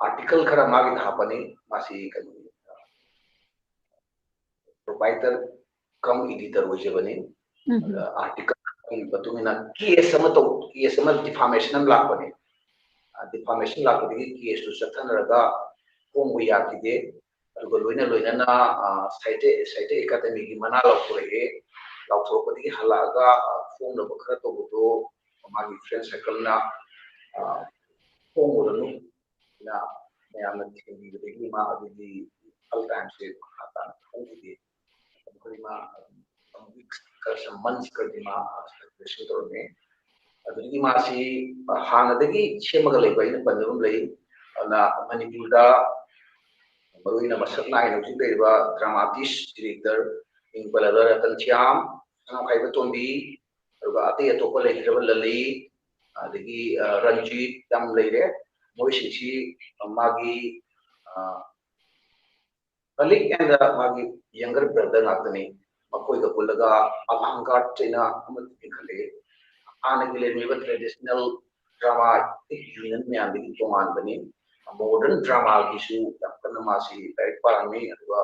ꯑꯥꯔꯇꯤꯀꯜ ꯈꯔ ꯃꯥꯒꯤꯗ ꯍꯥꯞꯄꯅꯤ꯫ ꯃꯥꯁꯤ ꯀꯩꯅꯣ, ꯄ꯭ꯔꯣꯄꯥꯏꯇꯔ ꯀꯝ ꯏꯗꯤꯇꯔ ꯑꯣꯏꯖꯕꯅꯤ꯫ ꯎꯝ꯫ ꯑꯥꯔꯇꯤꯀꯜ ꯃꯇꯨꯡ ꯏꯟꯅ ꯀꯦꯁ ꯑꯃ ꯇꯧ ꯀꯦꯁ ꯑꯃ ꯗꯤꯐꯥꯃꯦꯁꯟ ꯑꯃ ꯂꯥꯛꯄꯅꯤ꯫ ꯗꯤꯐꯥꯃꯦꯁꯟ ꯂꯥꯛꯄꯗꯒꯤ ꯀꯦꯁꯇꯨ ꯆꯠꯊꯅꯔꯒ ꯐꯣꯡꯕ ꯌꯥꯈꯤꯗꯦ꯫ ꯑꯗꯨꯒ ꯂꯣꯏꯅ ꯂꯣꯏꯅꯅ ꯁꯥꯍꯤꯇ꯭ꯌ ꯁꯥꯍꯤꯇ꯭ꯌ ꯑꯦꯀꯥꯗꯃꯤꯒꯤ ꯃꯅꯥ ꯂꯥꯎꯊꯣꯔꯛꯑꯦ꯫ ꯂꯥꯎꯊꯣꯔꯛꯄꯗꯒꯤ ꯍꯜꯂꯛꯑꯒ ꯐꯣꯡꯅꯕ ꯈꯔ ꯇꯧꯕꯗꯣ ꯃꯥꯒꯤ ꯐ꯭ꯔꯦꯟ ꯁꯔꯀꯜꯅ ꯐꯣꯡꯉꯨꯔꯅꯨ ꯅ ꯃꯌꯥꯝꯅ ꯊꯤꯡꯕꯤꯕꯗꯒꯤ ꯃꯥ ꯑꯗꯨꯒꯤ ꯏꯝꯐꯥꯜ ꯇꯥꯏꯝꯁꯁꯦ ꯃꯈꯥ ꯇꯥꯅ ꯐꯣꯡꯈꯤꯗꯦ꯫ ꯃꯈꯣꯏ ꯃꯥ ꯋꯤꯛꯁ ꯈꯔ ꯁꯝ ꯃꯟꯁ ꯈꯔꯗꯤ ꯃꯥ ꯁꯔꯀꯨꯂꯦꯁꯟ ꯇꯧꯔꯝꯃꯦ꯫ ꯑꯗꯨꯗꯒꯤ ꯃꯥꯁꯤ ꯍꯥꯟꯅꯗꯒꯤ ꯁꯦꯝꯃꯒ ꯂꯩꯕ ꯑꯩꯅ ꯄꯟꯖꯕ ꯑꯃ ꯂꯩ꯫ ꯑꯗꯨꯅ ꯃꯅꯤꯄꯨꯔꯗ ꯃꯔꯨꯑꯣꯏꯅ ꯃꯁꯛ ꯅꯥꯏꯅ ꯍꯧꯖꯤꯛ ꯂꯩꯔꯤꯕ ꯗ꯭ꯔꯃꯥ ꯑꯥꯔꯇꯤꯁ ꯗꯤꯔꯦꯛꯇꯔ ꯃꯤꯡ ꯄꯜꯂꯕꯗ ꯔꯇꯟ ꯁ꯭ꯌꯥꯝ, ꯁꯅꯥꯃꯈꯥ ꯏꯕꯣꯇꯣꯝꯕꯤ, ꯑꯗꯨꯒ ꯑꯇꯩ ꯑꯇꯣꯞꯄ ꯂꯩꯈꯤꯗ꯭ꯔꯕ ꯂꯂꯩ, ꯑꯗꯒꯤ ꯔꯟꯖꯤꯠ ꯌꯥꯝ ꯂꯩꯔꯦ꯫ ꯃꯣꯏꯁꯤꯡꯁꯤ ꯃꯥꯒꯤ ꯀꯂꯤꯛ ꯑꯦꯟ ꯃꯥꯒꯤ ꯌꯪꯒꯔ ꯕ꯭ꯔꯗꯔ ꯉꯥꯛꯇꯅꯤ꯫ ꯃꯈꯣꯏꯒ ꯄꯨꯜꯂꯒ ꯑꯚꯥꯟ ꯒꯥꯔꯗ ꯍꯥꯏꯅ ꯑꯃ ꯂꯤꯡꯈꯠꯂꯛꯏ꯫ ꯍꯥꯟꯅꯒꯤ ꯂꯩꯔꯝꯃꯤꯕ ꯇ꯭ꯔꯦꯗꯤꯁꯅꯦꯜ ꯗ꯭ꯔꯃꯥ ꯌꯨꯅꯤꯌꯟ ꯃꯌꯥꯝꯗꯒꯤ ꯇꯣꯉꯥꯟꯕꯅꯤ꯫ ꯃꯣꯗꯔꯟ ꯗ꯭ꯔꯃꯥꯒꯤꯁꯨ ꯌꯥꯝ ꯀꯟꯅ ꯃꯥꯁꯤ ꯂꯥꯏꯔꯤꯛ ꯄꯥꯔꯝꯃꯤ꯫ ꯑꯗꯨꯒ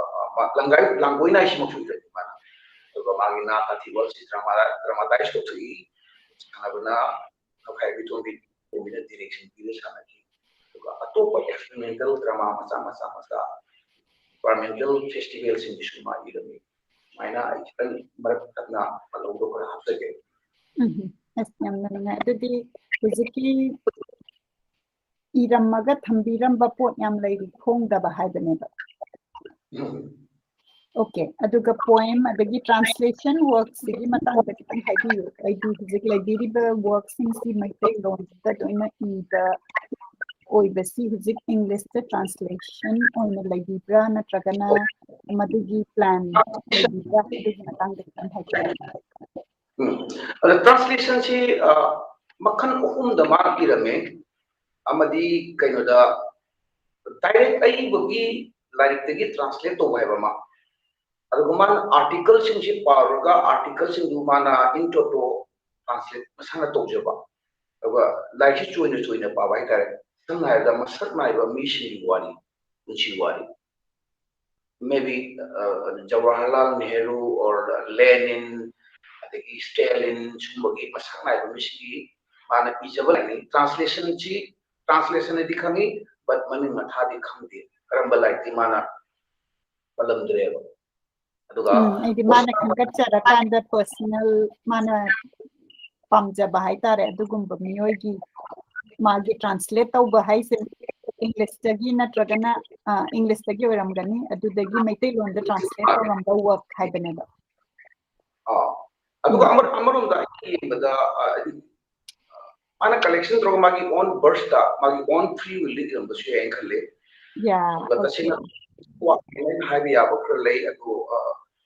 ꯂꯪꯒꯥꯏ ꯂꯥꯡꯒꯣꯏ ꯅꯥꯏꯁꯤꯃꯛꯁꯨ ꯏꯔꯛꯏ ꯃꯥꯅ꯫ ꯑꯗꯨꯒ ꯃꯥꯒꯤ ꯅꯥ ꯀꯥꯊꯤ ꯋꯥꯔꯜꯁꯤ ꯗ꯭ꯔꯃꯥ ꯗ꯭ꯔꯃꯥꯇꯥꯏꯁ ꯇꯧꯊꯣꯛꯏ꯫ ꯁꯥꯟꯅꯕꯅ ꯅꯣꯈꯥꯏ ꯏꯕꯣꯇꯣꯝꯕꯤ ꯇꯣꯝꯕꯤꯅ ꯗꯤꯔꯦꯛꯁꯟ ꯄꯤꯔ ꯁꯥꯟꯅꯈꯤ꯫ ꯑꯗꯨꯒ ꯑꯇꯣꯞꯄ ꯑꯦꯛꯁꯄꯦꯔꯤꯃꯦꯟꯇꯦꯜ ꯗ꯭ꯔꯃꯥ ꯃꯆꯥ ꯃꯆꯥ ꯃꯆꯥ, ꯏꯟꯚꯥꯏꯔꯣꯟꯃꯦꯟꯇꯦꯜ ꯐꯦꯁꯇꯤꯚꯦꯜꯁꯤꯡꯒꯤꯁꯨ ꯃꯥ ꯏꯔꯝꯃꯤ꯫ ꯁꯨꯃꯥꯏꯅ ꯑꯩ ꯈꯤꯇꯪ ꯃꯔꯛ ꯊꯠꯅ ꯄꯜꯍꯧꯗꯕ ꯈꯔ ꯍꯥꯞꯆꯒꯦ꯫ ꯎꯝ, ꯑꯁ, ꯌꯥꯝꯅ ꯅꯨꯡꯉꯥꯏ꯫ ꯑꯗꯨꯗꯤ ꯍꯧꯖꯤꯛꯀꯤ ꯏꯔꯝꯃꯒ ꯊꯝꯕꯤꯔꯝꯕ ꯄꯣꯠ ꯌꯥꯝ ꯂꯩꯔꯤ, ꯐꯣꯡꯗꯕ ꯍꯥꯏꯕꯅꯦꯕ꯫ Okay, ꯑꯗꯨꯒ poem ꯑꯗꯒꯤ translation workꯁꯤꯒꯤ ꯃꯇꯥꯡꯗ ꯈꯤꯇꯪ ꯍꯥꯏꯕꯤꯌꯨ꯫ ꯑꯩꯗꯤ ꯍꯧꯖꯤꯛ ꯂꯩꯕꯤꯔꯤꯕ workꯁꯤꯡꯁꯤ ꯃꯩꯇꯩꯂꯣꯟꯗ ꯂꯣꯏꯅ ꯏꯕ ꯑꯣꯏꯕꯁꯤ ꯍꯧꯖꯤꯛ Englishꯇ translation ꯑꯣꯏꯅ ꯂꯩꯕꯤꯕ꯭ꯔꯥ, ꯅꯠꯇ꯭ꯔꯒꯅ ꯃꯗꯨꯒꯤ plan ꯂꯩꯕꯤꯕ꯭ꯔꯥ? ꯑꯗꯨꯒꯤ ꯃꯇꯥꯡꯗ ꯈꯤꯇꯪ ꯍꯥꯏꯕꯤꯌꯨ꯫ ꯎꯝ꯫ ꯑꯗ translationꯁꯤ, ꯑ, ꯃꯈꯜ ꯑꯍꯨꯝꯗ ꯃꯥꯅ ꯏꯔꯝꯃꯦ꯫ ꯑꯃꯗꯤ ꯀꯩꯅꯣꯗ direct ꯑꯏꯕꯒꯤ ꯂꯥꯏꯔꯤꯛꯇꯒꯤ translate ꯇꯧꯕ ꯍꯥꯏꯕ ꯑꯃ, ꯑꯗꯨꯒ ꯃꯥꯅ articleꯁꯤꯡꯁꯤ ꯄꯥꯔꯨꯔꯒ articleꯁꯤꯡꯗꯨ ꯃꯥꯅ in toto translate ꯃꯁꯥꯅ ꯇꯧꯖꯕ, ꯑꯗꯨꯒ ꯂꯥꯏꯔꯤꯛꯁꯤ ꯆꯣꯏꯅ ꯆꯣꯏꯅ ꯄꯥꯕ ꯍꯥꯏꯇꯥꯔꯦ꯫ ꯁꯝꯅ ꯍꯥꯏꯔꯕꯗ ꯃꯁꯛ ꯅꯥꯏꯕ ꯃꯤꯁꯤꯡꯒꯤ ꯋꯥꯔꯤ, ꯄꯨꯟꯁꯤ ꯋꯥꯔꯤ, maybe, uh, Jawaharlal Nehru or Lenin, ꯑꯗꯒꯤ Stalin, ꯁꯨꯝꯕꯒꯤ ꯃꯁꯛ ꯅꯥꯏꯕ ꯃꯤꯁꯤꯡꯒꯤ ꯃꯥꯅ ꯏꯖꯕ ꯂꯥꯏꯔꯤꯛꯅꯤ꯫ Translationꯁꯤ, translation ꯍꯥꯏꯗꯤ ꯈꯪꯉꯤ, but ꯃꯃꯤꯡ ꯃꯊꯥꯗꯤ ꯈꯪꯗꯦ, ꯀꯔꯝꯕ ꯂꯥꯏꯔꯤꯛꯇꯤ ꯃꯥꯅ ꯄꯜꯂꯝꯗ꯭ꯔꯦꯕ꯫ ꯑꯗꯨꯒ ꯎꯝ, ꯑꯩꯗꯤ ꯃꯥꯅ ꯈꯟꯒꯠꯆꯔꯀꯥꯟꯗ personal ꯃꯥꯅ ꯄꯥꯝꯖꯕ ꯍꯥꯏꯇꯥꯔꯦ, ꯑꯗꯨꯒꯨꯝꯕ ꯃꯤꯑꯣꯏꯒꯤ ꯃꯥꯒꯤ translate ꯇꯧꯕ ꯍꯥꯏꯁꯦ Englishꯇꯒꯤ ꯅꯠꯇ꯭ꯔꯒꯅ, ꯑ, Englishꯇꯒꯤ ꯑꯣꯏꯔꯝꯒꯅꯤ, ꯑꯗꯨꯗꯒꯤ ꯃꯩꯇꯩꯂꯣꯟꯗ translate ꯇꯧꯔꯝꯕ work ꯍꯥꯏꯕꯅꯦꯕ꯫ ꯑꯥ, ꯑꯗꯨꯒ ꯑꯃ-, ꯑꯃꯔꯣꯝꯗ ꯑꯩꯅ ꯌꯦꯡꯕꯗ, ꯑ, ꯍꯥꯏꯗꯤ, ꯑ, ꯃꯥꯅ collection ꯇꯧꯔꯒ ꯃꯥꯒꯤ own verseꯇ, ꯃꯥꯒꯤ own free willꯗ ꯏꯔꯝꯕꯁꯨ ꯌꯥꯏꯅ ꯈꯜꯂꯦ꯫ Yeah, ꯑꯗꯨꯒ okay. ꯇꯁꯦꯡꯅ ꯋꯥ-, ꯑꯩꯅ ꯍꯥꯏꯕ ꯌꯥꯕ ꯈꯔ ꯂꯩ꯫ ꯑꯗꯣ, ꯑ,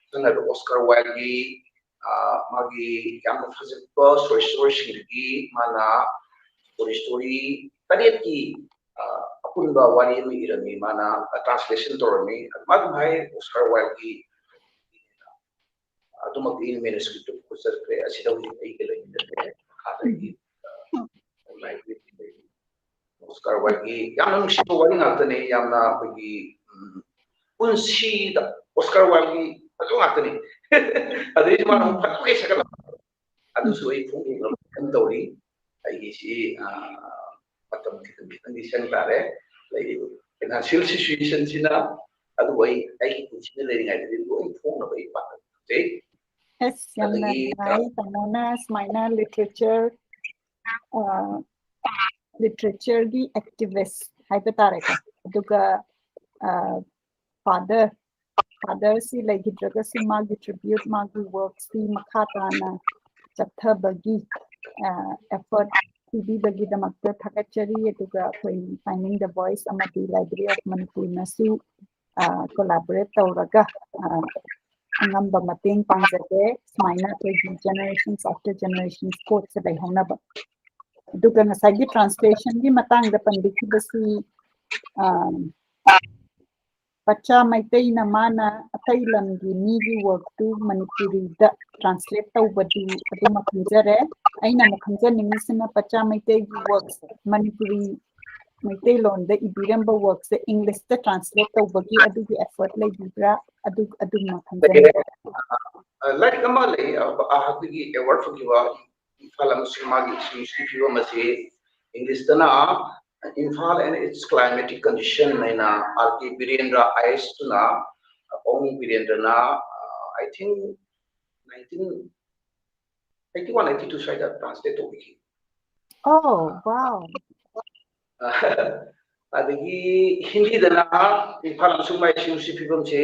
ꯁꯝꯅ ꯍꯥꯏꯔꯕꯗ Oscar Wildeꯒꯤ, ꯑ, ꯃꯥꯒꯤ ꯌꯥꯝꯅ ꯐꯖꯕ short storyꯁꯤꯡꯗꯒꯤ ꯃꯥꯅ short story ꯇꯔꯦꯠꯀꯤ, ꯑ, ꯑꯄꯨꯟꯕ ꯋꯥꯔꯤ ꯑꯃ ꯏꯔꯝꯃꯤ꯫ ꯃꯥꯅ, ꯑ, translation ꯇꯧꯔꯝꯃꯤ꯫ ꯃꯥ ꯑꯗꯨꯝ ꯍꯥꯏ, Oscar Wildeꯒꯤ ꯑꯗꯨꯃꯛꯇꯤ ꯑꯩꯅ manuscriptꯇ ꯄꯨꯈꯠꯆꯔꯛꯇ꯭ꯔꯦ꯫ ꯑꯁꯤꯗ ꯍꯧꯖꯤꯛ ꯑꯩꯒ ꯂꯩꯃꯤꯟꯅꯗꯦ꯫ ꯃꯈꯥꯗ ꯑꯩꯒꯤ, ꯑ, library ꯂꯩ꯫ Oscar Wildeꯒꯤ ꯌꯥꯝꯅ ꯅꯨꯡꯁꯤꯕ ꯋꯥꯔꯤ ꯉꯥꯛꯇꯅꯦ꯫ ꯌꯥꯝꯅ ꯑꯩꯈꯣꯏꯒꯤ, ꯎꯝ, ꯄꯨꯟꯁꯤꯗ Oscar Wildeꯒꯤ ꯐꯖꯕ ꯉꯥꯛꯇꯅꯤ꯫ ꯑꯗꯩ ꯃꯥꯅ ꯑꯃꯨꯛ ꯐꯖꯕꯒꯤ ꯁꯦꯝꯒꯠꯂꯛꯄ꯫ ꯑꯗꯨꯁꯨ ꯑꯩ ꯐꯣꯡꯗꯣꯛꯅꯕ ꯀꯟꯅ ꯇꯧꯔꯤ꯫ ꯑꯩꯒꯤꯁꯤ, ꯑ, ꯃꯇꯝ ꯈꯤꯇꯪ, ꯈꯤꯇꯪꯗꯤ ꯆꯪ ꯇꯥꯔꯦ꯫ ꯂꯩꯔꯤꯕ financial situationꯁꯤꯅ, ꯑꯗꯨꯕꯨ ꯑꯩ, ꯑꯩꯒꯤ ꯄꯨꯟꯁꯤꯗ ꯂꯩꯔꯤꯉꯩꯗꯗꯤ ꯂꯣꯏ ꯐꯣꯡꯅꯕ ꯑꯩ ꯄꯥꯡꯒꯜ ꯊꯝꯖꯩ꯫ ꯑꯁ, ꯌꯥꯝꯅ ꯑꯗꯒꯤ, ꯅꯨꯡꯉꯥꯏ ꯇꯥꯃꯣꯅ ꯁꯨꯃꯥꯏꯅ literature, ꯑ, literatureꯒꯤ activist ꯍꯥꯏꯕ ꯇꯥꯔꯦꯀꯣ, ꯑꯗꯨꯒ, ꯑ, father, father ꯁꯤ ꯂꯩꯈꯤꯗ꯭ꯔꯒꯁꯨ ꯃꯥꯒꯤ tribute, ꯃꯥꯒꯤ work ꯁꯤ ꯃꯈꯥ ꯇꯥꯅ ꯆꯠꯊꯕꯒꯤ effort ꯄꯤꯕꯤꯕꯒꯤꯗꯃꯛꯇ ꯊꯥꯒꯠꯆꯔꯤ꯫ ꯑꯗꯨꯒ ꯑꯩꯈꯣꯏ Finding the Voice ꯑꯃꯗꯤ Library of Manipur ꯅꯁꯨ collaborate ꯇꯧꯔꯒ ꯑꯉꯝꯕ ꯃꯇꯦꯡ ꯄꯥꯡꯖꯒꯦ꯫ ꯁꯨꯃꯥꯏꯅ ꯑꯩꯈꯣꯏꯒꯤ generations after generations ꯄꯣꯠꯁꯦ ꯂꯩꯍꯧꯅꯕ꯫ ꯑꯗꯨꯒ ꯉꯁꯥꯏꯒꯤ translation ꯒꯤ ꯃꯇꯥꯡꯗ ꯄꯟꯕꯤꯈꯤꯕꯁꯤ, ꯑ, ꯄꯆꯥ ꯃꯩꯇꯩꯅ ꯃꯥꯅ ꯑꯇꯩ ꯂꯝꯒꯤ ꯃꯤꯒꯤ work ꯇꯨ ꯃꯅꯤꯄꯨꯔꯤꯗ translate ꯇꯧꯕꯗꯤ ꯑꯗꯨꯃ ꯈꯪꯖꯔꯦ꯫ ꯑꯩꯅ ꯑꯃꯨꯛ ꯈꯪꯖꯅꯤꯡꯉꯤꯁꯤꯅ ꯄꯆꯥ ꯃꯩꯇꯩꯒꯤ work ꯁꯦ ꯃꯅꯤꯄꯨꯔꯤ ꯃꯩꯇꯩꯂꯣꯟꯗ ꯏꯕꯤꯔꯝꯕ work ꯁꯦ English ꯇ translate ꯇꯧꯕꯒꯤ ꯑꯗꯨꯒꯤ effort ꯂꯩꯕꯤꯕ꯭ꯔꯥ? ꯑꯗꯨ, ꯑꯗꯨꯃ ꯈꯪꯖꯅꯤꯡꯉꯤ꯫ ꯑ, ꯂꯥꯏꯔꯤꯛ ꯑꯃ ꯂꯩ, ꯑ, ꯑ, ꯑꯩꯈꯣꯏꯒꯤ award ꯐꯪꯈꯤꯕ ꯏꯝꯐꯥꯜ ꯑꯃꯁꯨꯡ ꯃꯥꯒꯤ ꯏꯁꯤꯡ ꯅꯨꯡꯁꯤꯠꯀꯤ ꯐꯤꯕꯝ ꯑꯁꯤ English ꯇꯅ Imphal and its climatic condition ꯍꯥꯏꯅ R K Birendra I A S ꯇꯨꯅ, ꯑ, ꯄꯥꯎꯃꯤ ꯕꯤꯔꯦꯟꯗ꯭ꯔꯅ, ꯑ, I think nineteen eighty one eighty two ꯁ꯭ꯋꯥꯏꯗ translate ꯇꯧꯕꯤꯈꯤ꯫ Oh, wow. ꯑꯗꯒꯤ ꯍꯤꯟꯗꯤꯗꯅ ꯏꯝꯐꯥꯜ ꯑꯃꯁꯨꯡ ꯃꯥꯒꯤ ꯏꯁꯤꯡ ꯅꯨꯡꯁꯤꯠ ꯐꯤꯕꯝꯁꯦ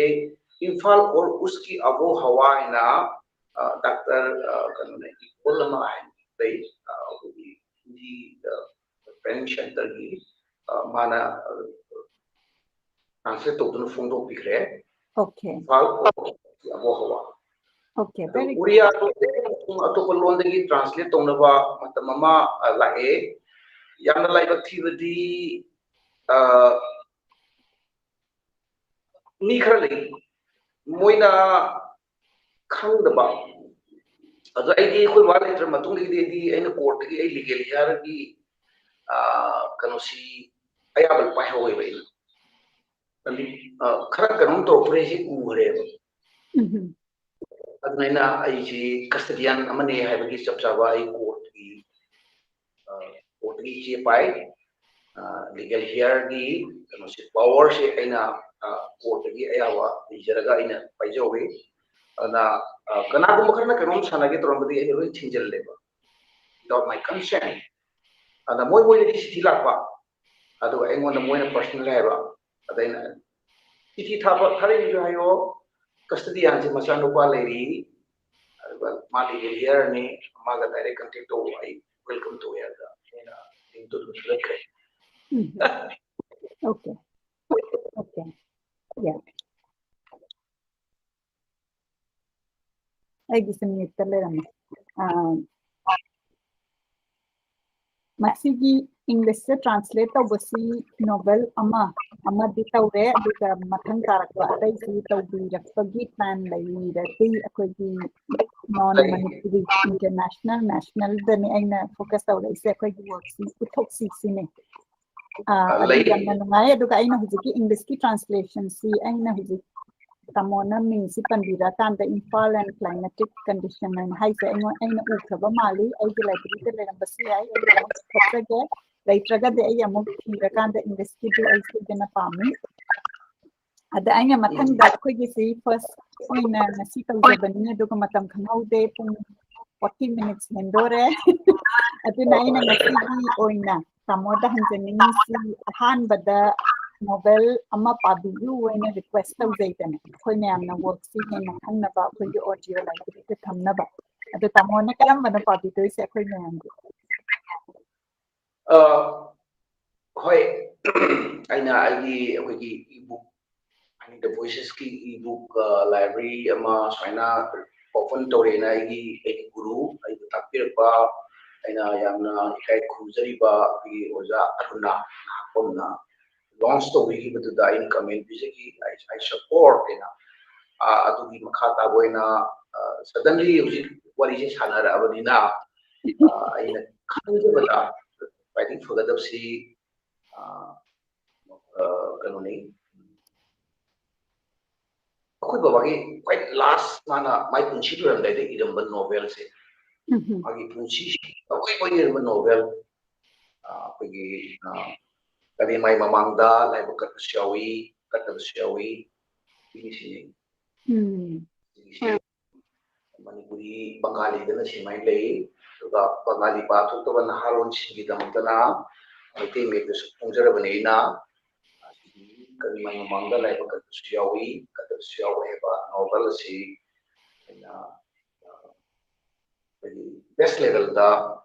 ꯏꯝꯐꯥꯜ ꯑꯣꯔ ꯎꯁꯀꯤ ꯑꯕꯣ ꯍꯋꯥ ꯍꯥꯏꯅ, ꯑ, ꯗꯥꯛꯇꯔ, ꯑ, ꯀꯩꯅꯣꯅ ꯏꯕꯣꯜ ꯑꯃ ꯍꯥꯏꯅ ꯂꯩ, ꯑ, ꯑꯩꯈꯣꯏꯒꯤ ꯍꯤꯟꯗꯤ, ꯑ, training centre ꯒꯤ, ꯑ, ꯃꯥꯅ, ꯑ, translate ꯇꯧꯗꯨꯅ ꯐꯣꯡꯗꯣꯛꯄꯤꯈ꯭ꯔꯦ꯫ Okay. ꯏꯝꯐꯥꯜ ꯑꯣꯔ ꯎꯁꯀꯤ ꯑꯕꯣ ꯍꯋꯥ꯫ Okay, ꯑꯗꯨ very good. ꯎꯔꯤꯌꯥꯗꯣ ꯑꯇꯣꯞꯄ ꯂꯣꯟꯗꯒꯤ translate ꯇꯧꯅꯕ ꯃꯇꯝ ꯑꯃ, ꯑ, ꯂꯥꯛꯑꯦ꯫ ꯌꯥꯝꯅ ꯂꯥꯏꯕꯛ ꯊꯤꯕꯗꯤ, ꯑ, ꯃꯤ ꯈꯔ ꯂꯩ, ꯃꯣꯏꯅ ꯈꯪꯗꯕ꯫ ꯑꯗꯣ ꯑꯩꯗꯤ ꯑꯩꯈꯣꯏ ꯕꯥ ꯂꯩꯇ꯭ꯔ ꯃꯇꯨꯡꯗꯒꯤꯗꯤ ꯑꯩꯗꯤ ꯑꯩꯅ court ꯇꯒꯤ ꯑꯩ legal heir ꯒꯤ, ꯑ, ꯀꯩꯅꯣꯁꯤ ꯑꯌꯥꯕ ꯄꯥꯏꯍꯧꯋꯦꯕ ꯑꯩꯅ꯫ ꯑꯗꯨ, ꯑ, ꯈꯔ ꯀꯩꯅꯣꯝ ꯇꯧꯔꯛꯄꯗ ꯑꯩꯁꯦ ꯎꯈ꯭ꯔꯦꯕ꯫ ꯎꯝ꯫ ꯑꯗꯨꯃꯥꯏꯅ ꯑꯩꯁꯤ custodian ꯑꯃꯅꯦ ꯍꯥꯏꯕꯒꯤ ꯆꯞ ꯆꯥꯕ ꯑꯩ court ꯀꯤ, ꯑ, court ꯇꯒꯤ ꯏꯆꯦ ꯄꯥꯏ꯫ ꯑ, legal heir ꯒꯤ ꯀꯩꯅꯣꯁꯦ, power ꯁꯦ ꯑꯩꯅ, ꯑ, court ꯇꯒꯤ ꯑꯌꯥꯕ ꯂꯩꯖꯔꯒ ꯑꯩꯅ ꯄꯥꯏꯖꯍꯧꯋꯤ꯫ ꯑꯗꯨꯅ, ꯑ, ꯀꯅꯥꯒꯨꯝꯕ ꯈꯔꯅ ꯀꯩꯅꯣꯝ ꯁꯥꯟꯅꯒꯦ ꯇꯧꯔꯝꯕꯗꯤ ꯑꯩꯅ ꯂꯣꯏ ꯊꯤꯡꯖꯤꯜꯂꯦꯕ, without my consent꯫ ꯑꯗ ꯃꯣꯏ ꯃꯣꯏꯗꯒꯤ ꯆꯤꯊꯤ ꯂꯥꯛꯄ, ꯑꯗꯨꯒ ꯑꯩꯉꯣꯟꯗ ꯃꯣꯏꯅ personal ꯍꯥꯏꯕ, ꯑꯗ ꯑꯩꯅ ꯆꯤꯊꯤ ꯊꯥꯕ ꯊꯥꯔꯛꯏꯁꯨ ꯍꯥꯏꯌꯣ꯫ ꯀꯁꯇꯗꯤ ꯍꯥꯟꯁꯦ ꯃꯆꯥꯅꯨꯄꯥ ꯂꯩꯔꯤ, ꯑꯗꯨꯒ ꯃꯥꯗꯤ ꯂꯤꯌꯔꯅꯤ, ꯃꯥꯒ ꯗꯥꯏꯔꯦꯛ ꯀꯟꯇꯦꯛ ꯇꯧ, ꯑꯩ ꯋꯦꯜꯀꯝ ꯇꯧꯋꯦ ꯍꯥꯏꯕꯗ ꯑꯩꯅ ꯂꯤꯡꯇꯣ ꯑꯗꯨꯝ ꯊꯥꯒꯠꯈ꯭ꯔꯦ꯫ Okay. Okay. Yeah. ꯑꯩꯒꯤꯁꯦ ꯃ꯭ꯌꯨꯠꯇ ꯂꯩꯔꯝꯃꯦ꯫ ꯑꯥ, ꯃꯁꯤꯒꯤ ꯏꯪꯂꯤꯁꯇ ꯇ꯭ꯔꯥꯟꯁꯂꯦꯠ ꯇꯧꯕꯁꯤ ꯅꯣꯚꯦꯜ ꯑꯃ ꯑꯃꯗꯤ ꯇꯧꯔꯦ, ꯑꯗꯨꯒ ꯃꯊꯪ ꯇꯥꯔꯛꯄ ꯑꯇꯩꯁꯤ ꯇꯧꯕꯤꯔꯛꯄꯒꯤ ꯄ꯭ꯂꯥꯟ ꯂꯩꯔꯗꯤ ꯑꯩꯈꯣꯏꯒꯤ ꯅꯣꯟ ꯃꯅꯤꯄꯨꯔꯤ ꯏꯟꯇꯔꯅꯦꯁꯅꯦꯜ ꯅꯦꯁꯅꯦꯜꯗꯅꯤ ꯑꯩꯅ ꯐꯣꯀꯁ ꯇꯧꯔꯛꯏꯁꯦ ꯑꯩꯈꯣꯏꯒꯤ ꯋꯥꯔꯛꯁꯤ ꯄꯨꯊꯣꯛꯁꯤ ꯁꯤꯅꯦ꯫ ꯑꯥ, ꯑꯗꯨ ꯌꯥꯝꯅ ꯅꯨꯡꯉꯥꯏ꯫ ꯑꯗꯨꯒ ꯑꯩꯅ ꯍꯧꯖꯤꯛꯀꯤ ꯏꯪꯂꯤꯁꯀꯤ ꯇ꯭ꯔꯥꯟꯁꯂꯦꯁꯟꯁꯤ ꯑꯩꯅ ꯍꯧꯖꯤꯛ ꯇꯥꯃꯣꯅ ꯃꯤꯡꯁꯤ ꯄꯟꯕꯤꯔꯀꯥꯟꯗ ꯏꯝꯐꯥꯜ ꯑꯦꯟ ꯀ꯭ꯂꯥꯏꯃꯦꯇꯤꯛ ꯀꯟꯗꯤꯁꯟ ꯍꯥꯏꯅ ꯍꯥꯏꯁꯦ ꯑꯩꯉꯣꯟ ꯑꯩꯅ ꯎꯈ꯭ꯔꯕ ꯃꯥꯜꯂꯤ꯫ ꯑꯩꯒꯤ ꯂꯥꯏꯕ꯭ꯔꯦꯔꯤꯗ ꯂꯩꯔꯝꯕꯁꯨ ꯌꯥꯏ꯫ ꯑꯩ ꯑꯃꯨꯛ ꯊꯣꯛꯆꯒꯦ꯫ ꯂꯩꯇ꯭ꯔꯒꯗꯤ ꯑꯩ ꯑꯃꯨꯛ ꯊꯤꯔꯀꯥꯟꯗ ꯏꯪꯂꯤꯁꯀꯤꯗꯨ ꯑꯩ ꯁꯣꯏꯗꯅ ꯄꯥꯝꯃꯤ꯫ ꯑꯗ ꯑꯩꯅ ꯃꯊꯪꯗ ꯑꯩꯈꯣꯏꯒꯤꯁꯤ ꯐꯥꯔꯁ ꯑꯣꯏꯅ ꯉꯁꯤ ꯇꯧꯖꯕꯅꯤ, ꯑꯗꯨꯒ ꯃꯇꯝ ꯈꯪꯍꯧꯗꯦ, ꯄꯨꯡ ꯐꯣꯔꯇꯤ ꯃꯤꯅꯤꯠꯁ ꯍꯦꯟꯗꯣꯔꯦ꯫ ꯑꯗꯨꯅ ꯑꯩꯅ ꯉꯁꯤꯒꯤ ꯑꯣꯏꯅ ꯇꯥꯃꯣꯗ ꯍꯪꯖꯅꯤꯡꯉꯤꯁꯤ ꯑꯍꯥꯟꯕꯗ ꯅꯣꯚꯦꯜ ꯑꯃ ꯄꯥꯕꯤꯌꯨ ꯑꯣꯏꯅ ꯔꯤꯀ꯭ꯋꯦꯁ ꯇꯧꯖꯩꯗꯅ, ꯑꯩꯈꯣꯏ ꯃꯌꯥꯝꯅ ꯋꯥꯔꯛꯁꯤ ꯍꯦꯟꯅ ꯈꯪꯅꯕ ꯑꯩꯈꯣꯏꯒꯤ ꯑꯣꯗꯤꯑꯣ ꯂꯥꯏꯕ꯭ꯔꯦꯔꯤꯗ ꯊꯝꯅꯕ꯫ ꯑꯗꯣ ꯇꯥꯃꯣꯅ ꯀꯔꯝꯕꯅ ꯄꯥꯕꯤꯗꯣꯏꯁꯦ ꯑꯩꯈꯣꯏ ꯃꯌꯥꯝꯒꯤ? ꯑ, ꯍꯣꯏ, ꯑꯩꯅ ꯑꯩꯒꯤ ꯑꯩꯈꯣꯏꯒꯤ ꯏꯕꯨꯛ ꯑꯅꯤꯗ ꯚꯣꯏꯁꯦꯁꯀꯤ ꯏꯕꯨꯛ ꯂꯥꯏꯕ꯭ꯔꯦꯔꯤ ꯑꯃ ꯁꯨꯃꯥꯏꯅ ꯑꯣꯄꯟ ꯇꯧꯔꯦꯅ ꯑꯩꯒꯤ ꯑꯩꯒꯤ ꯒꯨꯔꯨ ꯑꯩꯕꯨ ꯇꯥꯛꯄꯤꯔꯛꯄ, ꯑꯩꯅ ꯌꯥꯝꯅ ꯏꯀꯥꯏ ꯈꯨꯝꯖꯔꯤꯕ ꯑꯩꯈꯣꯏꯒꯤ ꯑꯣꯖꯥ ꯑꯔꯨꯅꯥ ꯅꯍꯥꯛꯄꯝꯅ ꯂꯣꯟꯆ ꯇꯧꯕꯤꯈꯤꯕꯗꯨꯗ ꯑꯩꯅ ꯀꯃꯦꯟ ꯄꯤꯖꯈꯤ꯫ I support ꯍꯥꯏꯅ꯫ ꯑ, ꯑꯗꯨꯒꯤ ꯃꯈꯥ ꯇꯥꯕ ꯑꯣꯏꯅ ꯁꯗꯟꯂꯤ ꯍꯧꯖꯤꯛ ꯋꯥꯔꯤꯁꯦ ꯁꯥꯟꯅꯔꯛꯑꯕꯅꯤꯅ, ꯑ, ꯑꯩꯅ ꯈꯟꯖꯕꯗ ꯈ꯭ꯋꯥꯏꯗꯒꯤ ꯐꯒꯗꯕꯁꯤ, ꯑ, ꯑ, ꯀꯩꯅꯣꯅꯤ, ꯑꯩꯈꯣꯏ ꯕꯕꯥꯒꯤ ꯈ꯭ꯋꯥꯏ ꯂꯥꯁ ꯃꯥꯅ ꯃꯥꯏ ꯄꯨꯟꯁꯤ ꯂꯣꯏꯔꯝꯗꯥꯏꯗ ꯏꯔꯝꯕ ꯅꯣꯚꯦꯜꯁꯦ, ꯎꯝ꯫ ꯃꯥꯒꯤ ꯄꯨꯟꯁꯤ ꯑꯔꯣꯏꯕ ꯏꯔꯝꯕ ꯅꯣꯚꯦꯜ, ꯑ, ꯑꯩꯈꯣꯏꯒꯤ, ꯑ, ꯀꯔꯤ ꯃꯥꯏ ꯃꯃꯥꯡꯗ ꯂꯥꯏꯕꯛ ꯀꯠꯄꯁꯨ ꯌꯥꯎꯏ, ꯀꯠꯇꯕꯁꯨ ꯌꯥꯎꯏ, ꯁꯤꯒꯤꯁꯤꯅꯤ꯫ ꯎꯝ꯫ ꯁꯤꯒꯤꯁꯦ ꯃꯅꯤꯄꯨꯔꯤ ꯕꯪꯒꯥꯂꯤꯗꯅ ꯁꯤꯃꯥꯏꯅ ꯂꯩ, ꯑꯗꯨꯒ ꯕꯪꯒꯥꯂꯤ ꯄꯥꯊꯣꯛꯇꯕ ꯅꯍꯥꯔꯣꯜꯁꯤꯡꯒꯤꯗꯃꯛꯇꯅ ꯃꯩꯇꯩ ꯃꯌꯦꯛꯇꯁꯨ ꯐꯣꯡꯖꯔꯕꯅꯤ ꯑꯩꯅ꯫ ꯑꯁꯤꯒꯤ ꯀꯔꯤ ꯃꯥꯏ ꯃꯃꯥꯡꯗ ꯂꯥꯏꯕꯛ ꯀꯠꯄꯁꯨ ꯌꯥꯎꯏ, ꯀꯠꯇꯕꯁꯨ ꯌꯥꯎꯏ ꯍꯥꯏꯕ ꯅꯣꯕꯦꯜ ꯑꯁꯤ ꯑꯩꯅ, ꯑ, ꯑꯩꯈꯣꯏꯒꯤ ꯕꯦꯁ ꯂꯦꯚꯦꯜꯗ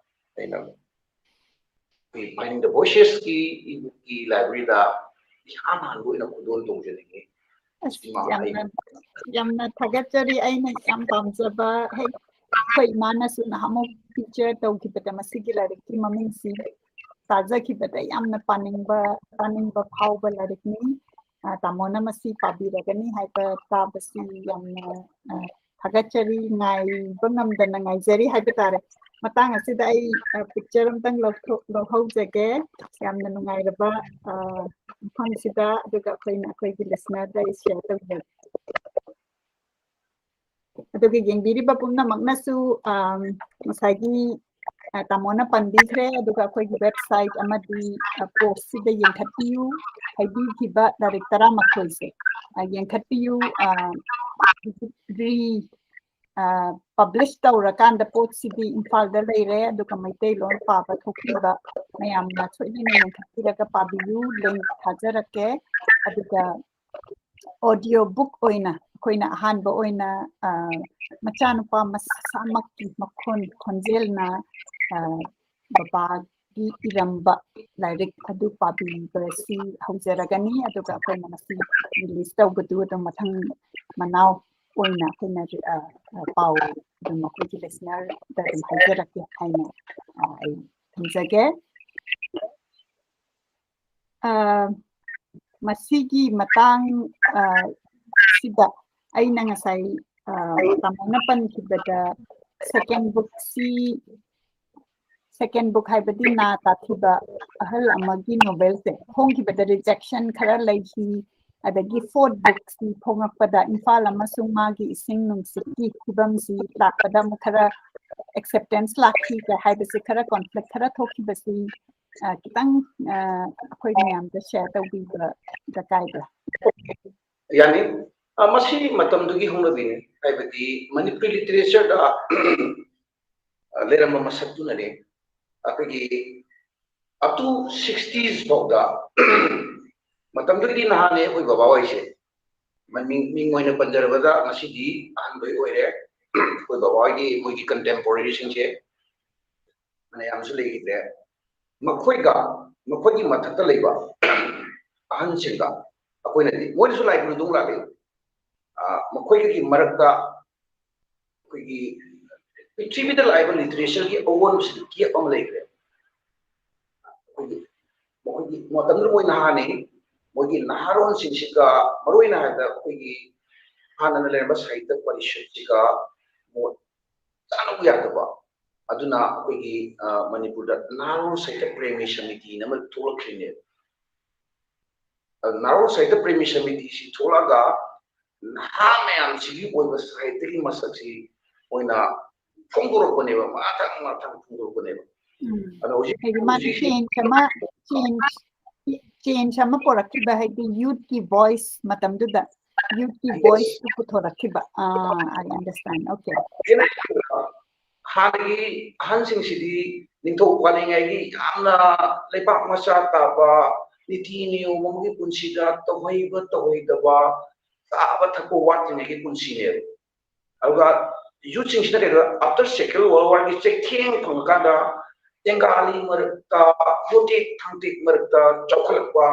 ꯑꯩꯅ ꯑꯩꯈꯣꯏ Finding the Voicesꯀꯤ ebookꯀꯤ libraryꯗ ꯏꯍꯥꯟ ꯍꯥꯟꯕ ꯑꯣꯏꯅ ꯈꯨꯗꯣꯜ ꯇꯧꯖꯅꯤꯡꯉꯤ꯫ ꯑꯁ, ꯌꯥꯝꯅ ꯌꯥꯝꯅ ꯊꯥꯒꯠꯆꯔꯤ꯫ ꯑꯩꯅ ꯌꯥꯝ ꯄꯥꯝꯖꯕ, ꯍꯦꯛ ꯑꯩꯈꯣꯏ ꯏꯃꯥꯅꯁꯨ ꯅꯍꯥꯟꯃꯨꯛ ꯐꯤꯆꯔ ꯇꯧꯈꯤꯕꯗ ꯃꯁꯤꯒꯤ ꯂꯥꯏꯔꯤꯛꯀꯤ ꯃꯃꯤꯡꯁꯤ ꯇꯥꯖꯈꯤꯕꯗ ꯌꯥꯝꯅ ꯄꯥꯅꯤꯡꯕ ꯄꯥꯅꯤꯡꯕ ꯐꯥꯎꯕ ꯂꯥꯏꯔꯤꯛꯅꯤ꯫ ꯑ, ꯇꯥꯃꯣꯅ ꯃꯁꯤ ꯄꯥꯕꯤꯔꯒꯅꯤ ꯍꯥꯏꯕ ꯇꯥꯕꯁꯤ ꯌꯥꯝꯅ, ꯑ, ꯊꯥꯒꯠꯆꯔꯤ꯫ ꯉꯥꯏꯕ ꯉꯝꯗꯅ ꯉꯥꯏꯖꯔꯤ ꯍꯥꯏꯕ ꯇꯥꯔꯦ꯫ ꯃꯇꯥꯡ ꯑꯁꯤꯗ ꯑꯩ, ꯑ, ꯄꯤꯛꯆꯔ ꯑꯝꯇꯪ ꯂꯧꯊꯣꯛ ꯂꯧꯍꯧꯖꯒꯦ꯫ ꯌꯥꯝꯅ ꯅꯨꯡꯉꯥꯏꯔꯕ, ꯑ, ꯃꯐꯝꯁꯤꯗ, ꯑꯗꯨꯒ ꯑꯩꯈꯣꯏꯅ ꯑꯩꯈꯣꯏꯒꯤ ꯂꯤꯁꯅꯔꯗ ꯑꯩ ꯁꯤꯌꯔ ꯇꯧꯖꯒꯦ꯫ ꯑꯗꯨꯒ ꯌꯦꯡꯕꯤꯔꯤꯕ ꯄꯨꯝꯅꯃꯛꯅꯁꯨ, ꯑ, ꯉꯁꯥꯏꯒꯤ, ꯑ, ꯇꯥꯃꯣꯅ ꯄꯟꯕꯤꯈ꯭ꯔꯦ, ꯑꯗꯨꯒ ꯑꯩꯈꯣꯏꯒꯤ ꯋꯦꯕꯁꯥꯏꯠ ꯑꯃꯗꯤ, ꯑ, ꯄꯣꯁꯁꯤꯗ ꯌꯦꯡꯈꯠꯄꯤꯌꯨ꯫ ꯍꯥꯏꯕꯤꯈꯤꯕ ꯂꯥꯏꯔꯤꯛ ꯇꯔꯥꯃꯥꯊꯣꯏꯁꯦ, ꯑ, ꯌꯦꯡꯈꯠꯄꯤꯌꯨ꯫ ꯑ, ꯔꯤ ꯑ, ꯄꯕ꯭ꯂꯤꯁ ꯇꯧꯔꯀꯥꯟꯗ ꯄꯣꯠꯁꯤꯗꯤ ꯏꯝꯐꯥꯜꯗ ꯂꯩꯔꯦ, ꯑꯗꯨꯒ ꯃꯩꯇꯩꯂꯣꯟ ꯄꯥꯕ ꯊꯣꯛꯄꯤꯕ ꯃꯌꯥꯝꯅ ꯁꯣꯏꯗꯅ ꯌꯦꯡꯈꯠꯄꯤꯔꯒ ꯄꯥꯕꯤꯌꯨ꯫ ꯂꯤꯡ ꯊꯥꯖꯔꯛꯀꯦ꯫ ꯑꯗꯨꯒ ꯑꯣꯗꯤꯑꯣ ꯕꯨꯛ ꯑꯣꯏꯅ ꯑꯩꯈꯣꯏꯅ ꯑꯍꯥꯟꯕ ꯑꯣꯏꯅ, ꯑ, ꯃꯆꯥꯅꯨꯄꯥ ꯃꯁꯥꯃꯛꯀꯤ ꯃꯈꯣꯟ ꯈꯣꯟꯖꯦꯜꯅ, ꯑ, ꯕꯕꯥꯒꯤ ꯏꯔꯝꯕ ꯂꯥꯏꯔꯤꯛ ꯑꯗꯨ ꯄꯥꯕꯤꯕꯁꯤ ꯍꯧꯖꯔꯒꯅꯤ꯫ ꯑꯗꯨꯒ ꯑꯩꯈꯣꯏꯅ ꯃꯁꯤ ꯔꯤꯂꯤꯁ ꯇꯧꯕꯗꯨ ꯑꯗꯨꯝ ꯃꯊꯪ ꯃꯅꯥꯎ ꯑꯣꯏꯅ ꯑꯩꯈꯣꯏꯅ, ꯑ, ꯑ, ꯄꯥꯎ ꯑꯗꯨꯝ ꯑꯩꯈꯣꯏꯒꯤ ꯂꯤꯁꯅꯔꯗ ꯑꯗꯨꯝ ꯍꯥꯏꯖꯔꯛꯀꯦ ꯍꯥꯏꯅ, ꯑ, ꯑꯩ ꯊꯝꯖꯒꯦ꯫ ꯑ, ꯃꯁꯤꯒꯤ ꯃꯇꯥꯡ, ꯑ, ꯁꯤꯗ ꯑꯩꯅ ꯉꯁꯥꯏ, ꯑ, ꯇꯥꯃꯣꯅ ꯄꯟꯈꯤꯕꯗ ꯁꯦꯀꯦꯟ ꯕꯨꯛꯁꯤ, ꯁꯦꯀꯦꯟ ꯕꯨꯛ ꯍꯥꯏꯕꯗꯤ ꯅꯥ ꯇꯥꯊꯤꯕ ꯑꯍꯜ ꯑꯃꯒꯤ ꯅꯣꯕꯦꯜꯁꯦ ꯐꯣꯡꯈꯤꯕꯗ ꯔꯤꯖꯦꯛꯁꯟ ꯈꯔ ꯂꯩꯈꯤ꯫ ꯑꯗꯒꯤ ꯐꯣꯔꯠ ꯕꯨꯛꯁꯤ ꯐꯣꯡꯉꯛꯄꯗ ꯏꯝꯐꯥꯜ ꯑꯃꯁꯨꯡ ꯃꯥꯒꯤ ꯏꯁꯤꯡ ꯅꯨꯡꯁꯤꯠꯀꯤ ꯐꯤꯕꯝꯁꯤ ꯂꯥꯛꯄꯗ ꯑꯃꯨꯛ ꯈꯔ ꯑꯦꯛꯁꯦꯞꯇꯦꯟꯁ ꯂꯥꯛꯈꯤ ꯀ ꯍꯥꯏꯕꯁꯦ ꯈꯔ ꯀꯣꯟꯐ꯭ꯂꯤꯛ ꯈꯔ ꯊꯣꯛꯈꯤꯕꯁꯤ, ꯑ, ꯈꯤꯇꯪ, ꯑ, ꯑꯩꯈꯣꯏ ꯃꯌꯥꯝꯗ ꯁꯤꯌꯔ ꯇꯧꯕꯤꯕ ꯗꯔꯀꯥꯔ ꯂꯩ꯫ ꯌꯥꯅꯤ꯫ ꯑ, ꯃꯁꯤ ꯃꯇꯝꯗꯨꯒꯤ ꯍꯧꯅꯕꯤꯅꯤ, ꯍꯥꯏꯕꯗꯤ ꯃꯅꯤꯄꯨꯔꯤ ꯂꯤꯇꯔꯦꯆꯔꯗ, ꯑ, ꯂꯩꯔꯝꯕ ꯃꯁꯛꯇꯨꯅꯅꯤ꯫ ꯑꯩꯈꯣꯏꯒꯤ up to sixties ꯐꯥꯎꯗ ꯃꯇꯝꯗꯨꯒꯤꯗꯤ ꯅꯍꯥꯅꯦ ꯑꯩꯈꯣꯏ ꯕꯕꯥ ꯍꯣꯏꯁꯦ꯫ ꯃꯃꯤꯡ, ꯃꯤꯡ ꯑꯣꯏꯅ ꯄꯟꯖꯔꯕꯗ ꯉꯁꯤꯗꯤ ꯑꯍꯟ ꯂꯣꯏ ꯑꯣꯏꯔꯦ꯫ ꯑꯩꯈꯣꯏ ꯕꯕꯥ ꯍꯣꯏꯒꯤ, ꯃꯣꯏꯒꯤ contemporaryꯁꯤꯡꯁꯦ ꯐꯅꯌꯥꯝꯁꯨ ꯂꯩꯈꯤꯗ꯭ꯔꯦ꯫ ꯃꯈꯣꯏꯒ, ꯃꯈꯣꯏꯒꯤ ꯃꯊꯛꯇ ꯂꯩꯕ ꯑꯍꯟꯁꯤꯡꯒ ꯑꯩꯈꯣꯏꯅꯗꯤ, ꯃꯣꯏꯅꯁꯨ ꯂꯥꯏ ꯈꯨꯔꯨꯝꯗꯧ ꯂꯥꯛꯂꯤ꯫ ꯑ, ꯃꯈꯣꯏꯒꯤ ꯃꯔꯛꯇ ꯑꯩꯈꯣꯏꯒꯤ ꯄ꯭ꯔꯤꯊꯤꯕꯤꯗ ꯂꯥꯛꯏꯕ literature-ꯒꯤ ꯑꯑꯣꯟꯕꯁꯤꯗ gap ꯑꯃ ꯂꯩꯈ꯭ꯔꯦ꯫ ꯑꯩꯈꯣꯏꯒꯤ, ꯃꯈꯣꯏꯒꯤ ꯃꯇꯝꯗꯨꯗ ꯃꯣꯏ ꯅꯍꯥꯅꯤ, ꯃꯣꯏꯒꯤ ꯅꯍꯥꯔꯣꯟꯁꯤꯡꯁꯤꯒ, ꯃꯔꯨꯑꯣꯏꯅ ꯍꯥꯏꯔꯕꯗ ꯑꯩꯈꯣꯏꯒꯤ ꯍꯥꯟꯅꯅ ꯂꯩꯔꯝꯕ ꯁꯥꯍꯤꯇ꯭ꯌ ꯄꯔꯤꯁꯠꯁꯤꯒ ꯃꯣꯠ ꯆꯥꯅꯕ ꯌꯥꯗꯕ꯫ ꯑꯗꯨꯅ ꯑꯩꯈꯣꯏꯒꯤ, ꯑ, ꯃꯅꯤꯄꯨꯔꯗ ꯅꯍꯥꯔꯣꯜ ꯁꯥꯍꯤꯇ꯭ꯌ ꯄ꯭ꯔꯦꯃꯤ ꯁꯃꯤꯇꯤꯅ ꯑꯃ ꯊꯣꯛꯂꯛꯈ꯭ꯔꯤꯅꯦꯕ꯫ ꯑꯗꯨ ꯅꯍꯥꯔꯣꯜ ꯁꯥꯍꯤꯇ꯭ꯌ ꯄ꯭ꯔꯦꯃꯤ ꯁꯃꯤꯇꯤꯁꯤ ꯊꯣꯛꯂꯛꯑꯒ ꯅꯍꯥ ꯃꯌꯥꯝꯁꯤꯒꯤ ꯑꯣꯏꯕ ꯁꯥꯍꯤꯇ꯭ꯌꯒꯤ ꯃꯁꯛꯁꯤ ꯃꯣꯏꯅ ꯐꯣꯡꯗꯣꯔꯛꯄꯅꯦꯕ, ꯃꯊꯪ ꯃꯊꯪ ꯐꯣꯡꯗꯣꯔꯛꯄꯅꯦꯕ꯫ ꯎꯝ꯫ ꯑꯗꯣ ꯍꯧꯖꯤꯛ, ꯍꯥꯏꯗꯤ ꯃꯥꯅ ꯍꯧꯖꯤꯛ change ꯑꯃ, change, change ꯑꯃ ꯄꯨꯔꯛꯈꯤꯕ, ꯍꯥꯏꯗꯤ youthꯀꯤ voice ꯃꯇꯝꯗꯨꯗ youthꯀꯤ Yes. Voice ꯇꯨ ꯄꯨꯊꯣꯔꯛꯈꯤꯕ꯫ ꯑꯥ, I understand. Okay. ꯍꯥꯟꯅꯒꯤ ꯑꯍꯟꯁꯤꯡꯁꯤꯗꯤ ꯅꯤꯡꯊꯧ ꯄꯥꯜꯂꯤꯉꯩꯒꯤ ꯌꯥꯝꯅ ꯂꯩꯄꯥꯛ ꯃꯆꯥ ꯇꯥꯕ, ꯅꯤꯇꯤ ꯅꯤꯌꯣꯝ ꯑꯃꯒꯤ ꯄꯨꯟꯁꯤꯗ ꯇꯧꯍꯩꯕ ꯇꯧꯍꯩꯗꯕ, ꯆꯥꯕ ꯊꯛꯄ ꯋꯥꯠꯇ꯭ꯔꯤꯉꯩꯒꯤ ꯄꯨꯟꯁꯤꯅꯦꯕ꯫ ꯑꯗꯨꯒ youthꯁꯤꯡꯁꯤꯅ ꯀꯩꯗꯧꯕ, after Second World Warꯒꯤ ꯆꯩꯊꯦꯡ ꯐꯪꯉꯀꯥꯟꯗ ꯇꯦꯡꯒꯥꯂꯤ ꯃꯔꯛꯇ, ꯌꯣꯇꯦꯛ ꯊꯥꯡꯇꯦꯛ ꯃꯔꯛꯇ ꯆꯥꯎꯈꯠꯂꯛꯄ,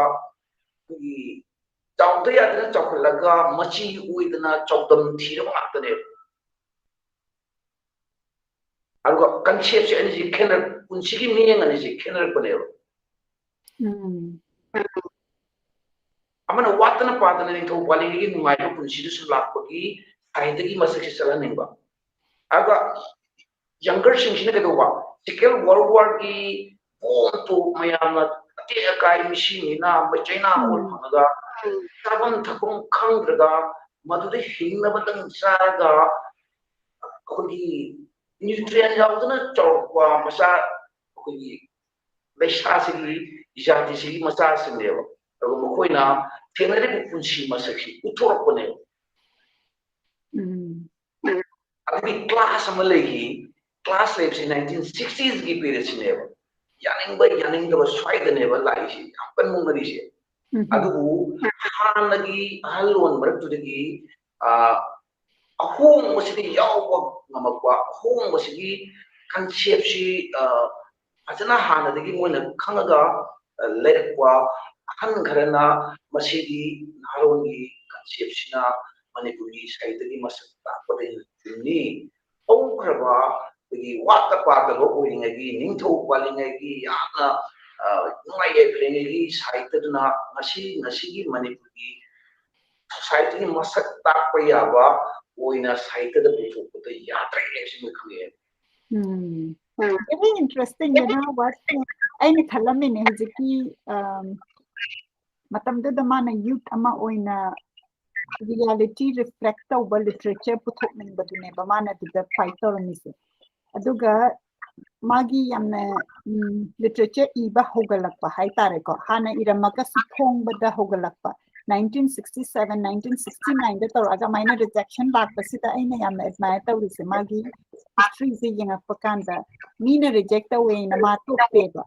ꯑꯩꯈꯣꯏꯒꯤ ꯆꯥꯎꯗ ꯌꯥꯗꯅ ꯆꯥꯎꯈꯠꯂꯒ ꯃꯆꯤ ꯑꯣꯏꯗꯅ ꯆꯥꯎꯗꯝ ꯊꯤꯔꯕ ꯉꯥꯛꯇꯅꯦꯕ꯫ ꯑꯗꯨꯒ conceptꯁꯦ ꯑꯅꯤꯁꯦ ꯈꯦꯠꯅ-, ꯄꯨꯟꯁꯤꯒꯤ ꯃꯤꯠꯌꯦꯡ ꯑꯅꯤꯁꯦ ꯈꯦꯠꯅꯔꯛꯄꯅꯦꯕ꯫ ꯎꯝ꯫ ꯑꯃꯅ ꯋꯥꯠꯇꯅ ꯄꯥꯗꯅ ꯅꯤꯡꯊꯧ ꯄꯥꯜꯂꯤꯉꯩꯒꯤ ꯅꯨꯡꯉꯥꯏꯕ ꯄꯨꯟꯁꯤꯗꯁꯨ ꯂꯥꯛꯄꯒꯤ ꯁꯥꯍꯤꯇ꯭ꯌꯒꯤ ꯃꯁꯛꯁꯦ ꯆꯠꯍꯟꯅꯤꯡꯕ꯫ ꯑꯗꯨꯒ youngerꯁꯤꯡꯁꯤꯅ ꯀꯩꯗꯧꯕ? Second World Warꯒꯤ bomb ꯇꯣꯞ ꯃꯌꯥꯝꯅ ꯑꯇꯦꯛ ꯑꯀꯥꯏ, ꯃꯤꯁꯤ ꯃꯤꯅꯥ, ꯃꯩ ꯆꯩꯅꯥ ꯎꯝ꯫ ꯑꯣꯏ ꯐꯪꯉꯒ ꯆꯥꯐꯝ ꯊꯛꯐꯝ ꯈꯪꯗ꯭ꯔꯒ ꯃꯗꯨꯗ ꯍꯤꯡꯅꯕꯗꯪ ꯆꯥꯔꯒ ꯑꯩꯈꯣꯏꯒꯤ nutrient ꯌꯥꯎꯗꯅ ꯆꯥꯎꯔꯛꯄ ꯃꯆꯥ, ꯑꯩꯈꯣꯏꯒꯤ ꯂꯩꯁꯥꯁꯤꯒꯤ, ꯖꯥꯇꯤꯁꯤꯒꯤ ꯃꯆꯥꯁꯤꯡꯅꯦꯕ꯫ ꯑꯗꯨꯒ ꯃꯈꯣꯏꯅ ꯊꯦꯡꯅꯔꯤꯕ ꯄꯨꯟꯁꯤ ꯃꯁꯛꯁꯤ ꯎꯠꯊꯣꯔꯛꯄꯅꯦꯕ꯫ ꯎꯝ꯫ ꯑꯗꯨꯒꯤ class ꯑꯃ ꯂꯩꯈꯤ꯫ Class ꯂꯩꯕꯁꯤ nineteen sixtiesꯀꯤ periodꯁꯤꯅꯦꯕ꯫ ꯌꯥꯅꯤꯡꯕ ꯌꯥꯅꯤꯡꯗꯕ ꯁ꯭ꯋꯥꯏꯗꯅꯦꯕ ꯂꯥꯛꯏꯁꯤ, ꯌꯥꯝ ꯀꯟꯅ ꯃꯨꯛꯅꯔꯤꯁꯦ꯫ ꯎꯝ꯫ ꯑꯗꯨꯕꯨ ꯍꯥꯟꯅꯒꯤ ꯑꯍꯜꯂꯣꯟ ꯃꯔꯛꯇꯨꯗꯒꯤ, ꯑ, ꯑꯍꯣꯡꯕꯁꯤꯗꯤ ꯌꯥꯎꯕ ꯉꯝꯃꯛꯄ, ꯑꯍꯣꯡꯕꯁꯤꯒꯤ conceptꯁꯤ, ꯑ, ꯐꯖꯅ ꯍꯥꯟꯅꯗꯒꯤ ꯃꯣꯏꯅ ꯈꯪꯉꯒ, ꯑ, ꯂꯩꯔꯛꯄ ꯑꯍꯟ ꯈꯔꯅ ꯃꯁꯤꯗꯤ ꯅꯍꯥꯔꯣꯟꯒꯤ conceptꯁꯤꯅ ꯃꯅꯤꯄꯨꯔꯒꯤ ꯁꯥꯍꯤꯇ꯭ꯌꯒꯤ ꯃꯁꯛ ꯇꯥꯛꯄꯗꯒꯤ ꯆꯤꯡꯅꯤ꯫ ꯍꯧꯈ꯭ꯔꯕ ꯑꯩꯈꯣꯏꯒꯤ ꯋꯥꯠꯇ ꯄꯥꯗꯕ ꯑꯣꯏꯔꯤꯉꯩꯒꯤ, ꯅꯤꯡꯊꯧ ꯄꯥꯜꯂꯤꯉꯩꯒꯤ ꯌꯥꯝꯅ, ꯑ, ꯅꯨꯡꯉꯥꯏ ꯌꯥꯏꯐꯔꯤꯉꯩꯒꯤ ꯁꯥꯍꯤꯇ꯭ꯌꯗꯨꯅ ꯉꯁꯤ, ꯉꯁꯤꯒꯤ ꯃꯅꯤꯄꯨꯔꯒꯤ societyꯒꯤ ꯃꯁꯛ ꯇꯥꯛꯄ ꯌꯥꯕ ꯑꯣꯏꯅ ꯁꯥꯍꯤꯇ꯭ꯌꯗ ꯄꯨꯊꯣꯛꯄꯗ ꯌꯥꯗ꯭ꯔꯦ ꯍꯥꯏꯕꯁꯤꯃ ꯈꯪꯉꯛꯑꯦ꯫ ꯎꯝ꯫ Very interesting, you know what? ꯑꯩꯅ ꯈꯜꯂꯝꯃꯤꯅꯦ ꯍꯧꯖꯤꯛꯀꯤ, ꯑꯝ, ꯃꯇꯝꯗꯨꯗ ꯃꯥꯅ youth ꯑꯃ ꯑꯣꯏꯅ reality reflect ꯇꯧꯕ literature ꯄꯨꯊꯣꯛꯅꯤꯡꯕꯗꯨꯅꯦꯕ ꯃꯥꯅ ꯑꯗꯨꯗ fight ꯇꯧꯔꯝꯃꯤꯁꯦ꯫ ꯑꯗꯨꯒ ꯃꯥꯒꯤ ꯌꯥꯝꯅ, ꯎꯝ, literature ꯏꯕ ꯍꯧꯒꯠꯂꯛꯄ ꯍꯥꯏꯇꯥꯔꯦꯀꯣ, ꯍꯥꯟꯅ ꯏꯔꯝꯃꯒꯁꯨ ꯐꯣꯡꯕꯗ ꯍꯧꯒꯠꯂꯛꯄ, nineteen sixty seven, nineteen sixty nine ꯗ ꯇꯧꯔꯛꯑꯒ ꯑꯗꯨꯃꯥꯏꯅ rejection ꯂꯥꯛꯄꯁꯤꯗ ꯑꯩꯅ ꯌꯥꯝꯅ admire ꯇꯧꯔꯤꯁꯦ꯫ ꯃꯥꯒꯤ historyꯁꯦ ꯌꯦꯡꯉꯛꯄ ꯀꯥꯟꯗ ꯃꯤꯅ reject ꯇꯧꯋꯦꯅ ꯃꯥ ꯇꯣꯛꯇꯦꯕ꯫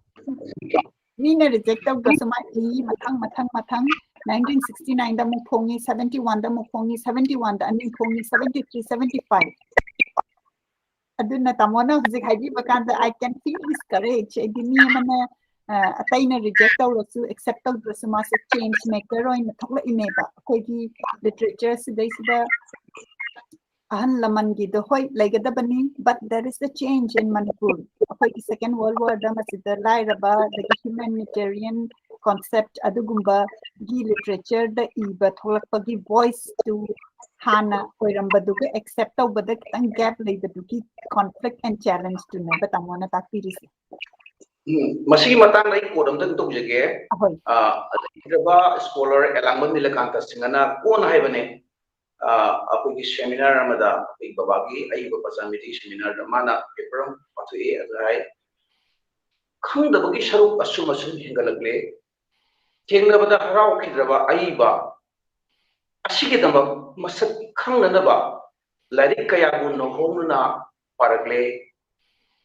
ꯃꯤꯅ reject ꯇꯧꯗ꯭ꯔꯁꯨ ꯃꯥ ꯏ ꯃꯊꯪ ꯃꯊꯪ ꯃꯊꯪ nineteen sixty nine ꯗ ꯑꯃꯨꯛ ꯐꯣꯡꯉꯤ, seventy one ꯗ ꯑꯃꯨꯛ ꯐꯣꯡꯉꯤ, seventy one ꯗ ꯑꯅꯤ ꯐꯣꯡꯉꯤ, seventy three, seventy five꯫ ꯑꯗꯨꯅ ꯇꯥꯃꯣꯅ ꯍꯧꯖꯤꯛ ꯍꯥꯏꯕꯤꯕ ꯀꯥꯟꯗ I can feel his courage꯫ ꯍꯥꯏꯗꯤ ꯃꯤ ꯑꯃꯅ, ꯑ, ꯑꯇꯩꯅ reject ꯇꯧꯔꯁꯨ, accept ꯇꯧꯗ꯭ꯔꯁꯨ ꯃꯥꯁꯦ change maker ꯑꯣꯏꯅ ꯊꯣꯛꯂꯛꯏꯅꯦꯕ꯫ ꯑꯩꯈꯣꯏꯒꯤ literature ꯁꯤꯗꯩꯁꯤꯗ ꯑꯍꯜ ꯂꯃꯟꯒꯤꯗꯣ ꯍꯣꯏ ꯂꯩꯒꯗꯕꯅꯤ, but there is a change in Manipur꯫ ꯑꯩꯈꯣꯏꯒꯤ second world war ꯗ ꯃꯁꯤꯗ ꯂꯥꯏꯔꯕ, ꯑꯗꯒꯤ humanitarian concept ꯑꯗꯨꯒꯨꯝꯕꯒꯤ literature ꯗ ꯏꯕ ꯊꯣꯛꯂꯛꯄꯒꯤ voice ꯇꯨ ꯍꯥꯟꯅ ꯑꯣꯏꯔꯝꯕꯗꯨꯒ accept ꯇꯧꯕꯗ ꯈꯤꯇꯪ gap ꯂꯩꯕꯗꯨꯒꯤ conflict and challenge ꯇꯨꯅꯦꯕ ꯇꯥꯃꯣꯅ ꯇꯥꯛꯄꯤꯔꯤꯁꯦ꯫ ꯎꯝ, ꯃꯁꯤꯒꯤ ꯃꯇꯥꯡꯗ ꯑꯩ quote ꯑꯝꯇꯪ ꯇꯧꯖꯒꯦ꯫ ꯑꯍꯣꯏ꯫ ꯑ, ꯂꯩꯈ꯭ꯔꯕ scholar ꯑꯦꯂꯥꯡꯕꯝ ꯅꯤꯂꯀꯥꯟꯇ ꯁꯤꯡꯍꯅ ꯀꯣꯟꯅ ꯍꯥꯏꯕꯅꯦ, ꯑ, ꯑꯩꯈꯣꯏꯒꯤ seminar ꯑꯃꯗ, ꯑꯩꯈꯣꯏ ꯕꯕꯥꯒꯤ ꯑꯏꯕ ꯄꯆꯥ ꯃꯤꯇꯩ seminar ꯗ ꯃꯥꯅ paper ꯑꯃ ꯄꯥꯊꯣꯛꯑꯦ꯫ ꯑꯗꯨ ꯍꯥꯏ, "ꯈꯪꯗꯕꯒꯤ ꯁꯔꯨꯛ ꯑꯁꯨꯝ ꯑꯁꯨꯝ ꯍꯦꯟꯒꯠꯂꯛꯂꯦ꯫ ꯊꯦꯡꯅꯕꯗ ꯍꯔꯥꯎꯈꯤꯗ꯭ꯔꯕ ꯑꯏꯕ ꯑꯁꯤꯒꯤꯗꯃꯛ ꯃꯁꯛ ꯈꯪꯅꯅꯕ ꯂꯥꯏꯔꯤꯛ ꯀꯌꯥꯕꯨ ꯅꯧꯍꯧꯅꯅ ꯄꯥꯔꯛꯂꯦ꯫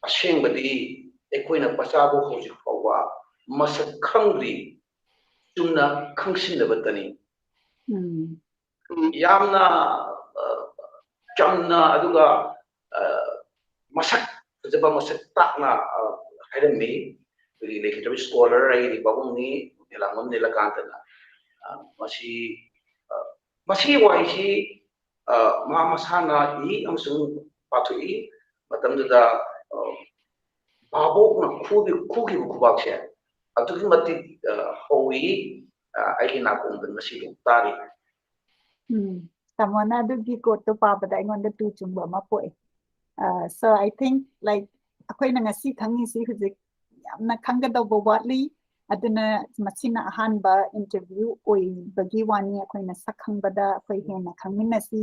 ꯑꯁꯦꯡꯕꯗꯤ ꯑꯩꯈꯣꯏꯅ ꯄꯆꯥꯕꯨ ꯍꯧꯖꯤꯛ ꯐꯥꯎꯕ ꯃꯁꯛ ꯈꯪꯗ꯭ꯔꯤ꯫ ꯆꯨꯝꯅ ꯈꯪꯁꯤꯟꯅꯕꯇꯅꯤ꯫ ꯎꯝ ꯌꯥꯝꯅ ꯑ, ꯆꯝꯅ ꯑꯗꯨꯒ ꯑ, ꯃꯁꯛ ꯐꯖꯕ, ꯃꯁꯛ ꯇꯥꯛꯅ ꯑ, ꯍꯥꯏꯔꯝꯃꯤ꯫ ꯑꯩꯈꯣꯏꯒꯤ ꯂꯩꯈꯤꯗ꯭ꯔꯕ ꯁ꯭ꯀꯣꯂꯔ ꯑꯩꯒꯤ ꯄꯥꯕꯨꯡꯅꯤ, ꯅꯤꯂꯥꯡꯕꯝ ꯅꯤꯂꯀꯥꯟꯇꯅ꯫ ꯑ, ꯃꯁꯤ ꯑ, ꯃꯁꯤꯒꯤ ꯋꯥꯍꯩꯁꯤ ꯑ, ꯃꯥ ꯃꯁꯥꯅ ꯏ ꯑꯃꯁꯨꯡ ꯄꯥꯊꯣꯛꯏ꯫ ꯃꯇꯝꯗꯨꯗ ꯑ, ꯚꯥꯕꯣꯛꯅ ꯈꯨꯈꯤꯕ ꯈꯨꯕꯥꯛꯁꯦ ꯑꯗꯨꯛꯀꯤ ꯃꯇꯤꯛ ꯑ, ꯍꯧꯋꯤ꯫ ꯑ, ꯑꯩꯒꯤ ꯅꯥꯀꯣꯡꯗ ꯉꯁꯤꯐꯥꯎ ꯇꯥꯔꯤ꯫ ꯎꯝ ꯇꯥꯃꯣꯅ ꯑꯗꯨꯒꯤ ꯀꯣꯠꯇꯣ ꯄꯥꯕꯗ ꯑꯩꯉꯣꯟꯗ ꯇꯨ ꯆꯨꯡꯕ ꯑꯃ ꯄꯣꯛꯑꯦ꯫ So I think, like, ꯑꯩꯈꯣꯏꯅ ꯉꯁꯤ ꯈꯪꯉꯤꯁꯤ ꯍꯧꯖꯤꯛ ꯌꯥꯝꯅ ꯈꯪꯒꯗꯧꯕ ꯋꯥꯠꯂꯤ꯫ ꯑꯗꯨꯅ ꯃꯁꯤꯅ ꯑꯍꯥꯟꯕ ꯏꯟꯇꯔꯚ꯭ꯌꯨ ꯑꯣꯏꯕꯒꯤ ꯋꯥꯅꯤ꯫ ꯑꯩꯈꯣꯏꯅ ꯁꯛ ꯈꯪꯕꯗ ꯑꯩꯈꯣꯏ ꯍꯦꯟꯅ ꯈꯪꯃꯤꯟꯅꯁꯤ꯫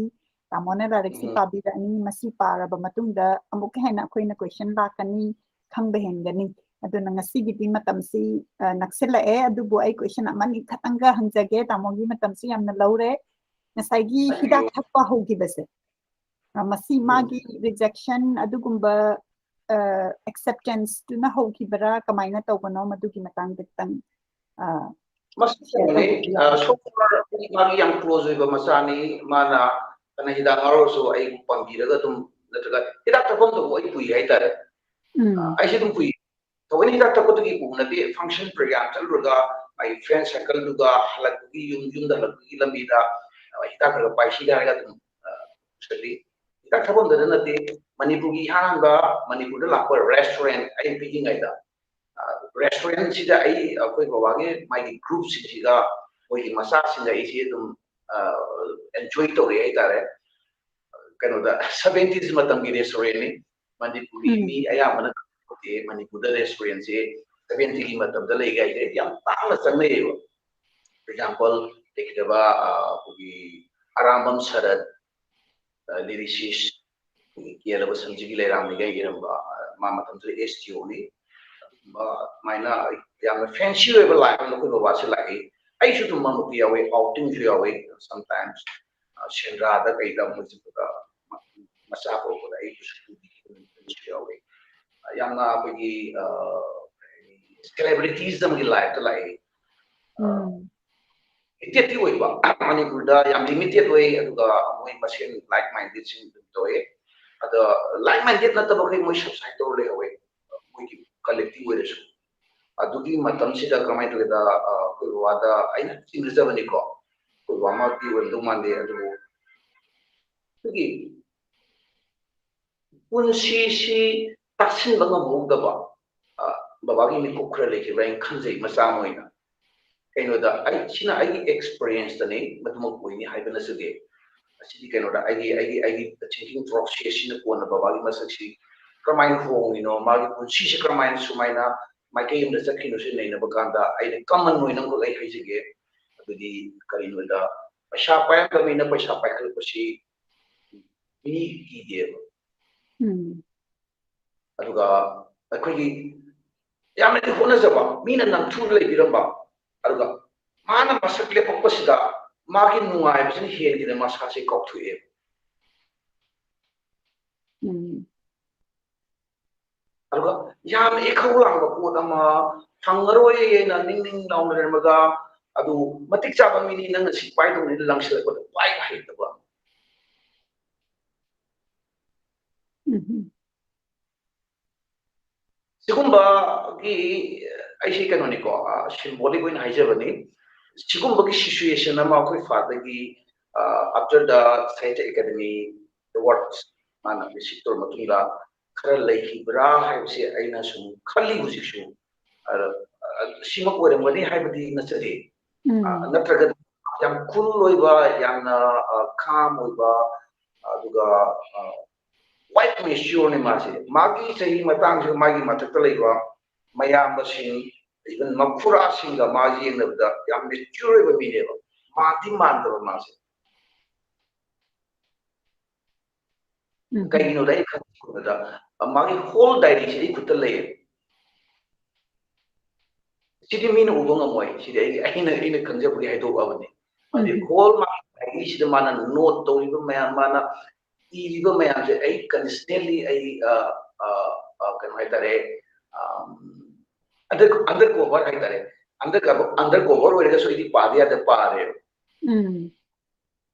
ꯇꯥꯃꯣꯅ ꯂꯥꯏꯔꯤꯛꯁꯤ ꯄꯥꯕꯤꯔꯛꯑꯅꯤ, ꯃꯁꯤ ꯄꯥꯔꯕ ꯃꯇꯨꯡꯗ ꯑꯃꯨꯛꯀ ꯍꯦꯟꯅ ꯑꯩꯈꯣꯏꯅ ꯀꯣꯏꯁꯟ ꯂꯥꯛꯀꯅꯤ, ꯈꯪꯕ ꯍꯦꯟꯒꯅꯤ꯫ ꯑꯗꯨꯅ ꯉꯁꯤꯒꯤꯗꯤ ꯃꯇꯝꯁꯤ ꯑ, ꯅꯛꯁꯤꯜꯂꯛꯑꯦ꯫ ꯑꯗꯨꯕꯨ ꯑꯩ ꯀꯣꯏꯁꯟ ꯑꯃꯅꯤ ꯈꯛꯇꯪꯒ ꯍꯪꯖꯒꯦ, ꯇꯥꯃꯣꯒꯤ ꯃꯇꯝꯁꯨ ꯌꯥꯝꯅ ꯂꯧꯔꯦ꯫ ꯉꯁꯥꯏꯒꯤ ꯍꯤꯗꯥꯛ ꯊꯛꯄ ꯍꯧꯈꯤꯕꯁꯦ, ꯑ, ꯃꯁꯤ ꯃꯥꯒꯤ ꯔꯤꯖꯦꯛꯁꯟ ꯑꯗꯨꯒꯨꯝꯕ ꯑꯦꯛꯁꯦꯞꯇꯦꯟꯁꯇꯨꯅ ꯍꯧꯈꯤꯕꯔꯥ, ꯀꯃꯥꯏꯅ ꯇꯧꯕꯅꯣ, ꯃꯗꯨꯒꯤ ꯃꯇꯥꯡꯗ ꯈꯤꯇꯪ ꯑ, ꯃꯁꯤ ꯀꯩꯅꯣꯅꯤ, ꯑ, so far ꯑꯩ ꯃꯥꯒꯤ ꯌꯥꯝ ꯀ꯭ꯂꯣꯖ ꯑꯣꯏꯕ ꯃꯆꯥꯅꯤ꯫ ꯃꯥꯅ ꯐꯅ ꯍꯤꯗꯥꯛ ꯉꯥꯎꯔꯁꯨ ꯑꯩ ꯄꯥꯝꯕꯤꯔꯒ ꯑꯗꯨꯝ, ꯅꯠꯇ꯭ꯔꯒ ꯍꯤꯗꯥꯛ ꯊꯛꯐꯝꯗꯕꯨ ꯑꯩ ꯄꯨꯏ ꯍꯥꯏꯇꯥꯔꯦ꯫ ꯎꯝ ꯑꯩꯁꯦ ꯑꯗꯨꯝ ꯄꯨꯏ꯫ ꯊꯑꯣꯏꯅ ꯍꯤꯗꯥꯛ ꯊꯛꯄꯗꯨꯒꯤ ꯄꯨ ꯅꯠꯇꯦ, ꯐꯪꯁꯟ ꯄ꯭ꯔꯣꯒ꯭ꯔꯥꯝ ꯆꯠꯂꯨꯔꯒ ꯃꯥꯒꯤ ꯐ꯭ꯔꯦꯟ ꯁꯔꯀꯜꯗꯨꯒ ꯍꯜꯂꯛꯄꯒꯤ, ꯌꯨꯝ ꯌꯨꯝꯗ ꯍꯜꯂꯛꯄꯒꯤ ꯂꯝꯕꯤꯗ ꯑ, ꯍꯤꯗꯥꯛ ꯈꯔ ꯈꯔ ꯄꯥꯏꯁꯤꯒ ꯍꯥꯏꯔꯒ ꯑꯗꯨꯝ ꯑ, ꯄꯨꯁꯜꯂꯤ꯫ ꯍꯤꯗꯥꯛ ꯊꯛꯐꯝꯗꯅ ꯅꯠꯇꯦ, ꯃꯅꯤꯄꯨꯔꯒꯤ ꯏꯍꯥꯟ ꯍꯥꯟꯕ ꯃꯅꯤꯄꯨꯔꯗ ꯂꯥꯛꯄ ꯔꯦꯁꯇꯨꯔꯦꯟ ꯑꯩ ꯄꯤꯛꯏꯉꯩꯗ, ꯔꯦꯁꯇꯨꯔꯦꯟꯁꯤꯗ ꯑꯩ, ꯑꯩꯈꯣꯏ ꯕꯕꯥꯒꯤ ꯃꯥꯒꯤ ꯒ꯭ꯔꯨꯞꯁꯤꯡꯁꯤꯒ ꯃꯣꯏꯒꯤ ꯃꯆꯥꯁꯤꯡꯒ ꯑꯩꯁꯦ ꯑꯗꯨꯝ ꯑꯦꯟꯖꯣꯏ ꯇꯧꯔꯛꯑꯦ ꯍꯥꯏꯇꯥꯔꯦ꯫ ꯀꯩꯅꯣꯗ ꯁꯚꯦꯟꯇꯤꯁ ꯃꯇꯝꯒꯤ ꯔꯦꯁꯇꯨꯔꯦꯟꯅꯤ꯫ ꯃꯅꯤꯄꯨꯔꯒꯤ ꯎꯝ꯫ ꯃꯤ ꯑꯌꯥꯝꯕꯅ ꯈꯪꯗꯦ, ꯃꯅꯤꯄꯨꯔꯗ ꯔꯦꯁꯇꯨꯔꯦꯟꯁꯦ ꯁꯚꯦꯟꯇꯤꯒꯤ ꯃꯇꯝꯗ ꯂꯩꯒ ꯍꯥꯏꯁꯦ ꯌꯥꯝ ꯇꯥꯡꯅ ꯆꯪꯅꯩꯌꯦꯕ꯫ ꯑꯦꯛꯖꯥꯝꯄꯜ, ꯂꯩꯈꯤꯗꯕ ꯑ, ꯑꯩꯈꯣꯏꯒꯤ ꯑꯔꯥꯝꯕꯝ ꯁꯔꯠ, ꯂꯤꯔꯤꯁꯤꯁ, ꯑꯩꯈꯣꯏꯒꯤ ꯀꯦꯂꯕ ꯁꯟꯖꯤꯕꯤ ꯂꯩꯔꯥꯝꯅꯤꯒ ꯏꯔꯝꯕ, ꯑ, ꯃꯥ ꯃꯇꯝꯗꯨꯗ ꯑꯦꯁ ꯇꯤ ꯑꯣꯅꯤ꯫ ꯑꯗꯨꯃꯥꯏꯅ ꯌꯥꯝꯅ ꯐꯦꯟꯁꯤ ꯑꯣꯏꯕ ꯂꯥꯏꯟ ꯑꯃꯗ ꯑꯩꯈꯣꯏ ꯕꯕꯥꯁꯦ ꯂꯥꯛꯏ꯫ ꯑꯩꯁꯨ ꯑꯗꯨꯝ ꯃꯃꯨꯛꯇꯤ ꯌꯥꯎꯋꯤ, ꯑꯥꯎꯇꯤꯡꯁꯨ ꯌꯥꯎꯋꯤ ꯁꯝꯇꯥꯏꯝꯁ꯫ ꯁꯦꯟꯗ꯭ꯔꯥꯗ ꯀꯩꯗ ꯃꯣꯏ ꯆꯠꯄꯗ ꯃꯆꯥ ꯄꯣꯛꯄꯗ ꯑꯩꯕꯨꯁꯨ ꯄꯨꯕꯤꯈꯤꯕ ꯅꯨꯃꯤꯠꯁꯨ ꯌꯥꯎꯋꯤ꯫ ꯌꯥꯝꯅ ꯑꯩꯈꯣꯏꯒꯤ ꯁꯦꯂꯦꯕ꯭ꯔꯤꯇꯤꯁ ꯑꯃꯒꯤ ꯂꯥꯏꯐꯇ ꯂꯥꯛꯏ꯫ ꯎꯝ꯫ Limited ꯇꯤ ꯑꯣꯏꯕ, ꯃꯅꯤꯄꯨꯔꯗ ꯌꯥꯝ limited ꯑꯣꯏ, ꯑꯗꯨꯒ ꯃꯣꯏ ꯃꯁꯦꯟ like minded ꯁꯤꯡ ꯑꯗꯨꯝ ꯇꯧꯋꯦ꯫ ꯑꯗꯣ like minded ꯅꯠꯇꯕꯈꯩ ꯃꯣꯏ subside ꯇꯧꯔ ꯂꯩꯍꯧꯋꯦ, ꯃꯣꯏꯒꯤ collective ꯑꯣꯏꯔꯁꯨ꯫ ꯑꯗꯨꯒꯤ ꯃꯇꯝꯁꯤꯗ ꯀꯃꯥꯏꯅ ꯇꯧꯒꯦꯗ, ꯑ, ꯑꯩꯈꯣꯏ ꯕꯕꯥꯗ ꯑꯩꯅ ꯆꯤꯡꯅꯖꯕꯅꯤꯀꯣ, ꯑꯩꯈꯣꯏ ꯕꯕꯥꯃꯛꯇꯤ ꯑꯣꯏꯔꯝꯗꯧ ꯃꯥꯟꯗꯦ, ꯑꯗꯨꯕꯨ ꯑꯩꯈꯣꯏꯒꯤ ꯄꯨꯟꯁꯤꯁꯤ ꯇꯥꯁꯤꯟꯕ ꯉꯝꯍꯧꯗꯕ, ꯑ, ꯕꯕꯥꯒꯤ ꯃꯤꯀꯨꯞ ꯈꯔ ꯂꯩꯈꯤꯕ꯭ꯔꯥ ꯍꯥꯏꯅ ꯈꯟꯖꯩ, ꯃꯆꯥ ꯑꯃ ꯑꯣꯏꯅ꯫ ꯀꯩꯅꯣꯗ, ꯑꯩ, ꯁꯤꯅ ꯑꯩꯒꯤ experience ꯇꯅꯤ, ꯃꯗꯨꯃꯛ ꯑꯣꯏꯅꯤ ꯍꯥꯏꯕ ꯅꯠꯆꯗꯦ꯫ ꯑꯁꯤꯗꯤ ꯀꯩꯅꯣꯗ, ꯑꯩꯒꯤ, ꯑꯩꯒꯤ, ꯑꯩꯒꯤ thinking process ꯁꯤꯅ ꯀꯣꯟꯅ ꯕꯕꯥꯒꯤ ꯃꯁꯛꯁꯤ ꯀꯔꯝꯍꯥꯏꯅ ꯍꯣꯡꯉꯤꯅꯣ, ꯃꯥꯒꯤ ꯄꯨꯟꯁꯤꯁꯤ ꯀꯔꯝꯍꯥꯏꯅ ꯁꯨꯃꯥꯏꯅ ꯃꯥꯏꯀꯩ ꯑꯃꯗ ꯆꯠꯈꯤꯅꯣ ꯁꯤ ꯅꯩꯅꯕ ꯀꯥꯟꯗ, ꯑꯩꯅ common ꯑꯣꯏꯅ ꯑꯃꯈꯛ ꯑꯩ ꯍꯥꯏꯖꯒꯦ꯫ ꯑꯗꯨꯗꯤ ꯀꯔꯤꯅꯣꯗ, ꯄꯩꯁꯥ ꯄꯥꯏꯔꯝꯕ ꯃꯤꯅ ꯄꯩꯁꯥ ꯄꯥꯏꯈꯠꯂꯛꯄꯁꯤ ꯃꯤ ꯀꯤꯗꯦꯕ꯫ ꯎꯝ꯫ ꯑꯗꯨꯒ ꯑꯩꯈꯣꯏꯒꯤ ꯌꯥꯝꯅꯗꯤ ꯍꯣꯠꯅꯖꯕ, ꯃꯤꯅ ꯅꯝꯊꯨꯅ ꯂꯩꯕꯤꯔꯝꯕ, ꯑꯗꯨꯒ ꯃꯥꯅ ꯃꯁꯛ ꯂꯦꯞꯄꯛꯄꯁꯤꯗ ꯃꯥꯒꯤ ꯅꯨꯡꯉꯥꯏꯕꯁꯤꯅ ꯍꯦꯟꯒꯤꯗꯅ ꯃꯁꯥꯁꯦ ꯀꯥꯎꯊꯣꯛꯑꯦꯕ꯫ ꯎꯝ꯫ ꯑꯗꯨꯒ ꯌꯥꯝꯅ ꯏꯈꯧ ꯂꯥꯡꯕ ꯄꯣꯠ ꯑꯃ, ꯐꯪꯉꯔꯣꯏ ꯍꯥꯏꯅ ꯅꯤꯡ ꯅꯤꯡ ꯂꯥꯎꯅ ꯂꯩꯔꯝꯃꯒ, ꯑꯗꯨ ꯃꯇꯤꯛ ꯆꯥꯕ ꯃꯤꯅꯤ, ꯅꯪꯅ ꯁꯤ ꯄꯥꯏꯗꯧꯅꯤ ꯂꯪꯁꯤꯜꯂꯛꯄꯗ ꯄꯥꯏꯕ ꯍꯩꯇꯕ꯫ ꯎꯝ꯫ ꯁꯤꯒꯨꯝꯕꯒꯤ, ꯑꯩꯁꯤ ꯀꯩꯅꯣꯅꯤꯀꯣ, ꯑ, symbolic ꯑꯣꯏꯅ ꯍꯥꯏꯖꯕꯅꯤ꯫ ꯁꯤꯒꯨꯝꯕꯒꯤ situation ꯑꯃ ꯑꯩꯈꯣꯏ father ꯒꯤ, ꯑ, after the Sahitya Academy Awards ꯃꯥꯅ receive ꯇꯧꯔ ꯃꯇꯨꯡꯗ ꯈꯔ ꯂꯩꯈꯤꯕ꯭ꯔꯥ ꯍꯥꯏꯕꯁꯦ ꯑꯩꯅ ꯁꯨꯝ ꯈꯜꯂꯤ ꯍꯧꯖꯤꯛꯁꯨ꯫ ꯑ, ꯑ, ꯁꯤꯃꯛ ꯑꯣꯏꯔꯝꯒꯅꯤ ꯍꯥꯏꯕꯗꯤ ꯅꯠꯆꯗꯦ꯫ ꯎꯝ꯫ ꯑ, ꯅꯠꯇ꯭ꯔꯒꯗꯤ ꯌꯥꯝ cool ꯑꯣꯏꯕ, ꯌꯥꯝꯅ, ꯑ, calm ꯑꯣꯏꯕ, ꯑꯗꯨꯒ, ꯑ, quite mature ꯅꯤ ꯃꯥꯁꯦ꯫ ꯃꯥꯒꯤ ꯆꯍꯤ ꯃꯇꯥꯡꯁꯤꯒ ꯃꯥꯒꯤ ꯃꯊꯛꯇ ꯂꯩꯕ ꯃꯌꯥꯝꯕꯁꯤꯡ, even ꯃꯈꯨꯔꯥꯁꯤꯡꯒ ꯃꯥ ꯌꯦꯡꯅꯕꯗ ꯌꯥꯝ mature ꯑꯣꯏꯕ ꯃꯤꯅꯦꯕ꯫ ꯃꯥꯟꯗꯤ ꯃꯥꯟꯗꯕ ꯃꯥꯁꯦ꯫ ꯎꯝ꯫ ꯀꯩꯒꯤꯅꯣꯗ ꯑꯩ ꯈꯪꯕꯗ, ꯃꯥꯒꯤ whole diary ꯁꯦ ꯑꯩ ꯈꯨꯠꯇ ꯂꯩꯌꯦ꯫ ꯁꯤꯗꯤ ꯃꯤꯅ ꯎꯕ ꯉꯝꯃꯣꯏ꯫ ꯁꯤꯗꯤ ꯑꯩ, ꯑꯩꯅ, ꯑꯩꯅ ꯈꯪꯖꯕꯒꯤ ꯍꯥꯏꯗꯣꯛꯑꯕꯅꯤ꯫ ꯑꯗꯩ ꯎꯝ꯫ Whole ꯃꯥꯒꯤ diary ꯁꯤꯗ ꯃꯥꯅ note ꯇꯧꯔꯤꯕ ꯃꯌꯥꯝ, ꯃꯥꯅ ꯏꯔꯤꯕ ꯃꯌꯥꯝꯁꯦ ꯑꯩ constantly ꯑꯩ, ꯑ, ꯑ, ꯑ, ꯀꯩꯅꯣ ꯍꯥꯏꯇꯥꯔꯦ, ꯑ, under, under cover ꯍꯥꯏꯇꯥꯔꯦ, under cover, under cover ꯑꯣꯏꯔꯒꯁꯨ ꯑꯩꯗꯤ ꯄꯥꯗ ꯌꯥꯗ ꯄꯥꯔꯦꯕ꯫ ꯎꯝ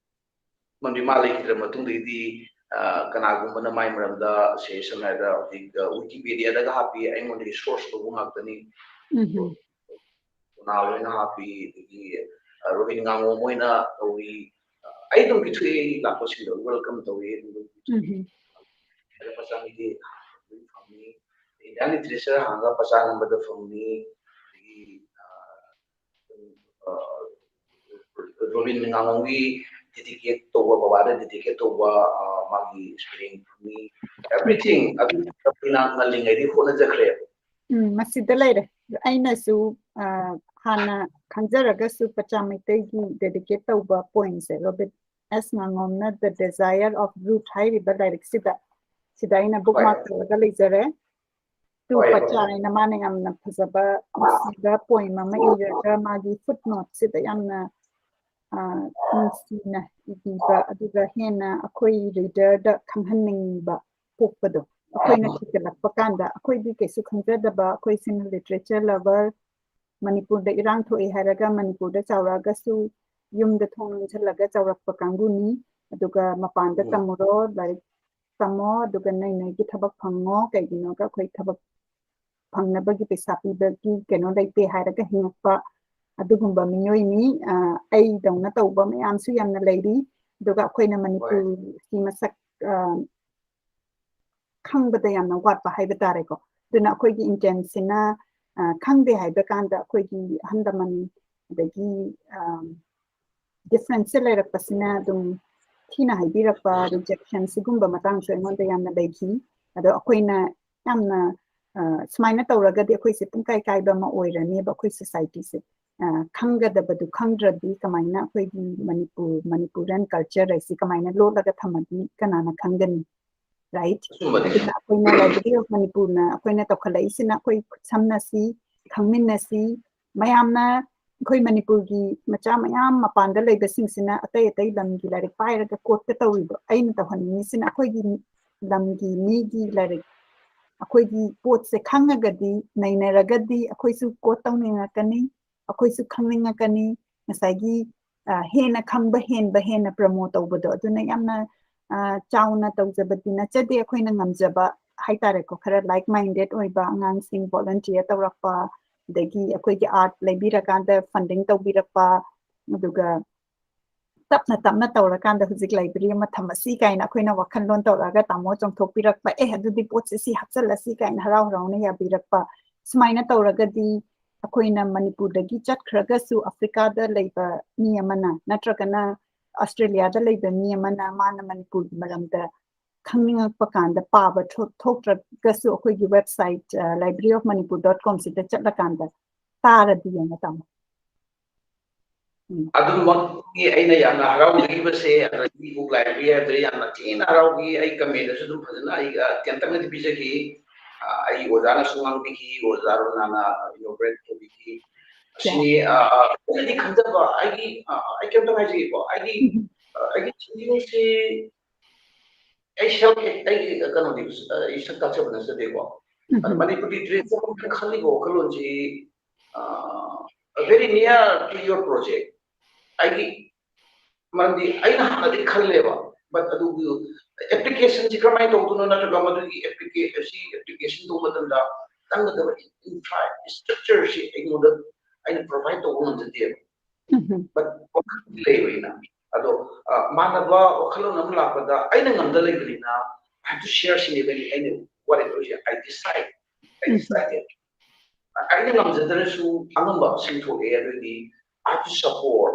ꯃꯔꯝꯗꯤ ꯃꯥ ꯂꯩꯈꯤꯗ꯭ꯔ ꯃꯇꯨꯡꯗꯒꯤꯗꯤ, ꯑ, ꯀꯅꯥꯒꯨꯝꯕꯅ ꯃꯥꯏ ꯃꯔꯝꯗ, ꯁꯦ, ꯁꯝꯅ ꯍꯥꯏꯔꯕꯗ ꯍꯧꯖꯤꯛ, ꯑ, ꯋꯤꯀꯤꯄꯦꯗꯤꯌꯥꯗꯒ ꯍꯥꯞꯄꯤ, ꯑꯩꯉꯣꯟꯗꯒꯤ source ꯂꯧꯕ ꯉꯥꯛꯇꯅꯤ꯫ ꯎꯝ ꯀꯅꯥ ꯍꯣꯏꯅ ꯍꯥꯞꯄꯤ, ꯑꯗꯒꯤ, ꯑ, ꯔꯣꯕꯤꯟ ꯉꯥꯉꯣꯝ ꯍꯣꯏꯅ ꯇꯧꯏ꯫ ꯑ, ꯑꯩ ꯑꯗꯨꯝ ꯄꯤꯊꯣꯛꯑꯦ, ꯑꯩ ꯂꯥꯛꯄꯁꯤꯡꯗꯣ welcome ꯇꯧꯏ꯫ ꯑꯗꯨꯒ ꯎꯝ ꯑꯗ ꯄꯆꯥ ꯃꯤꯗꯤ ꯐꯪꯅꯤ, Indian literature ꯍꯥꯡꯉꯒ ꯄꯆꯥ ꯅꯝꯕꯗ ꯐꯪꯅꯤ, ꯑꯗꯒꯤ, ꯑ, ꯑ, ꯔꯣꯕꯤꯟ ꯉꯥꯉꯣꯝꯒꯤ dedicate ꯇꯧꯕ, ꯕꯕꯥꯗ dedicate ꯇꯧꯕ, ꯑ, ꯃꯥꯒꯤ spelling ꯐꯪꯅꯤ, everything ꯑꯗꯨ ꯉꯜꯂꯤꯉꯩꯗꯒꯤ ꯍꯣꯠꯅꯖꯈ꯭ꯔꯦꯕ꯫ ꯎꯝ, ꯃꯁꯤꯗ ꯂꯩꯔꯦ꯫ ꯑꯩꯅꯁꯨ, ꯑ, ꯍꯥꯟꯅ ꯈꯪꯖꯔꯒꯁꯨ ꯄꯆꯥ ꯃꯩꯇꯩꯒꯤ dedicate ꯇꯧꯕ poemꯁꯦ, ꯔꯣꯕꯤꯟ ꯑꯦꯁ ꯉꯥꯉꯣꯝꯅ The Desire of Ruth ꯍꯥꯏꯔꯤꯕ ꯂꯥꯏꯔꯤꯛꯁꯤꯗ, ꯁꯤꯗ ꯑꯩꯅ bookmark ꯍꯣꯏ꯫ ꯇꯧꯔꯒ ꯂꯩꯖꯔꯦ꯫ ꯇꯨ ꯍꯣꯏ, ꯍꯣꯏ꯫ ꯄꯆꯥ ꯍꯥꯏꯅ ꯃꯥꯅ ꯌꯥꯝꯅ ꯐꯖꯕ, ꯅꯨꯡꯁꯤꯕ poem ꯑꯃ ꯏꯔꯒ ꯃꯥꯒꯤ footnoteꯁꯤꯗ ꯌꯥꯝꯅ, ꯑ, ꯅꯨꯡꯁꯤꯅ ꯏꯕꯤꯕ, ꯑꯗꯨꯒ ꯍꯦꯟꯅ ꯑꯩꯈꯣꯏ readerꯗ ꯈꯪꯍꯟꯅꯤꯡꯕ ꯄꯣꯛꯄꯗꯣ, ꯑꯩꯈꯣꯏꯅ ꯊꯤꯒꯠꯂꯛꯄ ꯀꯥꯟꯗ ꯑꯩꯈꯣꯏꯗꯤ ꯀꯩꯁꯨ ꯈꯪꯖꯗꯕ, ꯑꯩꯈꯣꯏꯁꯤꯅ literature lover, ꯃꯅꯤꯄꯨꯔꯗ ꯏꯔꯥꯡ ꯊꯣꯛꯑꯦ ꯍꯥꯏꯔꯒ ꯃꯅꯤꯄꯨꯔꯗ ꯆꯥꯎꯔꯛꯑꯒꯁꯨ ꯌꯨꯝꯗ ꯊꯣꯡ ꯂꯣꯟꯁꯤꯜꯂꯒ ꯆꯥꯎꯔꯛꯄ ꯀꯥꯡꯕꯨꯅꯤ꯫ ꯑꯗꯨꯒ ꯃꯄꯥꯟꯗ ꯎꯝ꯫ ꯇꯝꯃꯨꯔꯣ, ꯂꯥꯏꯔꯤꯛ ꯇꯝꯃꯣ, ꯑꯗꯨꯒ ꯅꯣꯏ ꯅꯣꯏꯒꯤ ꯊꯕꯛ ꯐꯪꯉꯣ, ꯀꯩꯒꯤꯅꯣꯒ ꯑꯩꯈꯣꯏ ꯊꯕꯛ ꯐꯪꯅꯕꯒꯤ ꯄꯩꯁꯥ ꯄꯤꯕꯒꯤ ꯀꯩꯅꯣ ꯂꯩꯇꯦ ꯍꯥꯏꯔꯒ ꯍꯤꯡꯉꯛꯄ ꯑꯗꯨꯒꯨꯝꯕ ꯃꯤꯑꯣꯏꯅꯤ꯫ ꯑ, ꯑꯩꯗꯧꯅ ꯇꯧꯕ ꯃꯌꯥꯝꯁꯨ ꯌꯥꯝꯅ ꯂꯩꯔꯤ꯫ ꯑꯗꯨꯒ ꯑꯩꯈꯣꯏꯅ ꯃꯅꯤꯄꯨꯔꯒꯤ ꯃꯁꯛ, ꯑ, ꯈꯪꯕꯗ ꯌꯥꯝꯅ ꯋꯥꯠꯄ ꯍꯥꯏꯕ ꯇꯥꯔꯦꯀꯣ꯫ ꯑꯗꯨꯅ ꯑꯩꯈꯣꯏꯒꯤ intentꯁꯤꯅ, ꯑ, ꯈꯪꯗꯦ ꯍꯥꯏꯕ ꯀꯥꯟꯗ ꯑꯩꯈꯣꯏꯒꯤ ꯑꯍꯜ ꯂꯃꯟ ꯑꯗꯒꯤ, ꯑ, differenceꯁꯦ ꯂꯩꯔꯛꯄꯁꯤꯅ ꯑꯗꯨꯝ ꯊꯤꯅ ꯍꯥꯏꯕꯤꯔꯛꯄ, rejection ꯁꯤꯒꯨꯝꯕ ꯃꯇꯥꯡꯁꯨ ꯑꯩꯉꯣꯟꯗ ꯌꯥꯝꯅ ꯂꯩꯈꯤ꯫ ꯑꯗꯣ ꯑꯩꯈꯣꯏꯅ ꯌꯥꯝꯅ, ꯑ, ꯁꯨꯃꯥꯏꯅ ꯇꯧꯔꯒꯗꯤ ꯑꯩꯈꯣꯏꯁꯦ ꯄꯨꯡꯀꯥꯏ ꯀꯥꯏꯕ ꯑꯃ ꯑꯣꯏꯔꯅꯦꯕ ꯑꯩꯈꯣꯏ societyꯁꯦ꯫ ꯑ, ꯈꯪꯒꯗꯕꯗꯨ ꯈꯪꯗ꯭ꯔꯗꯤ ꯀꯃꯥꯏꯅ ꯑꯩꯈꯣꯏꯒꯤ ꯃꯅꯤꯄꯨꯔ, Manipuran culture ꯍꯥꯏꯁꯤ ꯀꯃꯥꯏꯅ ꯂꯣꯠꯂꯒ ꯊꯝꯃꯗꯤ ꯀꯅꯥꯅ ꯈꯪꯒꯅꯤ? Right? ꯑꯆꯨꯝꯕꯅꯤ꯫ ꯑꯗꯨꯅ ꯑꯩꯈꯣꯏꯅ Library of ꯃꯅꯤꯄꯨꯔꯅ ꯑꯩꯈꯣꯏꯅ ꯇꯧꯈꯠꯂꯛꯏꯁꯤꯅ ꯑꯩꯈꯣꯏ ꯈꯨꯠꯁꯝꯅꯁꯤ, ꯈꯪꯃꯤꯟꯅꯁꯤ, ꯃꯌꯥꯝꯅ ꯑꯩꯈꯣꯏ ꯃꯅꯤꯄꯨꯔꯒꯤ ꯃꯆꯥ ꯃꯌꯥꯝ ꯃꯄꯥꯟꯗ ꯂꯩꯕꯁꯤꯡꯁꯤꯅ ꯑꯇꯩ ꯑꯇꯩ ꯂꯝꯒꯤ ꯂꯥꯏꯔꯤꯛ ꯄꯥꯏꯔꯒ quoteꯀ ꯇꯧꯔꯤꯗꯣ, ꯑꯩꯅ ꯇꯧꯍꯟꯅꯤꯡꯉꯤꯁꯤꯅ ꯑꯩꯈꯣꯏꯒꯤ ꯂꯝꯒꯤ ꯃꯤꯒꯤ ꯂꯥꯏꯔꯤꯛ, ꯑꯩꯈꯣꯏꯒꯤ ꯄꯣꯠꯁꯦ ꯈꯪꯉꯒꯗꯤ, ꯅꯩꯅꯔꯒꯗꯤ ꯑꯩꯈꯣꯏꯁꯨ ꯀꯣꯠ ꯇꯧꯅꯤꯡꯉꯛꯀꯅꯤ, ꯑꯩꯈꯣꯏꯁꯨ ꯈꯪꯅꯤꯡꯉꯛꯀꯅꯤ꯫ ꯉꯁꯥꯏꯒꯤ ꯑ, ꯍꯦꯟꯅ ꯈꯪꯕ ꯍꯦꯟꯕ, ꯍꯦꯟꯅ ꯄ꯭ꯔꯃꯣꯠ ꯇꯧꯕꯗꯣ, ꯑꯗꯨꯅ ꯌꯥꯝꯅ ꯑ, ꯆꯥꯎꯅ ꯇꯧꯖꯕꯗꯤ ꯅꯠꯆꯗꯦ꯫ ꯑꯩꯈꯣꯏꯅ ꯉꯝꯖꯕ ꯍꯥꯏꯇꯥꯔꯦꯀꯣ, ꯈꯔ ꯂꯥꯏꯛ ꯃꯥꯏꯟꯗꯦꯠ ꯑꯣꯏꯕ ꯑꯉꯥꯡꯁꯤꯡ ꯚꯣꯂꯟꯇꯤꯌꯔ ꯇꯧꯔꯛꯄ, ꯑꯗꯒꯤ ꯑꯩꯈꯣꯏꯒꯤ ꯑꯥꯔꯠ ꯂꯩꯕꯤꯔꯀꯥꯟꯗ ꯐꯟꯗꯤꯡ ꯇꯧꯕꯤꯔꯛꯄ, ꯑꯗꯨꯒ ꯇꯞꯅ ꯇꯞꯅ ꯇꯧꯔꯀꯥꯟꯗ ꯍꯧꯖꯤꯛ ꯂꯥꯏꯕ꯭ꯔꯦꯔꯤ ꯑꯃ ꯊꯝꯃꯁꯤ ꯀꯥꯏꯅ ꯑꯩꯈꯣꯏꯅ ꯋꯥꯈꯜꯂꯣꯟ ꯇꯧꯔꯛꯑꯒ ꯇꯥꯃꯣ ꯆꯣꯡꯊꯣꯛꯄꯤꯔꯛꯄ, "ꯑꯦ, ꯑꯗꯨꯗꯤ ꯄꯣꯠꯁꯦ ꯁꯤ ꯍꯥꯞꯆꯤꯜꯂꯁꯤ" ꯀꯥꯏꯅ ꯍꯔꯥꯎ ꯍꯔꯥꯎꯅ ꯌꯥꯕꯤꯔꯛꯄ, ꯁꯨꯃꯥꯏꯅ ꯇꯧꯔꯒꯗꯤ ꯑꯩꯈꯣꯏꯅ ꯃꯅꯤꯄꯨꯔꯗꯒꯤ ꯆꯠꯈ꯭ꯔꯒꯁꯨ ꯑꯐ꯭ꯔꯤꯀꯥꯗ ꯂꯩꯕ ꯃꯤ ꯑꯃꯅ ꯅꯠꯇ꯭ꯔꯒꯅ ꯑꯁꯇ꯭ꯔꯦꯂꯤꯌꯥꯗ ꯂꯩꯕ ꯃꯤ ꯑꯃꯅ ꯃꯥꯅ ꯃꯅꯤꯄꯨꯔꯒꯤ ꯃꯔꯝꯗ ꯈꯪꯅꯤꯡꯉꯛꯄ ꯀꯥꯟꯗ ꯄꯥꯕ ꯊꯣꯛ-, ꯊꯣꯛꯇ꯭ꯔꯒꯁꯨ ꯑꯩꯈꯣꯏꯒꯤ ꯋꯦꯕꯁꯥꯏꯠ, ꯑ, library of manipur dot com ꯁꯤꯗ ꯆꯠꯂꯀꯥꯟꯗ ꯇꯥꯔꯗꯤ ꯌꯦꯡꯉꯣ ꯇꯥꯃꯣ꯫ ꯎꯝ꯫ ꯑꯗꯨꯃꯛꯀꯤ ꯑꯩꯅ ꯌꯥꯝꯅ ꯍꯔꯥꯎꯖꯈꯤꯕꯁꯦ, ꯑꯗꯒꯤ ꯏꯕꯨꯛ ꯂꯥꯏꯕ꯭ꯔꯦꯔꯤ ꯍꯥꯏꯕꯗ ꯌꯥꯝꯅ ꯊꯤꯅ ꯍꯔꯥꯎꯈꯤ꯫ ꯑꯩ ꯀꯃꯦꯟꯗꯁꯨ ꯑꯗꯨꯝ ꯐꯖꯅ ꯑꯩ, ꯑ, ꯇꯦꯟꯇꯛꯅꯗꯤ ꯄꯤꯖꯈꯤ꯫ ꯑ, ꯑꯩ ꯑꯣꯖꯥꯅꯁꯨ ꯉꯥꯡꯕꯤꯈꯤ, ꯑꯣꯖꯥ ꯔꯣꯅꯥꯅ ꯏꯅꯣꯒ꯭ꯔꯦꯠ ꯇꯧꯕꯤꯈꯤ꯫ ꯑꯁꯤꯅꯤ, ꯑ, ꯑ, ꯑꯩꯅꯗꯤ ꯈꯟꯖꯕ, ꯑꯩꯒꯤ, ꯑ, ꯑꯩ ꯀꯩꯝꯇ ꯍꯥꯏꯖꯒꯦꯀꯣ, ꯑꯩꯒꯤ, ꯑ, ꯑꯩꯒꯤ ꯊꯤꯡꯀꯤꯡꯁꯤ, ꯑꯩ ꯁꯦꯜꯐ, ꯑꯩꯒꯤ ꯀꯩꯅꯣꯗꯤ, ꯑ, ꯑꯩ ꯁꯛ ꯇꯥꯛꯆꯕ ꯅꯠꯆꯗꯦꯀꯣ꯫ ꯑꯗ ꯃꯅꯤꯄꯨꯔꯤ ꯂꯤꯇꯔꯦꯆꯔ ꯈꯜꯂꯤꯕ ꯋꯥꯈꯜꯂꯣꯟꯁꯤ, ꯑ, very near to your project꯫ ꯑꯩꯒꯤ ꯃꯔꯝꯗꯤ ꯑꯩꯅ ꯍꯥꯟꯅꯗꯤ ꯈꯜꯂꯦꯕ, but ꯑꯗꯨꯒꯤ ꯑꯦꯄ꯭ꯂꯤꯀꯦꯁꯟꯁꯤ ꯀꯔꯝꯍꯥꯏꯅ ꯇꯧꯗꯣꯏꯅꯣ, ꯅꯠꯇ꯭ꯔꯒ ꯃꯗꯨꯒꯤ ꯑꯦꯄ꯭ꯂꯤꯀꯦ-, ꯁꯤ ꯑꯦꯄ꯭ꯂꯤꯀꯦꯁꯟ ꯇꯧꯕ ꯃꯇꯝꯗ ꯆꯪꯒꯗꯕ ꯏꯟꯐ꯭ꯔꯥ ꯏꯁꯇ꯭ꯔꯛꯆꯔꯁꯤ ꯑꯩꯉꯣꯟꯗ ꯑꯩꯅ ꯄ꯭ꯔꯣꯚꯥꯏꯠ ꯇꯧꯕ ꯉꯝꯖꯗꯦꯕ꯫ ꯎꯝ꯫ But ꯋꯥꯈꯜꯗꯤ ꯂꯩꯕ ꯑꯩꯅ꯫ ꯑꯗꯣ, ꯑ, ꯃꯥꯟꯅꯕ ꯋꯥꯈꯜꯂꯣꯟ ꯑꯃ ꯂꯥꯛꯄꯗ ꯑꯩꯅ ꯉꯝꯗ ꯂꯩꯕꯅꯤꯅ, I have to share ꯁꯤꯅꯦꯕ ꯑꯩꯅ, ꯑꯩꯅ ꯋꯥꯔꯦꯞ ꯂꯧꯔꯤꯁꯦ꯫ I decide, I um. decide꯫ ꯑꯩꯅ ꯉꯝꯖꯗ꯭ꯔꯁꯨ ꯑꯉꯝꯕ ꯁꯤꯡꯊꯣꯛꯑꯦ, ꯑꯗꯨꯗꯤ I have to support,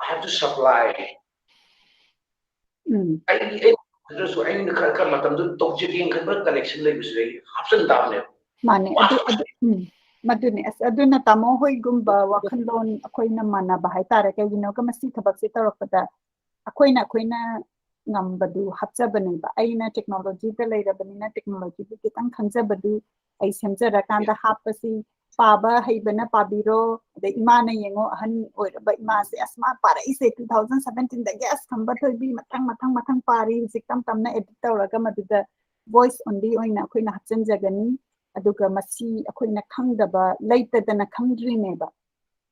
I have to supply꯫ ꯎꯝ꯫ ꯑꯩ, ꯑꯩ ꯉꯝꯖꯗ꯭ꯔꯁꯨ ꯑꯩꯅ ꯈꯔ, ꯈꯔ ꯃꯇꯝꯗꯨ ꯇꯧꯖꯒꯦꯅ ꯈꯟꯕ ꯀꯂꯦꯛꯁꯟ ꯂꯩꯕꯁꯨ ꯑꯩ ꯍꯥꯞꯆꯤꯟ ꯇꯥꯕꯅꯦꯕ꯫ ꯃꯥꯅꯦ꯫ ꯑꯗꯨ, ꯑꯗꯨ, ꯎꯝ, ꯃꯗꯨꯅꯦ꯫ ꯑꯁ, ꯑꯗꯨꯅ ꯇꯥꯃꯣ ꯍꯣꯏꯒꯨꯝꯕ ꯋꯥꯈꯜꯂꯣꯟ ꯑꯩꯈꯣꯏꯅ ꯃꯥꯟꯅꯕ ꯍꯥꯏꯇꯥꯔꯦ꯫ ꯀꯩꯒꯤꯅꯣꯒ ꯃꯁꯤ ꯊꯕꯛꯁꯦ ꯇꯧꯔꯛꯄꯗ ꯑꯩꯈꯣꯏꯅ, ꯑꯩꯈꯣꯏꯅ ꯉꯝꯕꯗꯨ ꯍꯥꯞꯆꯕꯅꯦꯕ꯫ ꯑꯩꯅ ꯇꯦꯛꯅꯣꯂꯣꯖꯤꯗ ꯂꯩꯔꯕꯅꯤꯅ ꯇꯦꯛꯅꯣꯂꯣꯖꯤꯗꯨ ꯈꯤꯇꯪ ꯈꯪꯖꯕꯗꯨ ꯑꯩ ꯁꯦꯝꯖꯔꯀꯥꯟꯗ ꯍꯥꯞꯄꯁꯤ꯫ ꯄꯥꯕ ꯍꯩꯕꯅ ꯄꯥꯕꯤꯔꯣ, ꯑꯗꯩ ꯏꯃꯥꯅ ꯌꯦꯡꯉꯣ, ꯑꯍꯟ ꯑꯣꯏꯔꯕ ꯏꯃꯥꯁꯦ, "ꯑꯁ, ꯃꯥ ꯄꯥꯔꯛꯏꯁꯦ two thousand seventeen ꯗꯒꯤ, ꯑꯁ, ꯈꯝꯕ ꯊꯣꯏꯕꯤ ꯃꯊꯪ, ꯃꯊꯪ, ꯃꯊꯪ ꯄꯥꯔꯤ", ꯍꯧꯖꯤꯛ ꯇꯞ ꯇꯞꯅ ꯑꯦꯗꯤꯠ ꯇꯧꯔꯒ ꯃꯗꯨꯗ voice only ꯑꯣꯏꯅ ꯑꯩꯈꯣꯏꯅ ꯍꯥꯞꯆꯤꯟꯖꯒꯅꯤ꯫ ꯑꯗꯨꯒ ꯃꯁꯤ ꯑꯩꯈꯣꯏꯅ ꯈꯪꯗꯕ ꯂꯩꯇꯗꯅ ꯈꯪꯗ꯭ꯔꯤꯅꯦꯕ꯫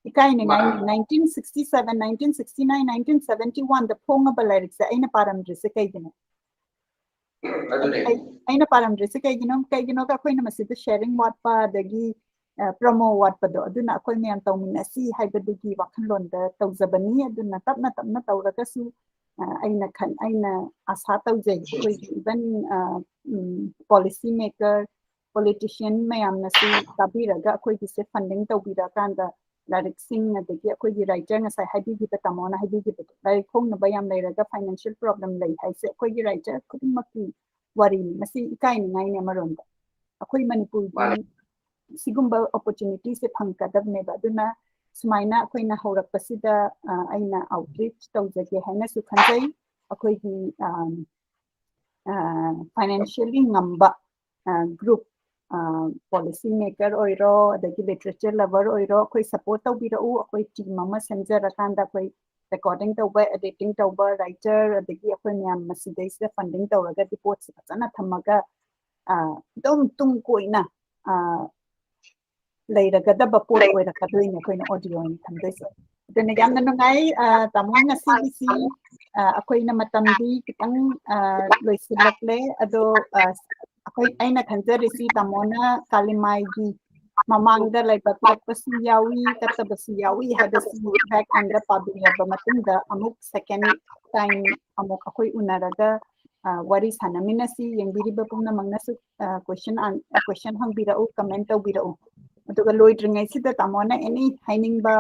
ꯏꯀꯥꯏꯅꯤꯡꯉꯥꯏ, ꯃꯥꯅꯤ꯫ nineteen sixty seven, nineteen sixty nine, nineteen seventy one ꯗ ꯐꯣꯡꯉꯕ ꯂꯥꯏꯔꯤꯛꯁꯦ ꯑꯩꯅ ꯄꯥꯔꯝꯗ꯭ꯔꯤꯁꯦ ꯀꯩꯒꯤꯅꯣ? ꯑꯗꯨꯅꯦ꯫ ꯑꯩ- ꯑꯩꯅ ꯄꯥꯔꯝꯗ꯭ꯔꯤꯁꯦ ꯀꯩꯒꯤꯅꯣ? ꯀꯩꯒꯤꯅꯣꯗ ꯑꯩꯈꯣꯏꯅ ꯃꯁꯤꯗ sharing ꯋꯥꯠꯄ, ꯑꯗꯒꯤ promo ꯋꯥꯠꯄꯗꯣ, ꯑꯗꯨꯅ ꯑꯩꯈꯣꯏ ꯃꯌꯥꯝ ꯇꯧꯃꯤꯟꯅꯁꯤ ꯍꯥꯏꯕꯗꯨꯒꯤ ꯋꯥꯈꯜꯂꯣꯟꯗ ꯇꯧꯖꯕꯅꯤ꯫ ꯑꯗꯨꯅ ꯇꯞꯅ ꯇꯞꯅ ꯇꯧꯔꯒꯁꯨ ꯑ, ꯑꯩꯅ ꯈꯟ ꯑꯩꯅ ꯑꯥꯁꯥ ꯇꯧꯖꯩ, ꯑꯩꯈꯣꯏꯒꯤ even policy maker, politician ꯃꯌꯥꯝꯅꯁꯨ ꯇꯥꯕꯤꯔꯒ ꯑꯩꯈꯣꯏꯒꯤꯁꯦ funding ꯇꯧꯕꯤꯔꯀꯥꯟꯗ ꯂꯥꯏꯔꯤꯛꯁꯤꯡ, ꯑꯗꯒꯤ ꯑꯩꯈꯣꯏꯒꯤ writer, ꯉꯁꯥꯏ ꯍꯥꯏꯕꯤꯈꯤꯕ, ꯇꯥꯃꯣꯅ ꯍꯥꯏꯕꯤꯈꯤꯕꯗꯣ, ꯂꯥꯏꯔꯤꯛ ꯐꯣꯡꯅꯕ ꯌꯥꯝ ꯂꯩꯔꯒ financial problem ꯂꯩ ꯍꯥꯏꯁꯦ ꯑꯩꯈꯣꯏꯒꯤ writer ꯈꯨꯗꯤꯡꯃꯛꯀꯤ ꯋꯥꯔꯤꯅꯤ꯫ ꯃꯁꯤ ꯏꯀꯥꯏꯅꯤꯡꯉꯥꯏꯅꯤ ꯑꯃꯔꯣꯝꯗ꯫ ꯑꯩꯈꯣꯏ ꯃꯅꯤꯄꯨꯔꯒꯤ ꯃꯥꯅꯦ꯫ ꯁꯤꯒꯨꯝꯕ opportunity ꯁꯦ ꯐꯪꯒꯗꯕꯅꯦꯕ꯫ ꯑꯗꯨꯅ ꯁꯨꯃꯥꯏꯅ ꯑꯩꯈꯣꯏꯅ ꯍꯧꯔꯛꯄꯁꯤꯗ, ꯑ, ꯑꯩꯅ outreach ꯇꯧꯖꯒꯦ ꯍꯥꯏꯅꯁꯨ ꯈꯟꯖꯩ꯫ ꯑꯩꯈꯣꯏꯒꯤ, ꯑꯝ, ꯑ, financially ꯉꯝꯕ, ꯑ, group, ꯑ, policy maker ꯑꯣꯏꯔꯣ, ꯑꯗꯒꯤ literature lover ꯑꯣꯏꯔꯣ, ꯑꯩꯈꯣꯏ support ꯇꯧꯕꯤꯔꯛꯎ꯫ ꯑꯩꯈꯣꯏ team ꯑꯃ ꯁꯦꯝꯖꯔꯀꯥꯟꯗ ꯑꯩꯈꯣꯏ recording ꯇꯧꯕ, editing ꯇꯧꯕ, writer, ꯑꯗꯒꯤ ꯑꯩꯈꯣꯏ ꯃꯌꯥꯝ ꯃꯁꯤꯗꯩꯁꯤꯗ funding ꯇꯧꯔꯒꯗꯤ ꯄꯣꯠꯁꯦ ꯐꯖꯅ ꯊꯝꯃꯒ, ꯑ, ꯑꯗꯨꯝ ꯇꯨꯡ ꯀꯣꯏꯅ, ꯑ, ꯂꯩꯔꯒꯗꯕ ꯄꯣꯠ ꯑꯣꯏꯔꯛꯀꯗꯣꯏꯅꯦ ꯑꯩꯈꯣꯏꯅ audio ꯑꯣꯏꯅ ꯊꯝꯗꯣꯏꯁꯦ꯫ ꯑꯗꯨꯅ ꯌꯥꯝꯅ ꯅꯨꯡꯉꯥꯏ, ꯑ, ꯇꯥꯃꯣ, ꯉꯁꯤꯒꯤꯁꯤ, ꯑ, ꯑꯩꯈꯣꯏꯅ ꯃꯇꯝꯗꯤ ꯈꯤꯇꯪ, ꯑ, ꯂꯣꯏꯁꯤꯜꯂꯛꯂꯦ꯫ ꯑꯗꯣ, ꯑ, ꯑꯩꯈꯣꯏ, ꯑꯩꯅ ꯈꯟꯖꯔꯤꯁꯤ ꯇꯥꯃꯣꯅ ꯀꯥꯂꯤꯃꯥꯏꯒꯤ ꯃꯃꯥꯡꯗ ꯂꯩꯕꯥꯛ ꯀꯠꯄꯁꯨ ꯌꯥꯎꯏ, ꯀꯠꯇꯕꯁꯨ ꯌꯥꯎꯏ ꯍꯥꯏꯕꯁꯤ back end ꯗ ꯄꯥꯕꯤꯔꯕ ꯃꯇꯨꯡꯗ ꯑꯃꯨꯛ second time ꯑꯃꯨꯛ ꯑꯩꯈꯣꯏ ꯎꯅꯔꯒ, ꯑ, ꯋꯥꯔꯤ ꯁꯥꯟꯅꯃꯤꯟꯅꯁꯤ꯫ ꯌꯦꯡꯕꯤꯔꯤꯕ ꯄꯨꯝꯅꯃꯛꯅꯁꯨ, ꯑ, question an-, question ꯍꯪꯕꯤꯔꯛꯎ, comment ꯇꯧꯕꯤꯔꯛꯎ꯫ ꯑꯗꯨꯒ ꯂꯣꯏꯗ꯭ꯔꯤꯉꯩꯁꯤꯗ ꯇꯥꯃꯣꯅ any ꯍꯥꯏꯅꯤꯡꯕ,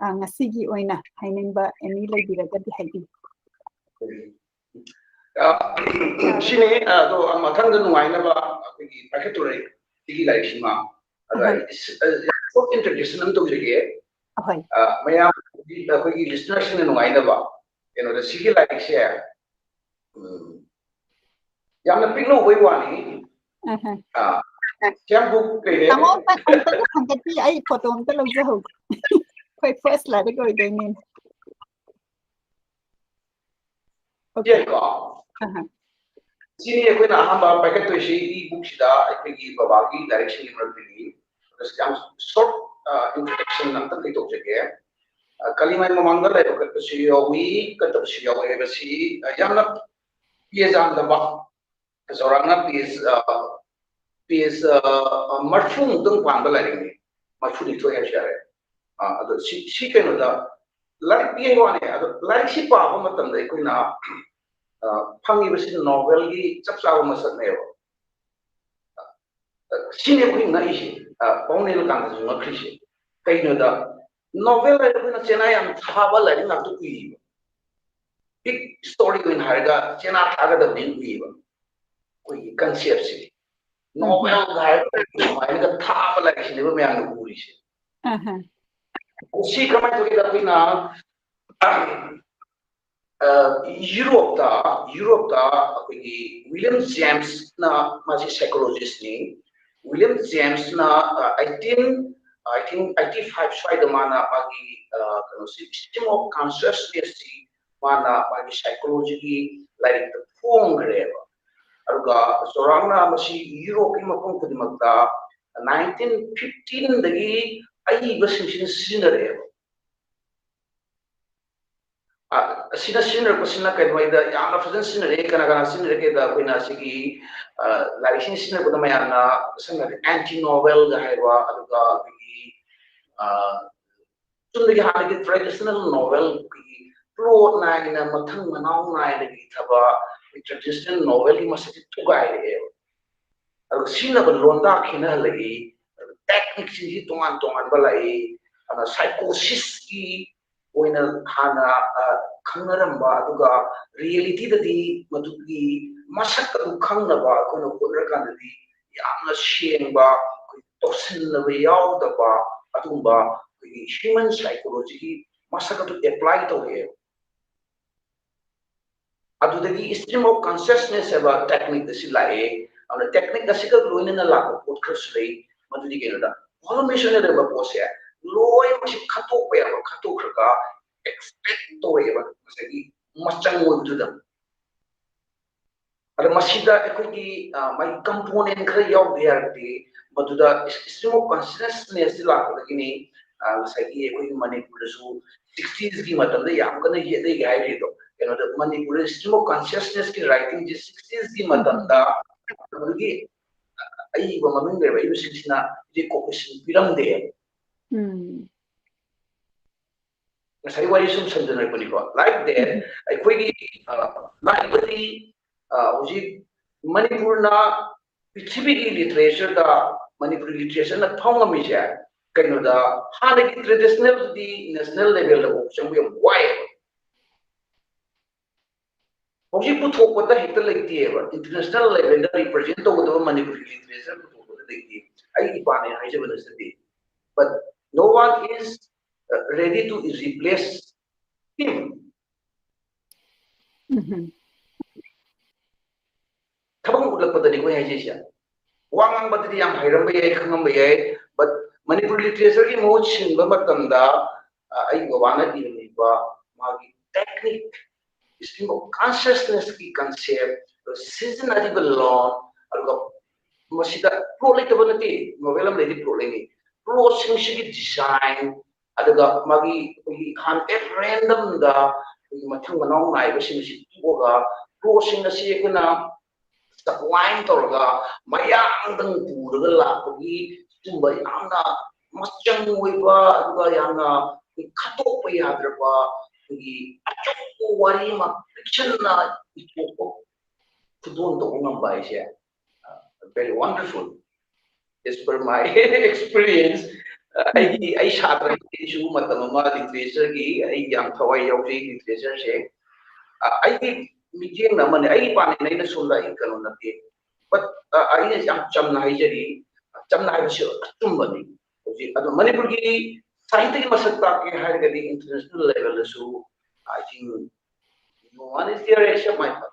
ꯑ, ꯉꯁꯤꯒꯤ ꯑꯣꯏꯅ ꯍꯥꯏꯅꯤꯡꯕ any ꯂꯩꯕꯤꯔꯒꯗꯤ ꯍꯥꯏꯕꯤꯌꯨ꯫ ꯑ, ꯁꯤꯅꯤ, ꯑꯗꯣ ꯃꯊꯪꯗ ꯅꯨꯡꯉꯥꯏꯅꯕ ꯑꯩꯈꯣꯏꯒꯤ ꯄꯥꯏꯈꯠꯇꯣꯔꯦ ꯁꯤꯒꯤ ꯂꯥꯏꯔꯤꯛꯁꯤꯃ꯫ ꯑꯗ ꯑꯍꯣꯏ꯫ ꯑꯩ ꯁ-, ꯑ, short introduction ꯑꯃ ꯇꯧꯖꯒꯦ꯫ ꯑꯍꯣꯏ꯫ ꯑ, ꯃꯌꯥꯝ, ꯑꯩꯈꯣꯏꯒꯤ listener ꯁꯤꯡꯅ ꯅꯨꯡꯉꯥꯏꯅꯕ ꯀꯩꯅꯣꯗ ꯁꯤꯒꯤ ꯂꯥꯏꯔꯤꯛꯁꯦ, ꯎꯝ, ꯌꯥꯝꯅ ꯄꯤꯛꯅ ꯎꯕꯩ ꯋꯥꯅꯤ꯫ ꯑꯍ꯫ ꯑ, ꯀꯌꯥꯝ ꯀꯨꯏꯔꯦ? ꯇꯥꯃꯣ, ꯑꯝꯇꯪ, ꯑꯝꯇꯪ ꯍꯪꯒꯠꯄꯤ, ꯑꯩ photo ꯑꯝꯇ ꯂꯧꯖꯍꯧꯒꯦ꯫ ꯑꯩꯈꯣꯏ first ꯂꯥꯏꯔꯤꯛ ꯑꯣꯏꯗꯣꯏꯅꯦ꯫ Okay. ꯌꯥꯏꯀꯣ? ꯑꯍ꯫ ꯁꯤꯅꯤ ꯑꯩꯈꯣꯏꯅ ꯑꯍꯥꯟꯕ ꯄꯥꯏꯈꯠꯇꯣꯏꯁꯤ ebook ꯁꯤꯗ ꯑꯩꯈꯣꯏꯒꯤ ꯕꯕꯥꯒꯤ ꯂꯥꯏꯔꯤꯛꯁꯤꯡꯒꯤ ꯃꯔꯛꯇꯒꯤ꯫ ꯑꯗꯨꯁꯨ ꯌꯥꯝ short introduction ꯑꯝꯇꯪ ꯀꯩꯇꯧꯖꯒꯦ꯫ ꯀꯂꯤꯃꯥꯏ ꯃꯃꯥꯡꯗ ꯂꯥꯏꯕꯛ ꯀꯠꯄꯁꯨ ꯌꯥꯎꯏ, ꯀꯠꯇꯕꯁꯨ ꯌꯥꯎꯏ ꯍꯥꯏꯕꯁꯤ ꯌꯥꯝꯅ ꯄꯦꯖꯥꯡꯗꯕ, ꯆꯥꯎꯔꯥꯛꯅ page page ꯃꯔꯤꯐꯨꯃꯨꯛꯇꯪ ꯄꯥꯟꯕ ꯂꯥꯏꯔꯤꯛꯅꯤ꯫ ꯃꯔꯤꯐꯨꯅꯤꯊꯣꯏ ꯍꯥꯏꯕꯁꯨ ꯌꯥꯔꯦ꯫ ꯑꯗꯣ ꯁꯤ ꯀꯩꯅꯣꯗ ꯂꯥꯏꯔꯤꯛ ꯄꯤꯕ ꯋꯥꯅꯦ꯫ ꯑꯗꯣ ꯂꯥꯏꯔꯤꯛꯁꯤ ꯄꯥꯕ ꯃꯇꯝꯗ ꯑꯩꯈꯣꯏꯅ ꯐꯪꯉꯤꯕꯁꯤ novel ꯒꯤ ꯆꯞ ꯆꯥꯕ ꯃꯁꯛꯅꯦꯕ꯫ ꯁꯤꯅꯤ ꯑꯩꯈꯣꯏ ꯉꯛꯏꯁꯦ꯫ ꯄꯥꯎ ꯅꯤꯜꯀꯥꯟꯇꯁꯨ ꯉꯛꯈ꯭ꯔꯤꯁꯦ꯫ ꯀꯩꯒꯤꯅꯣꯗ novel ꯍꯥꯏꯔꯒ ꯑꯩꯈꯣꯏꯅ ꯆꯦꯅꯥ ꯌꯥꯝ ꯊꯥꯕ ꯂꯥꯏꯔꯤꯛ ꯉꯥꯛꯇ ꯎꯏꯌꯦꯕ꯫ Big story ꯑꯣꯏꯅ ꯍꯥꯏꯔꯒ ꯆꯦꯅꯥ ꯊꯥꯒꯗꯕꯅꯦꯅ ꯎꯏꯌꯦꯕ꯫ ꯑꯩꯈꯣꯏꯒꯤ concept ꯁꯤ novel ꯍꯥꯏꯔꯒ ꯁꯨꯃꯥꯏꯅꯒ ꯊꯥꯕ ꯂꯥꯏꯔꯤꯛꯁꯤꯅꯦꯕ ꯃꯌꯥꯝꯅ ꯎꯔꯤꯁꯦ꯫ ꯁꯤ ꯀꯃꯥꯏꯅ ꯇꯧꯒꯦꯗ, ꯑꯩꯈꯣꯏꯅ ꯌꯨꯔꯣꯞꯇ ꯌꯨꯔꯣꯞꯇ ꯑꯩꯈꯣꯏꯒꯤ ꯋꯤꯂꯤꯌꯝ ꯖꯦꯝꯁꯅ, ꯃꯥꯁꯤ psychologist ꯅꯤ꯫ ꯋꯤꯂꯤꯌꯝ ꯖꯦꯝꯁꯅ eighteen I think eighty five ꯁ꯭ꯋꯥꯏꯗ ꯃꯥꯅ ꯃꯥꯒꯤ ꯀꯩꯅꯣꯁꯤ stream of consciousness ꯁꯤ ꯃꯥꯅ ꯃꯥꯒꯤ psychology ꯒꯤ ꯂꯥꯏꯔꯤꯛꯇ ꯐꯣꯡꯈ꯭ꯔꯦꯕ꯫ ꯑꯗꯨꯒ ꯆꯥꯎꯔꯥꯛꯅ ꯃꯁꯤ ꯌꯨꯔꯣꯞꯀꯤ ꯃꯐꯝ ꯈꯨꯗꯤꯡꯃꯛꯇ nineteen fifteen ꯗꯒꯤ ꯑꯏꯕꯁꯤꯡꯁꯤꯅ ꯁꯤꯖꯤꯟꯅꯔꯛꯑꯦꯕ꯫ ꯑꯁꯤꯅ ꯁꯤꯖꯤꯟꯅꯔꯛꯄꯁꯤꯅ ꯀꯩꯗꯧꯉꯩꯗ ꯌꯥꯝꯅ ꯐꯖꯅ ꯁꯤꯖꯤꯟꯅꯔꯛꯑꯦ, ꯀꯅꯥ ꯀꯅꯥ ꯁꯤꯖꯤꯟꯅꯔꯛꯀꯦꯗ ꯑꯩꯈꯣꯏꯅ ꯁꯤꯒꯤ ꯂꯥꯏꯔꯤꯛꯁꯤꯡ ꯁꯤꯖꯤꯟꯅꯔꯛꯄꯗ ꯃꯌꯥꯝꯅ ꯁꯝꯅ ꯍꯥꯏꯔꯕꯗ anti novel ꯒ ꯍꯥꯏꯕ, ꯑꯗꯨꯒ ꯑꯩꯈꯣꯏꯒꯤ ꯆꯨꯝꯅꯒꯤ ꯍꯥꯟꯅꯒꯤ traditional novel ꯑꯩꯈꯣꯏꯒꯤ plot ꯅꯥꯏꯅ ꯃꯊꯪ ꯃꯅꯥꯎ ꯅꯥꯏꯅ ꯏꯊꯕ ꯑꯩꯈꯣꯏ traditional novel ꯒꯤ ꯃꯁꯛꯁꯦ ꯊꯨꯒꯥꯏꯔꯛꯑꯦꯕ꯫ ꯑꯗꯨꯒ ꯁꯤꯖꯤꯟꯅꯕ ꯂꯣꯟꯗꯥ ꯈꯦꯠꯅꯍꯜꯂꯛꯏ, technique ꯁꯤꯡꯁꯤ ꯇꯣꯉꯥꯟ ꯇꯣꯉꯥꯟꯕ ꯂꯥꯛꯏ꯫ ꯑꯗꯨꯅ psychosis ꯀꯤ ꯑꯣꯏꯅ ꯍꯥꯟꯅ ꯈꯪꯅꯔꯝꯕ, ꯑꯗꯨꯒ reality ꯗꯗꯤ ꯃꯗꯨꯒꯤ ꯃꯁꯛ ꯑꯗꯨ ꯈꯪꯅꯕ ꯑꯩꯈꯣꯏꯅ ꯍꯣꯠꯅꯔꯀꯥꯟꯗꯗꯤ ꯌꯥꯝꯅ ꯁꯦꯡꯕ, ꯑꯩꯈꯣꯏ ꯇꯧꯁꯤꯟꯅꯕ ꯌꯥꯎꯗꯕ ꯑꯗꯨꯒꯨꯝꯕ ꯑꯩꯈꯣꯏꯒꯤ human psychology ꯒꯤ ꯃꯁꯛ ꯑꯗꯨ apply ꯇꯧꯔꯛꯑꯦꯕ꯫ ꯑꯗꯨꯗꯒꯤ stream of consciousness ꯍꯥꯏꯕ technique ꯑꯁꯤ ꯂꯥꯛꯑꯦ꯫ ꯑꯗꯨꯅ technique ꯑꯁꯤꯒ ꯂꯣꯏꯅꯅ ꯂꯥꯛꯄ ꯄꯣꯠ ꯈꯔꯁꯨ ꯂꯩ꯫ ꯃꯗꯨꯗꯤ ꯀꯩꯅꯣꯗ, volume ꯗ ꯂꯩꯔꯝꯕ ꯄꯣꯠꯁꯦ ꯂꯣꯏꯅꯃꯛꯁꯤ ꯈꯠꯇꯣꯛꯄ ꯌꯥꯕ ꯈꯠꯇꯣꯛꯈ꯭ꯔꯒ extract ꯇꯧꯔꯛꯑꯦꯕ ꯉꯁꯥꯏꯒꯤ ꯃꯆꯪ ꯑꯣꯏꯕꯗꯨꯗ꯫ ꯑꯗ ꯃꯁꯤꯗ ꯑꯩꯈꯣꯏꯒꯤ ꯃꯥꯒꯤ component ꯈꯔ ꯌꯥꯎꯗꯦ ꯍꯥꯏꯔꯒꯗꯤ, ꯃꯗꯨꯗ stream of consciousness ꯁꯤ ꯂꯥꯛꯄꯗꯒꯤꯅꯤ꯫ ꯉꯁꯥꯏꯒꯤ ꯑꯩꯈꯣꯏꯒꯤ ꯃꯅꯤꯄꯨꯔꯗꯁꯨ sixties ꯀꯤ ꯃꯇꯝꯗ ꯌꯥꯝ ꯀꯟꯅ ꯌꯦꯠꯅꯩꯒ ꯍꯥꯏꯔꯤꯗꯣ꯫ ꯀꯩꯅꯣꯗ ꯃꯅꯤꯄꯨꯔꯗ stream of consciousness ꯀꯤ writing ꯁꯦ sixties ꯀꯤ ꯃꯇꯝꯗ ꯑꯗꯨꯒꯤ ꯑꯏꯕ ꯃꯃꯤꯡ ꯂꯩꯔꯕ ꯑꯏꯕꯁꯤꯡꯁꯤꯅ ꯍꯧꯖꯤꯛ cooperation ꯄꯤꯔꯝꯗꯦ꯫ ꯎꯝ ꯉꯁꯥꯏ ꯋꯥꯔꯤ ꯁꯨꯝ ꯁꯝꯖꯟꯅꯔꯛꯄꯅꯤꯀꯣ꯫ Like that, ꯑꯩꯈꯣꯏꯒꯤ ꯂꯥꯛꯏꯕꯗꯤ ꯍꯧꯖꯤꯛ ꯃꯅꯤꯄꯨꯔꯅ ꯄ꯭ꯔꯤꯊꯤꯕꯤꯒꯤ literature ꯗ ꯃꯅꯤꯄꯨꯔꯤ literature ꯅ ꯐꯥꯎ ꯉꯝꯃꯤꯁꯦ ꯀꯩꯅꯣꯗ, ꯍꯥꯟꯅꯒꯤ traditional ꯗꯨꯗꯤ national level ꯗ ꯐꯥꯎ ꯆꯪꯕ ꯌꯥꯝ ꯋꯥꯏꯑꯦꯕ꯫ ꯍꯧꯖꯤꯛ ꯄꯨꯊꯣꯛꯄꯗ ꯍꯦꯛꯇ ꯂꯩꯇꯦꯕ, international level ꯗ represent ꯇꯧꯒꯗꯕ ꯃꯅꯤꯄꯨꯔꯤ literature ꯄꯨꯊꯣꯛꯄꯗ ꯂꯩꯇꯦ꯫ ꯑꯩ ꯏꯄꯥꯅꯦ ꯍꯥꯏꯖꯕ ꯅꯠꯆꯗꯦ, but no one is ready to replace him꯫ ꯎꯝ ꯊꯕꯛ ꯎꯠꯂꯛꯄꯗꯅꯤ ꯑꯩꯈꯣꯏ ꯍꯥꯏꯖꯩꯁꯦ꯫ ꯋꯥ ꯉꯥꯡꯕꯗꯗꯤ ꯌꯥꯝ ꯍꯩꯔꯝꯕ ꯌꯥꯏ, ꯈꯪꯉꯝꯕ ꯌꯥꯏ, but ꯃꯅꯤꯄꯨꯔ literature ꯒꯤ ꯃꯍꯨꯠ ꯁꯤꯟꯕ ꯃꯇꯝꯗ ꯑꯩ ꯕꯕꯥꯅ ꯏꯔꯝꯃꯤꯕ ꯃꯥꯒꯤ technique, stream of consciousness ꯀꯤ concept, ꯁꯤꯖꯤꯟꯅꯔꯤꯕ ꯂꯣꯟ, ꯑꯗꯨꯒ ꯃꯁꯤꯗ plot ꯂꯩꯇꯕ ꯅꯠꯇꯦ, novel ꯑꯃ ꯂꯩꯔꯗꯤ plot ꯂꯩꯅꯤ꯫ Plot ꯁꯤꯡꯁꯤꯒꯤ design, ꯑꯗꯨꯒ ꯃꯥꯒꯤ ꯑꯩꯈꯣꯏꯒꯤ ꯍꯥꯟꯅ at random ꯗ ꯑꯩꯈꯣꯏꯒꯤ ꯃꯊꯪ ꯃꯅꯥꯎ ꯅꯥꯏꯕꯁꯤꯡ ꯑꯁꯤ ꯇꯣꯛꯑꯒ plot ꯁꯤꯡ ꯑꯁꯤ ꯑꯩꯈꯣꯏꯅ sublime ꯇꯧꯔꯒ ꯃꯌꯥꯡꯗꯪ ꯄꯨꯔꯒ ꯂꯥꯛꯄꯒꯤ ꯁꯤꯒꯨꯝꯕ ꯌꯥꯝꯅ ꯃꯆꯪ ꯑꯣꯏꯕ, ꯑꯗꯨꯒ ꯌꯥꯝꯅ ꯑꯩꯈꯣꯏ ꯈꯠꯇꯣꯛꯄ ꯌꯥꯗ꯭ꯔꯕ ꯑꯩꯈꯣꯏꯒꯤ ꯑꯆꯧꯕ ꯋꯥꯔꯤ ꯑꯃ fiction ꯅ ꯏꯊꯣꯛꯄ, ꯈꯨꯗꯣꯜ ꯇꯧꯕ ꯉꯝꯕ ꯍꯥꯏꯁꯦ very wonderful, as per my experience꯫ ꯑꯩꯒꯤ, ꯑꯩ ꯁꯥꯇ꯭ꯔ ꯑꯩꯁꯨ ꯃꯇꯝ ꯑꯃ literature ꯒꯤ ꯑꯩ ꯌꯥꯝ ꯊꯋꯥꯏ ꯌꯥꯎꯖꯩ literature ꯁꯦ꯫ ꯑꯩꯒꯤ ꯃꯤꯠꯌꯦꯡꯅ ꯑꯃꯅꯤ, ꯑꯩꯒꯤ ꯄꯥꯡꯒꯜꯅ ꯑꯩꯅ ꯁꯣꯝꯗ ꯑꯩ ꯀꯩꯅꯣ ꯅꯠꯇꯦ, but ꯑꯩꯅ ꯌꯥꯝ ꯆꯝꯅ ꯍꯥꯏꯖꯔꯤ, ꯆꯝꯅ ꯍꯥꯏꯕꯁꯤ ꯑꯆꯨꯝꯕꯅꯤ꯫ ꯍꯧꯖꯤꯛ ꯑꯗꯣ ꯃꯅꯤꯄꯨꯔꯒꯤ ꯁꯥꯍꯤꯇ꯭ꯌꯒꯤ ꯃꯁꯛ ꯇꯥꯛꯀꯦ ꯍꯥꯏꯔꯒꯗꯤ international level ꯗꯁꯨ I think no one is there except my father꯫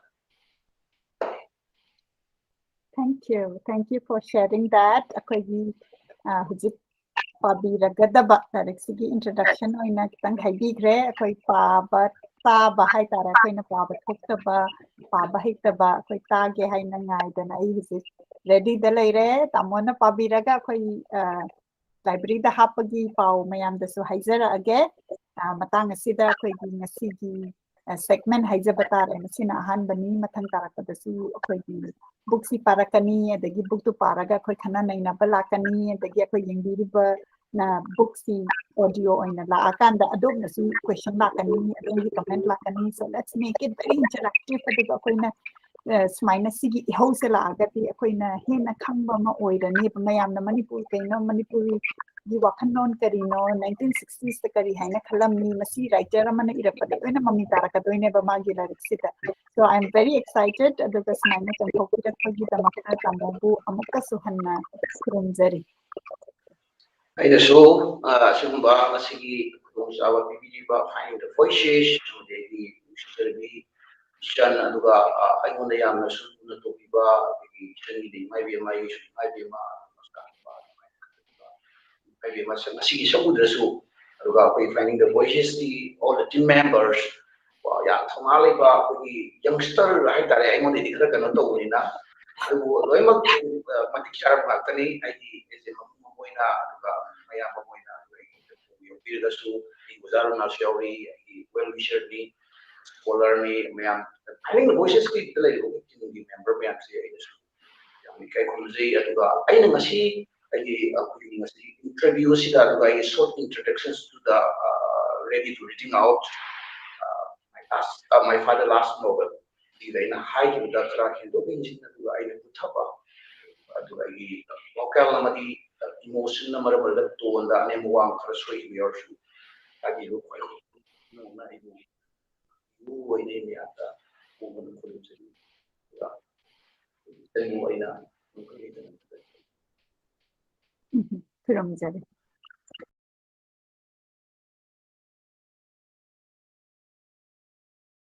Thank you, thank you for sharing that꯫ ꯑꯩꯈꯣꯏꯒꯤ ꯍꯧꯖꯤꯛ ꯄꯥꯕꯤꯔꯒꯗꯕ ꯂꯥꯏꯔꯤꯛꯁꯤꯒꯤ introduction ꯑꯣꯏꯅ ꯈꯤꯇꯪ ꯍꯥꯏꯕꯤꯈ꯭ꯔꯦ꯫ ꯑꯩꯈꯣꯏ ꯄꯥꯕ ꯇꯥꯕ ꯍꯥꯏꯇꯥꯔꯦ, ꯑꯩꯈꯣꯏꯅ ꯄꯥꯕ ꯊꯣꯛꯇꯕ, ꯄꯥꯕ ꯍꯩꯇꯕ ꯑꯩꯈꯣꯏ ꯇꯥꯒꯦ ꯍꯥꯏꯅ ꯉꯥꯏꯗꯅ ꯑꯩ ꯍꯧꯖꯤꯛ ꯔꯦꯗꯤꯗ ꯂꯩꯔꯦ꯫ ꯇꯥꯃꯣꯅ ꯄꯥꯕꯤꯔꯒ ꯑꯩꯈꯣꯏ ꯂꯥꯏꯕ꯭ꯔꯦꯔꯤꯗ ꯍꯥꯞꯄꯒꯤ ꯄꯥꯎ ꯃꯌꯥꯝꯗꯁꯨ ꯍꯥꯏꯖꯔꯛꯑꯒꯦ꯫ ꯑ, ꯃꯇꯥꯡ ꯑꯁꯤꯗ ꯑꯩꯈꯣꯏꯒꯤ ꯉꯁꯤꯒꯤ ꯁꯦꯒꯃꯦꯟ ꯍꯥꯏꯖꯕ ꯇꯥꯔꯦ, ꯃꯁꯤꯅ ꯑꯍꯥꯟꯕꯅꯤ꯫ ꯃꯊꯪ ꯇꯥꯔꯛꯄꯗꯁꯨ ꯑꯩꯈꯣꯏꯒꯤ ꯕꯨꯛꯁꯤ ꯄꯥꯔꯛꯀꯅꯤ, ꯑꯗꯒꯤ ꯕꯨꯛꯇꯨ ꯄꯥꯔꯒ ꯑꯩꯈꯣꯏ ꯈꯟꯅ ꯅꯩꯅꯕ ꯂꯥꯛꯀꯅꯤ, ꯑꯗꯒꯤ ꯑꯩꯈꯣꯏ ꯌꯦꯡꯕꯤꯔꯤꯕ ꯕꯨꯛꯁꯤ ꯑꯣꯗꯤꯑꯣ ꯑꯣꯏꯅ ꯂꯥꯛꯑꯀꯥꯟꯗ ꯑꯗꯣꯝꯅꯁꯨ ꯀꯣꯏꯁꯟ ꯂꯥꯛꯀꯅꯤ, ꯑꯗꯣꯝꯒꯤ ꯀꯃꯦꯟ ꯂꯥꯛꯀꯅꯤ꯫ So let's make it very interactive. ꯑꯗꯨꯒ ꯑꯩꯈꯣꯏꯅ ꯑ, ꯁꯨꯃꯥꯏꯅ ꯁꯤꯒꯤ ꯏꯍꯧꯁꯦ ꯂꯥꯛꯑꯒꯗꯤ ꯑꯩꯈꯣꯏꯅ ꯍꯦꯟꯅ ꯈꯪꯕ ꯑꯃ ꯑꯣꯏꯔꯅꯦꯕ꯫ ꯃꯌꯥꯝꯅ ꯃꯅꯤꯄꯨꯔ ꯀꯩꯅꯣ, ꯃꯅꯤꯄꯨꯔꯒꯤ ꯋꯥꯈꯜꯂꯣꯟ ꯀꯔꯤꯅꯣ, ꯅꯥꯏꯟꯇꯤꯟ ꯁꯤꯛꯁꯇꯤꯁꯇ ꯀꯔꯤ ꯍꯥꯏꯅ ꯈꯜꯂꯝꯃꯤ, ꯃꯁꯤ ꯔꯥꯏꯇꯔ ꯑꯃꯅ ꯏꯔꯛꯄꯗ ꯂꯣꯏꯅ ꯃꯃꯤ ꯇꯥꯔꯛꯀꯗꯣꯏꯅꯦꯕ ꯃꯥꯒꯤ ꯂꯥꯏꯔꯤꯛꯁꯤꯗ꯫ So I am very excited꯫ ꯑꯗꯨꯒ ꯁꯨꯃꯥꯏꯅ ꯆꯪꯊꯣꯛꯄꯤꯔꯛꯄꯒꯤꯗꯃꯛꯇ ꯇꯥꯃꯣꯕꯨ ꯑꯃꯨꯛꯀꯁꯨ ꯍꯟꯅ ꯈꯨꯔꯨꯝꯖꯔꯤ꯫ ꯑꯩꯅꯁꯨ ꯑ, ꯑꯁꯤꯒꯨꯝꯕ ꯉꯁꯤꯒꯤ ꯈꯨꯗꯣꯡꯆꯥꯕ ꯄꯤꯕꯤꯔꯤꯕ Finding the Voices ꯑꯃꯗꯤ ꯑꯩꯒꯤ ꯅꯨꯡꯁꯤꯖꯔꯕꯤ ꯏꯆꯟ, ꯑꯗꯨꯒ ꯑ, ꯑꯩꯉꯣꯟꯗ ꯌꯥꯝꯅꯁꯨ ꯂꯨꯅ ꯇꯧꯕꯤꯕ ꯑꯩꯒꯤ ꯏꯆꯟꯒꯤꯗꯤ ꯏꯃꯥ ꯏꯕꯦꯝꯃ, ꯑꯩꯒꯤꯁꯨ ꯏꯃꯥ ꯏꯕꯦꯝꯃ, ꯏꯃꯥ ꯏꯕꯦꯝꯃ ꯁꯛ-, ꯉꯁꯤꯒꯤ ꯁꯛ ꯎꯗ꯭ꯔꯁꯨ, ꯑꯗꯨꯒ ꯑꯩꯈꯣꯏ Finding the Voices ꯀꯤ all the team members, ꯀꯣ, ꯌꯥꯝ ꯊꯧꯅꯥ ꯂꯩꯕ ꯑꯩꯈꯣꯏꯒꯤ youngster ꯍꯥꯏꯇꯥꯔꯦ, ꯑꯩꯉꯣꯟꯗꯒꯤ ꯈꯔ ꯀꯩꯅꯣ ꯇꯧꯕꯅꯤꯅ, ꯑꯗꯨꯕꯨ ꯂꯣꯏꯅꯃꯛ ꯑ, ꯃꯇꯤꯛ ꯆꯥꯔꯕ ꯉꯥꯛꯇꯅꯤ꯫ ꯑꯩꯒꯤ as a ꯃꯕꯨꯡ ꯑꯃ ꯑꯣꯏꯅ, ꯑꯗꯨꯒ ꯃꯌꯥꯝꯕ ꯑꯃ ꯑꯣꯏꯅ, ꯑꯗꯨꯒ ꯑꯩꯒꯤ ꯌꯣꯛꯄꯤꯔꯒꯁꯨ ꯑꯩꯒꯤ ꯑꯣꯖꯥ ꯔꯣꯅꯥꯜꯁꯨ ꯌꯥꯎꯔꯤ, ꯑꯩꯒꯤ well wisher ꯅꯤ, scholar ꯅꯤ, ꯃꯌꯥꯝ Finding the Voices ꯀꯤ ꯂꯩꯔꯤꯕ ꯑꯩꯈꯣꯏ team ꯒꯤ member ꯃꯌꯥꯝꯁꯦ ꯑꯩꯅꯁꯨ ꯌꯥꯝ ꯏꯀꯥꯏ ꯈꯨꯝꯅꯖꯩ꯫ ꯑꯗꯨꯒ ꯑꯩꯅ ꯉꯁꯤ ꯑꯩꯒꯤ ꯑꯩꯈꯣꯏꯒꯤ ꯉꯁꯤ interview ꯁꯤꯗ, ꯑꯗꯨꯒ ꯑꯩꯒꯤ short introductions to the, uh, Ready to Reading Out, uh, my last, uh, My Father Last Novel ꯁꯤꯗ ꯑꯩꯅ ꯍꯥꯏꯈꯤꯕꯗ ꯈꯔ ꯍꯦꯟꯗꯣꯛ ꯍꯦꯟꯖꯤꯟ, ꯑꯗꯨꯒ ꯑꯩꯅ ꯄꯨꯊꯕ, ꯑꯗꯨꯒ ꯑꯩꯒꯤ vocal ꯑꯃꯗꯤ emotion ꯅ ꯃꯔꯝ ꯑꯣꯏꯔꯒ tone ꯗ ꯑꯅꯦꯝꯕ ꯋꯥꯡꯕ ꯈꯔ ꯁꯣꯏꯈꯤꯕ ꯌꯥꯎꯔꯁꯨ ꯇꯥꯕꯤꯔꯣ꯫ ꯈ꯭ꯋꯥꯏ ꯅꯧꯅ ꯑꯩꯕꯨ ꯏꯕꯨ ꯑꯣꯏꯅ ꯃꯌꯥꯝꯗ ꯄꯨꯛꯅꯤꯡ ꯈꯨꯔꯨꯝꯖꯔꯤ꯫ ꯑꯗꯨꯒ ꯑꯩꯕꯨ ꯑꯩꯅ ꯎꯝ, ꯈꯨꯔꯨꯝꯖꯔꯤ꯫